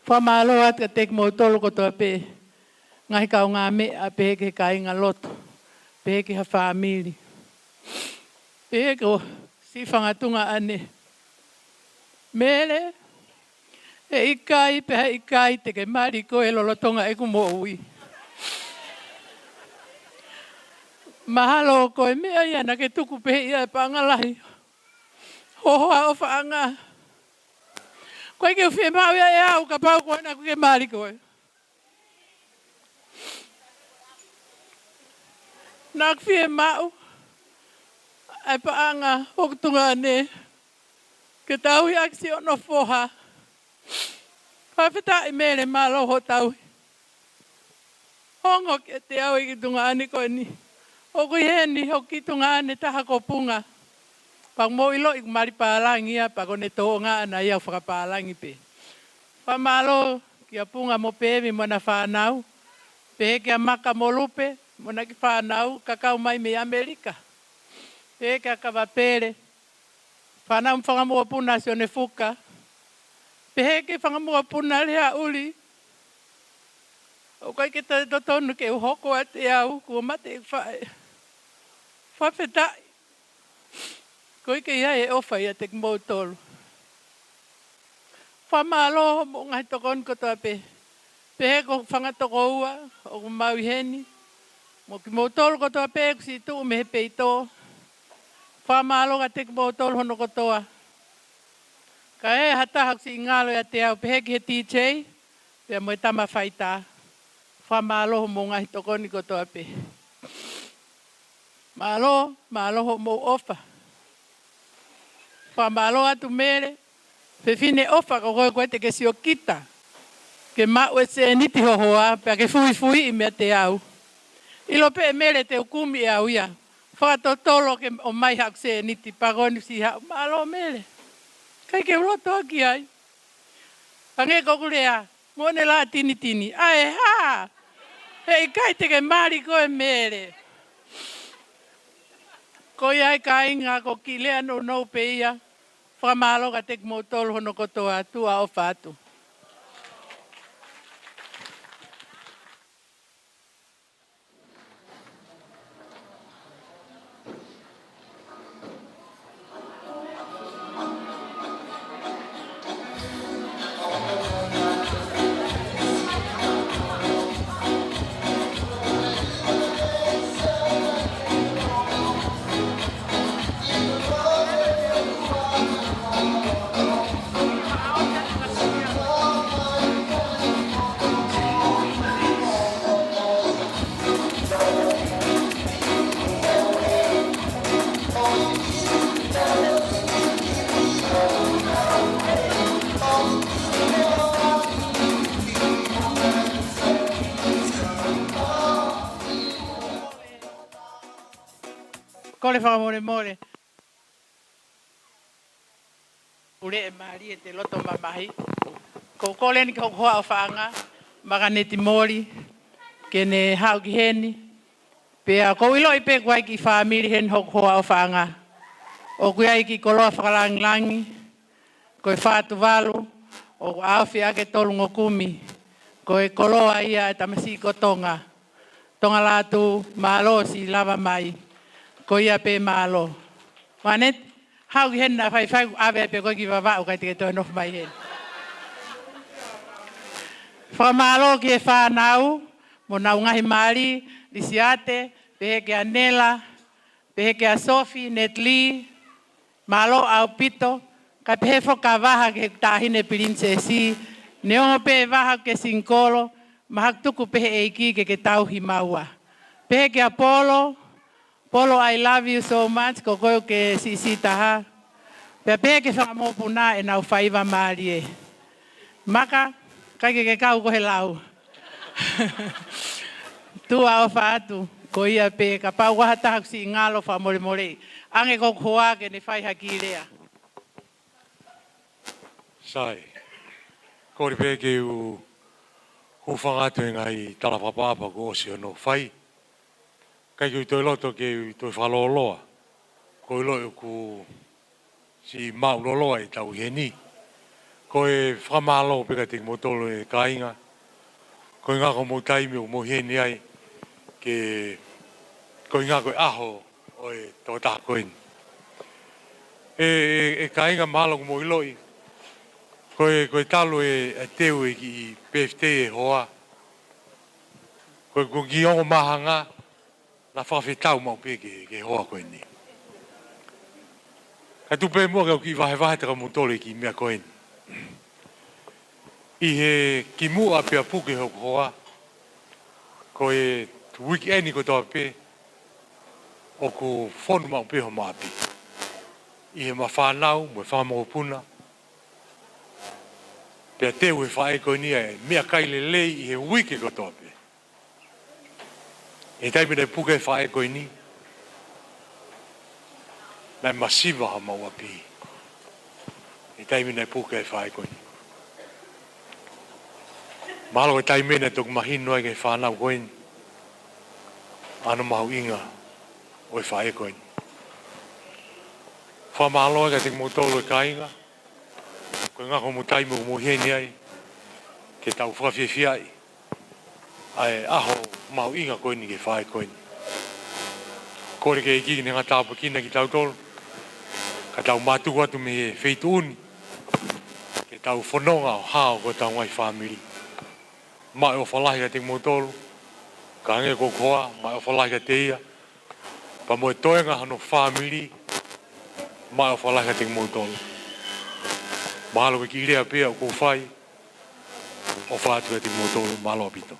fakamālō atu kiate kimoutolu kotoa pē, ngaahi kaungāmeʻa, pehē ki he kāingalotu, pehē ki ha fāmili, pehē ki ho siʻi fanga tuongaʻane. Mele, heʻikai pē, heʻikai te ke mali koe lolotonga ʻeku moʻui. Mahalo ko e meʻa ia naʻa ke tuku pē ia e paʻanga lahi ho hoa ʻofaʻanga. ʻOku ʻikai ke u fiemaʻu ia ʻe au kapau ko ena ʻoku ke mali koe. Naʻa ku fiemaʻu ʻa e paʻanga hoku tuongaʻane ke tauhi ʻaki siʻono foha. Fakafetaʻi Mele, mālō hoʻo tauhi. Ongo kiate au e kiʻi tuongaʻane ko eni. ʻOku ʻi heni hoku kiʻi tuongaʻane taha ko Punga. Pea ʻoku mou ʻiloʻi ʻoku mali pālangi ia, pea ko ʻene tōʻonga ʻana ia ʻo fakapālangi pē. Fakamālō kia Punga mo Pevi mo ʻena fānau. Pehē kia Maka mo Lupe mo ʻena kiʻi fānau, ka kau mai mei ʻAmelika. Pehē kia Kavapele, fānau mo e fanga mokopuna Sione Fuka. Pehē ki he fanga mokopuna Leaʻuli. ʻOku ʻikai ke toe totonu ke u hoko atu ʻe au, kuo mate ʻeku faʻē. Fakafetaʻi. ʻOku ʻikai ke ʻi ai e ʻofa ʻiate kimoutolu. Fakamālō hoʻomou ngaahi tokoni kotoa pē. Pehē ki hoku fanga tokoua ʻoku mau ʻi heni, mo kimoutolu kotoa pē ʻoku siʻi tuʻu mei he peito. Fakamālō kiate kimoutolu hono kotoa. Ka ʻi ai ha taha ʻoku siʻi ngalo ʻiate au, pehē ki he DJ pea mo e tama faitā. Fakamālō hoʻomou ngaahi tokoni kotoa pē. Mālō, mālō hoʻomou ʻofa. Fakamālō atu Mele, fefine ʻofa ko koe, ʻoku ʻikai te ke siokita ke maʻu e sēniti ho hoa pea ke fuifuiʻi meiate au. ʻIlo pē Mele te u kumi ʻe au ia, fakatotolo ke ʻomai haʻaku sēniti pea ko eni siʻi haʻu. Mālō Mele. ʻIkai ke u loto ki ai. Hangē ko ʻeku lea, mo ʻene lā tinitini. ʻAi hā? Heʻikai te ke mali koe Mele. Ko ia ai kāinga, ko e kiʻi lea nounou pē ia. Fakamālō kiate kimoutolu hono kotoa, tuʻa ʻofa atu. Kole fakamolemole. Pule ʻe mālie ʻete loto mamahi. Ko e kole eni ki hoku hoa ʻofaʻanga, Makaneti Moli, ke ne haʻu ki heni. Pea ʻoku ou ʻiloʻi pē ʻoku ʻi ai e kiʻi fāmili heni hoku hoa ʻofaʻanga. ʻOku ʻi ai e kiʻi koloa fakalangilangi, ko e Fā Tuvalu, ʻoku ʻaofia ʻaki e Tolungokumi. Ko e koloa ia e tamasiʻi ko Tonga. Tonga Lātū, mālō siʻi lava mai. Ko ia pē, mālō. Manet, haʻu ki heni naʻa faifai, ʻave pē koe ki Vavaʻu, ʻikai te ke toe nofo mai heni. Fakamālō ki he fānau mo honau ngaahi mali, Lisiate, pehē kia Nela, pehē kia Sofi, Netli, mālō ʻaupito, Kae pehē foki ka vaha ki he taʻahine pilinisesi, neongo pē vaha ki he singikolo, mahalo tuku pē ʻe he ʻEiki ke ke tauhi maua. Pehē kia Polo, Polo, I love you so much, ko koe ʻoku ke siʻisiʻi taha. Pea pehē ki he fanga mokopuna ʻenau faiva mālie. Maka, ʻikai ke ke kau koe he lau. Tuʻa ʻofa atu, ko ia pē, kapau ʻoku ʻi ai ha taha ʻoku siʻi ngalo, fakamolemole. ʻAnge ki hoku hoa ke ne fai ha kiʻi lea. Sai. Kole pē ke u hūfanga atu he ngaahi tala fakaʻapaʻapa kuo ʻosi hono fai. ʻIkai ke u toe loto ke u toe fakalōloa. Ko e ʻilo ʻoku siʻi maʻulōloa ʻetau ʻi heni. Ko e fakamālō pē kiate kimoutolu e kāinga. Ko e ʻuhinga ko hoʻomou taimi ʻoku mou ʻi heni ai. Ke, ko e ʻuhinga ko e ʻaho ʻo e tokotaha ko eni. ʻE, ʻe, ʻe kāinga, mahalo ʻoku mou ʻiloʻi. Ko e, ko e talu e, e teu e kiʻi birthday e hoa. Ko e, ko e kiʻi ongo māhanga, naʻa fakafetau maʻu pē ki he, ki he hoa ko eni. Ka tuku pē muʻa ke u kiʻi vahevahe atu kia moutolu e kiʻi meʻa ko eni. ʻI he kimuʻa pea puke hoku hoa, ko e weekend kotoa pē, ʻoku fonu maʻu pē homa ʻapi. ʻI heʻema fānau, mo e fanga mokopuna, pea teu ʻe he faʻē ko eni ʻa e meʻakai lelei ʻi he uike kotoa pē. ʻI he taimi naʻe puke e faʻē ko eni, naʻe masiva homau ʻapi. ʻI he taimi naʻe puke e faʻē ko eni. Mahalo ko e taimi naʻe toki mahino ai ki he fānau ko eni, ʻa hono mahuʻinga ʻo e faʻē ko eni. Fakamālō kiate kimoutolu e kāinga, ko e ʻuhinga ko hoʻomou taimi ʻoku mou ʻi heni ai, ke tau fakafiefiaʻi ʻa e ʻaho mahuʻinga ko eni ki he faʻē ko eni. Kole ki he ʻEiki ke ne hanga ʻo tāpuekina kitautolu, ka tau mātuku atu mei he feituʻu ni, ke tau fononga ʻo hao ko hotau ngaahi fāmili. Maʻu e ʻofa lahi kiate kimoutolu, ka hangē ko hoku hoa, maʻu e ʻofa lahi kiate ia, pea mo e toenga hono fāmili, maʻu e ʻofa lahi kiate kimoutolu. Mahalo ko e kiʻi lea pē ia ʻoku ou fai, ʻofa atu kiate kimoutolu, mālō ʻaupito.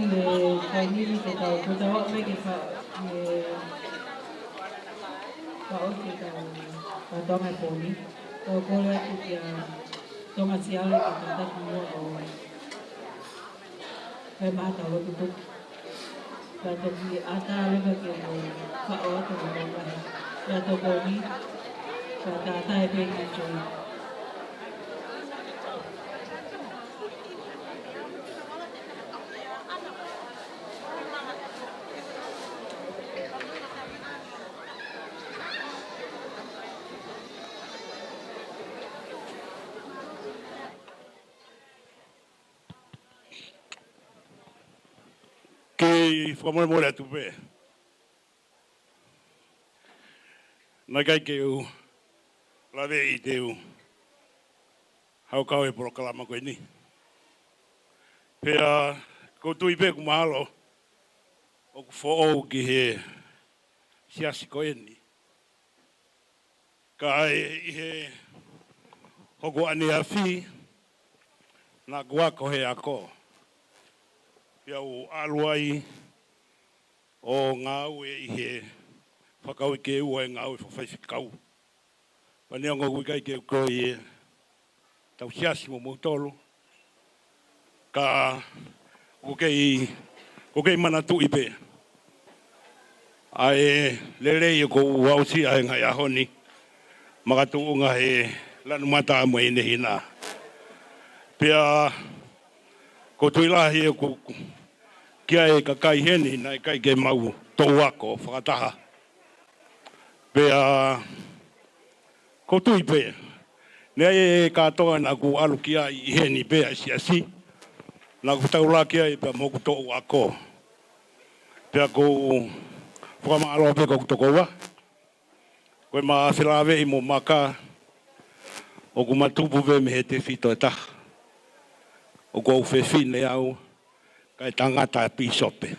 Ko e taimi ni ke tau, ko tau ō mai ke fa-, ke faʻo ke tau, tau tonga poni. Tau kole atu kia Tonga Siale ke tau taki muʻa ʻo fai mai ʻetau lotu tuku. Ka toki ʻatā leva ke tau faʻo atu mo tau lahi. Kia tau poni, ka tau tae pē ki Joni. Kei fakamolemole atu pē. Naʻe ʻikai ke u laveʻi te u haʻu kau he polokalama ko eni. Pea ʻoku ou tui pē ʻoku mahalo ʻoku foʻou ki he siasi ko eni. Ka ʻi he hoku ʻaneafi, naʻa ku ako he ako. Pea u ʻalu ai ʻo ngāue ʻi he fakauike ua e ngāue fakafaifekau. Pea neongo ʻoku ʻikai ke u kei ʻi he tau siasi mo moutolu, ka ʻoku kei, ʻoku kei manatuʻi pē ʻa e lelei ʻoku ou aʻusia he ngaahi ʻaho ni, makatuʻunga he lanu mata mo e hinehina. Pea ʻoku ou tui lahi ʻoku, ki ai e kakai heni naʻe ʻikai ke mau toʻu ako fakataha. Pea ʻoku ou tui pē, naʻe ʻi ai e kātoa naʻa ku ʻalu ki ai ʻi heni pē ʻa e siasi, naʻa ku taulaki ai pea mo hoku toʻu ako. Pea ʻoku ou fakamālō pē ki hoku tokoua, ko ʻema felāveʻi mo Maka, ʻoku ma tupu pē mei he tefito ʻe taha. ʻOku ou fefine au, kae tangata pīsope.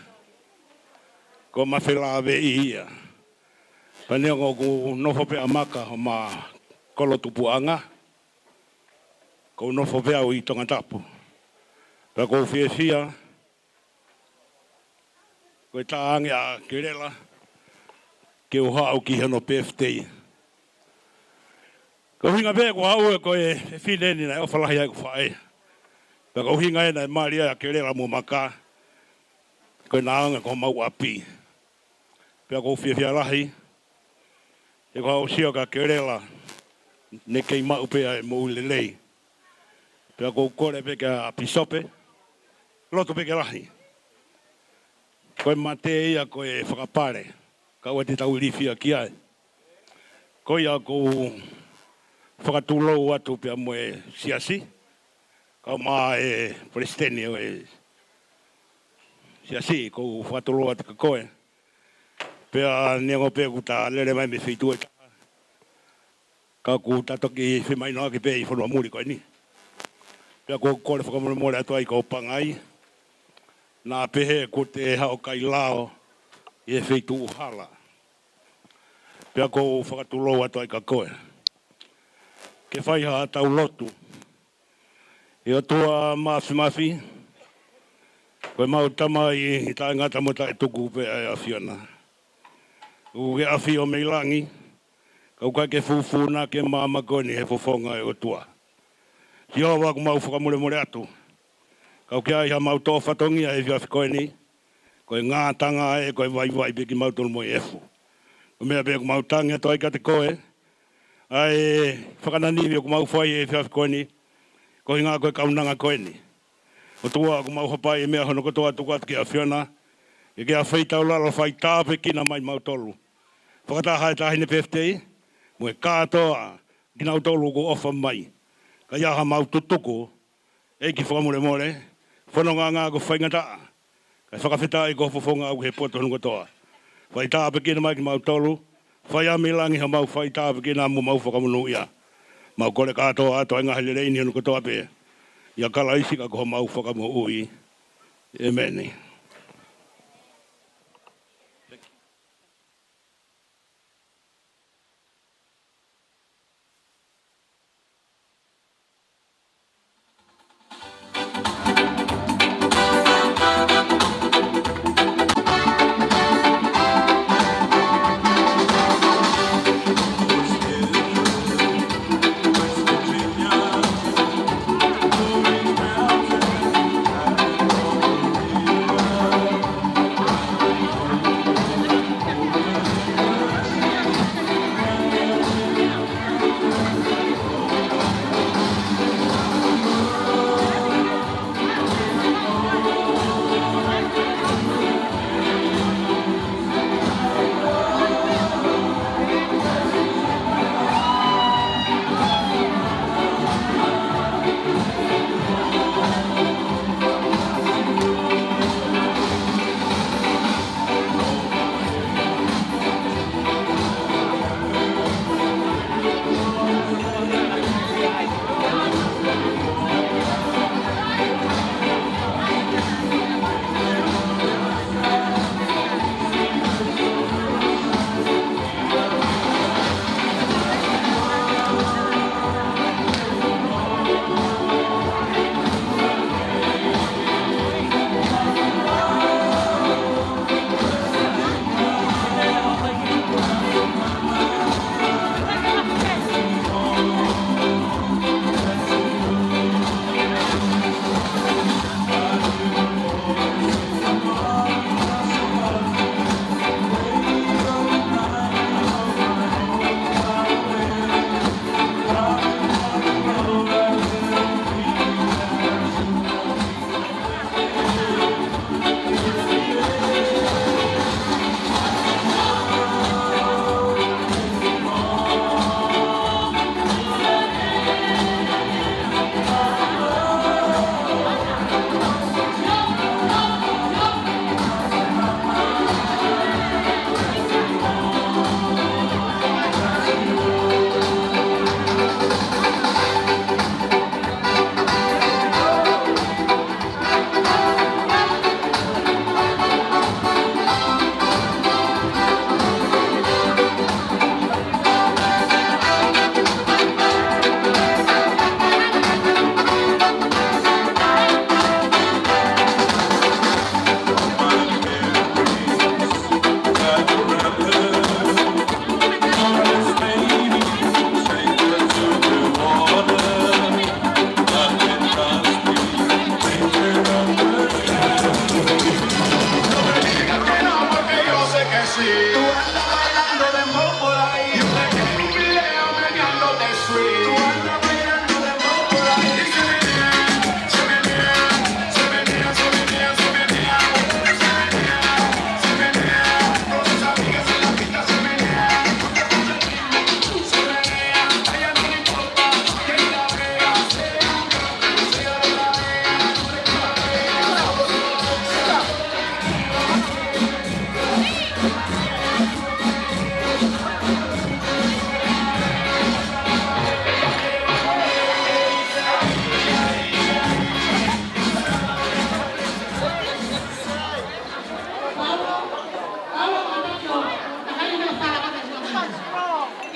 Ko ʻema felāveʻi ia. Pea neongo ʻoku nofo pē ʻa Maka ʻi homa kolo tupuʻanga, ʻoku ou nofo pē au ʻi Tongatapu. Pea ʻoku ou fiefia, ko e tā ange ʻa Kelela ke u haʻu ki hono birthday. Ko e ʻuhinga pē ʻeku haʻu ē, ko e fefine ni naʻe ʻofa lahi ai ʻeku faʻē. Pea ko e ʻuhinga ē naʻe mali ai ʻa Kelela mo Maka, ko e naʻa nau ō ange ki homau ʻapi. Pea ʻoku ou fiefia lahi, he ko e aʻusia ʻa Kelela, naʻe kei maʻu pē ʻa e moʻui lelei. Pea ʻoku ou kole pē kia Pīsope, lotu pē ke lahi. Ko e mate ia ko e fakapale, ka ʻoua te tau ilifia ki ai. Ko ia ʻoku ou fakatulou atu pea mo e siasi, kae ʻumaʻā e palesiteni ʻo e siasi, ʻoku ou fakatulou atu kia koe. Pea neongo pē ʻoku ta lele mai mei he feituʻu ʻe taha, ka ʻoku ta toki femahinoʻaki pē ʻi fonua muli ko eni. Pea ʻoku ou kole fakamolemole atu ai ki ho pangai, naʻa pehē ʻoku te haʻu ʻo kai lao ʻi he feituʻu hala. Pea ʻoku ou fakatulou atu ai kia koe ke fai haʻatau lotu. ʻE ʻOtua Māfimafi, ko ʻemau Tamai taʻengata mo taʻetuku pē ʻa e ʻAfiona. ʻOku ke ʻafio mei langi, ka ʻoku ʻikai ke fufū naua e maama ko eni he fofonga ʻo e ʻOtua. Sihova, ʻoku mau fakamolemole atu, ka ʻoku ʻi ai haʻamau toʻo fatongia he efiafi ko eni, ko e ngataʻanga ē, ko e vaivai pē kimautolu mo e efu. Ko e meʻa pē ʻoku mau tangi atu ai kiate koe, ʻa e fakananimi ʻoku mau fai he efiafi ko eni, koeʻuhinga ko e kaunanga ko eni. ʻOtua, ʻoku mau hapai e meʻa hono kotoa tuku atu ki he ʻAfiona, ke ke ʻafeitaulalo fai tāpuekina mai kimautolu. Fakataha e taʻahine pefitei, mo e kātoa kinautolu ʻoku ʻofa mai. Ka ʻi ai haʻamau tutuku, ʻEiki fakamolemole, fononga ʻoku faingataʻa, kae fakafetaʻi ko ho fofonga ʻoku ʻi he poto hono kotoa. Fai tāpuekina mai kimautolu, fai ā mei langi haʻamau fai tāpuekina mo mau fakamonūʻia. Mau kole kātoa atu ʻa e ngaahi lelei ni hono kotoa pē, ʻia Kalaisi ka ko homau Fakamoʻui. ʻEmeni.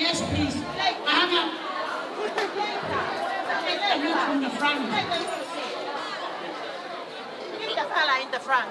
Yes, please. Ahana. Take the view from the front. Leave the fella in the front.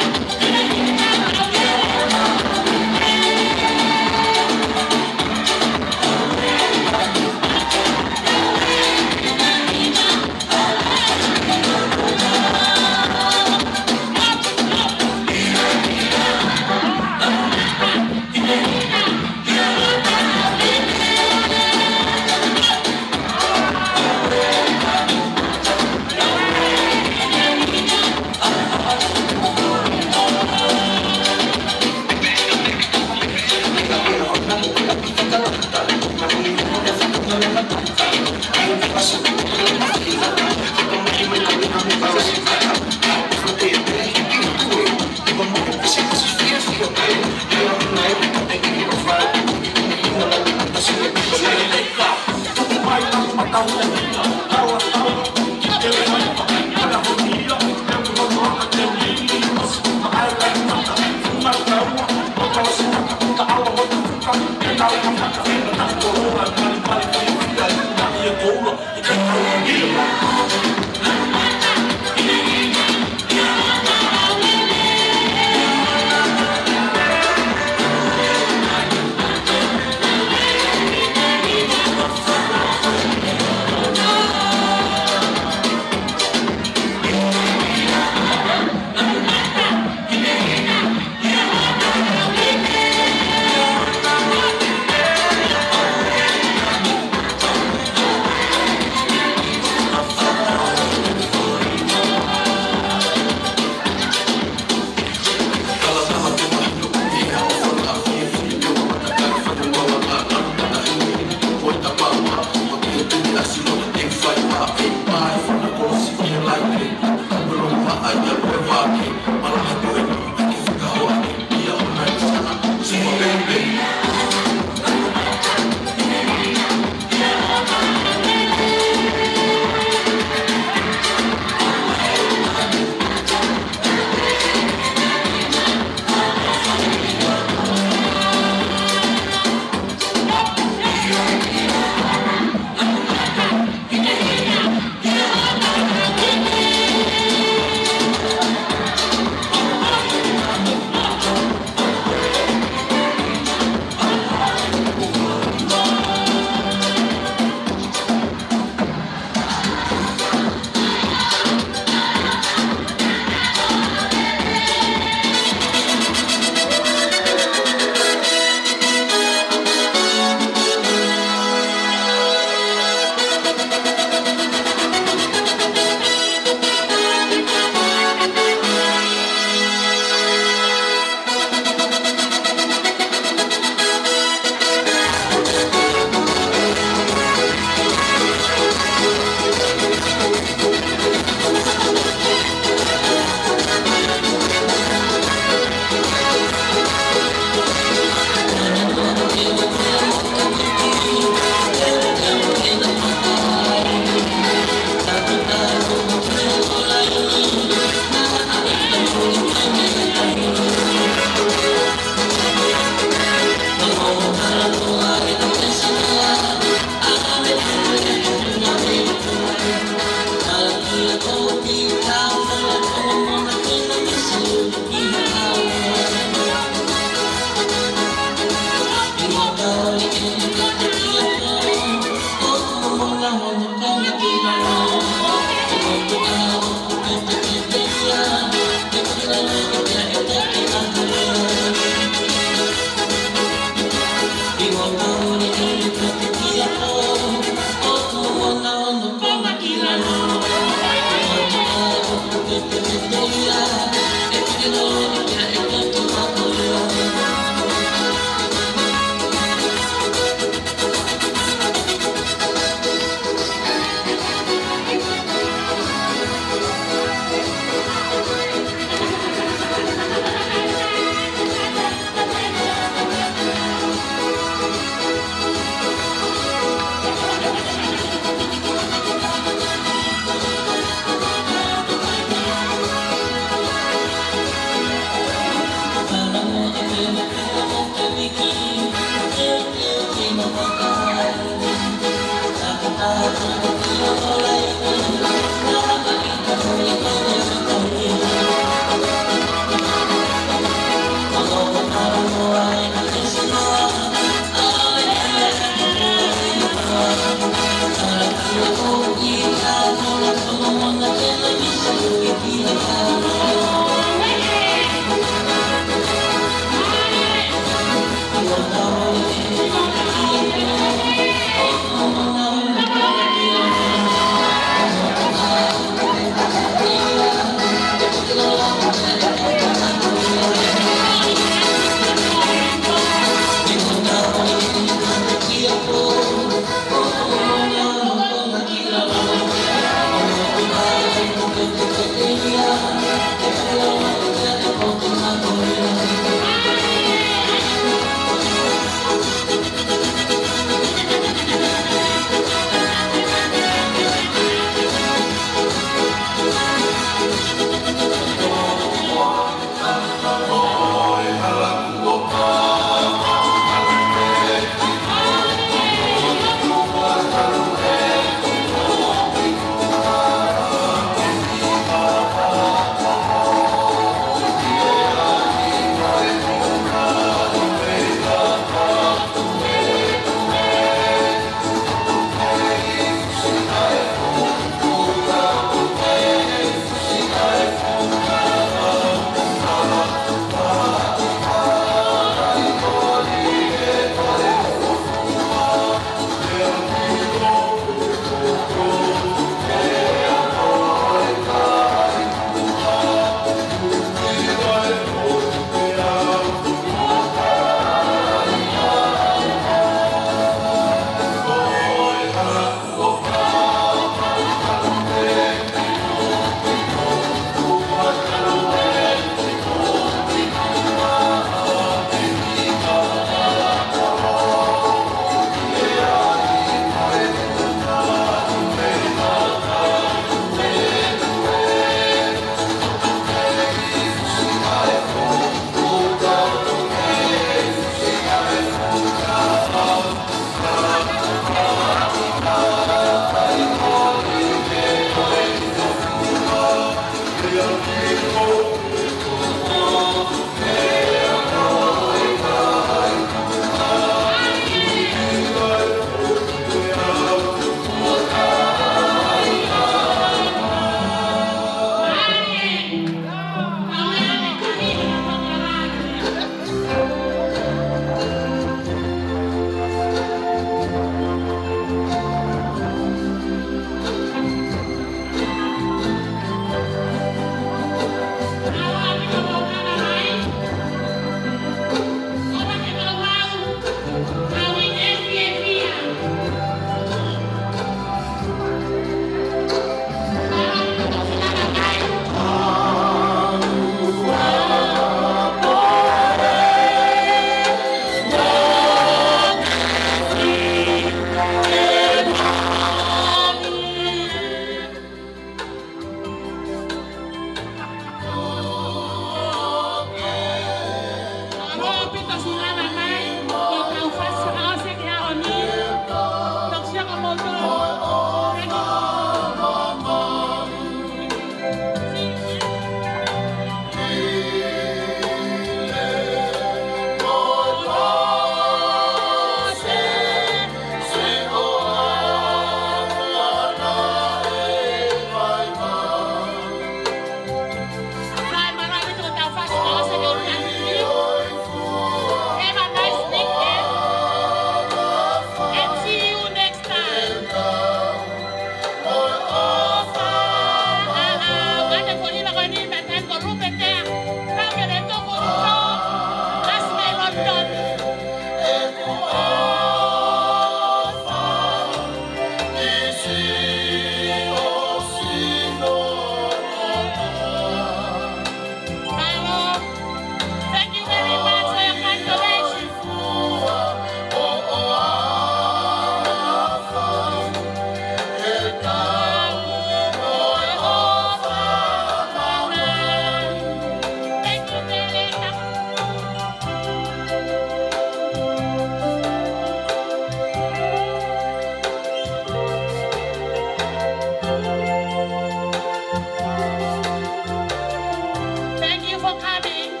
Happy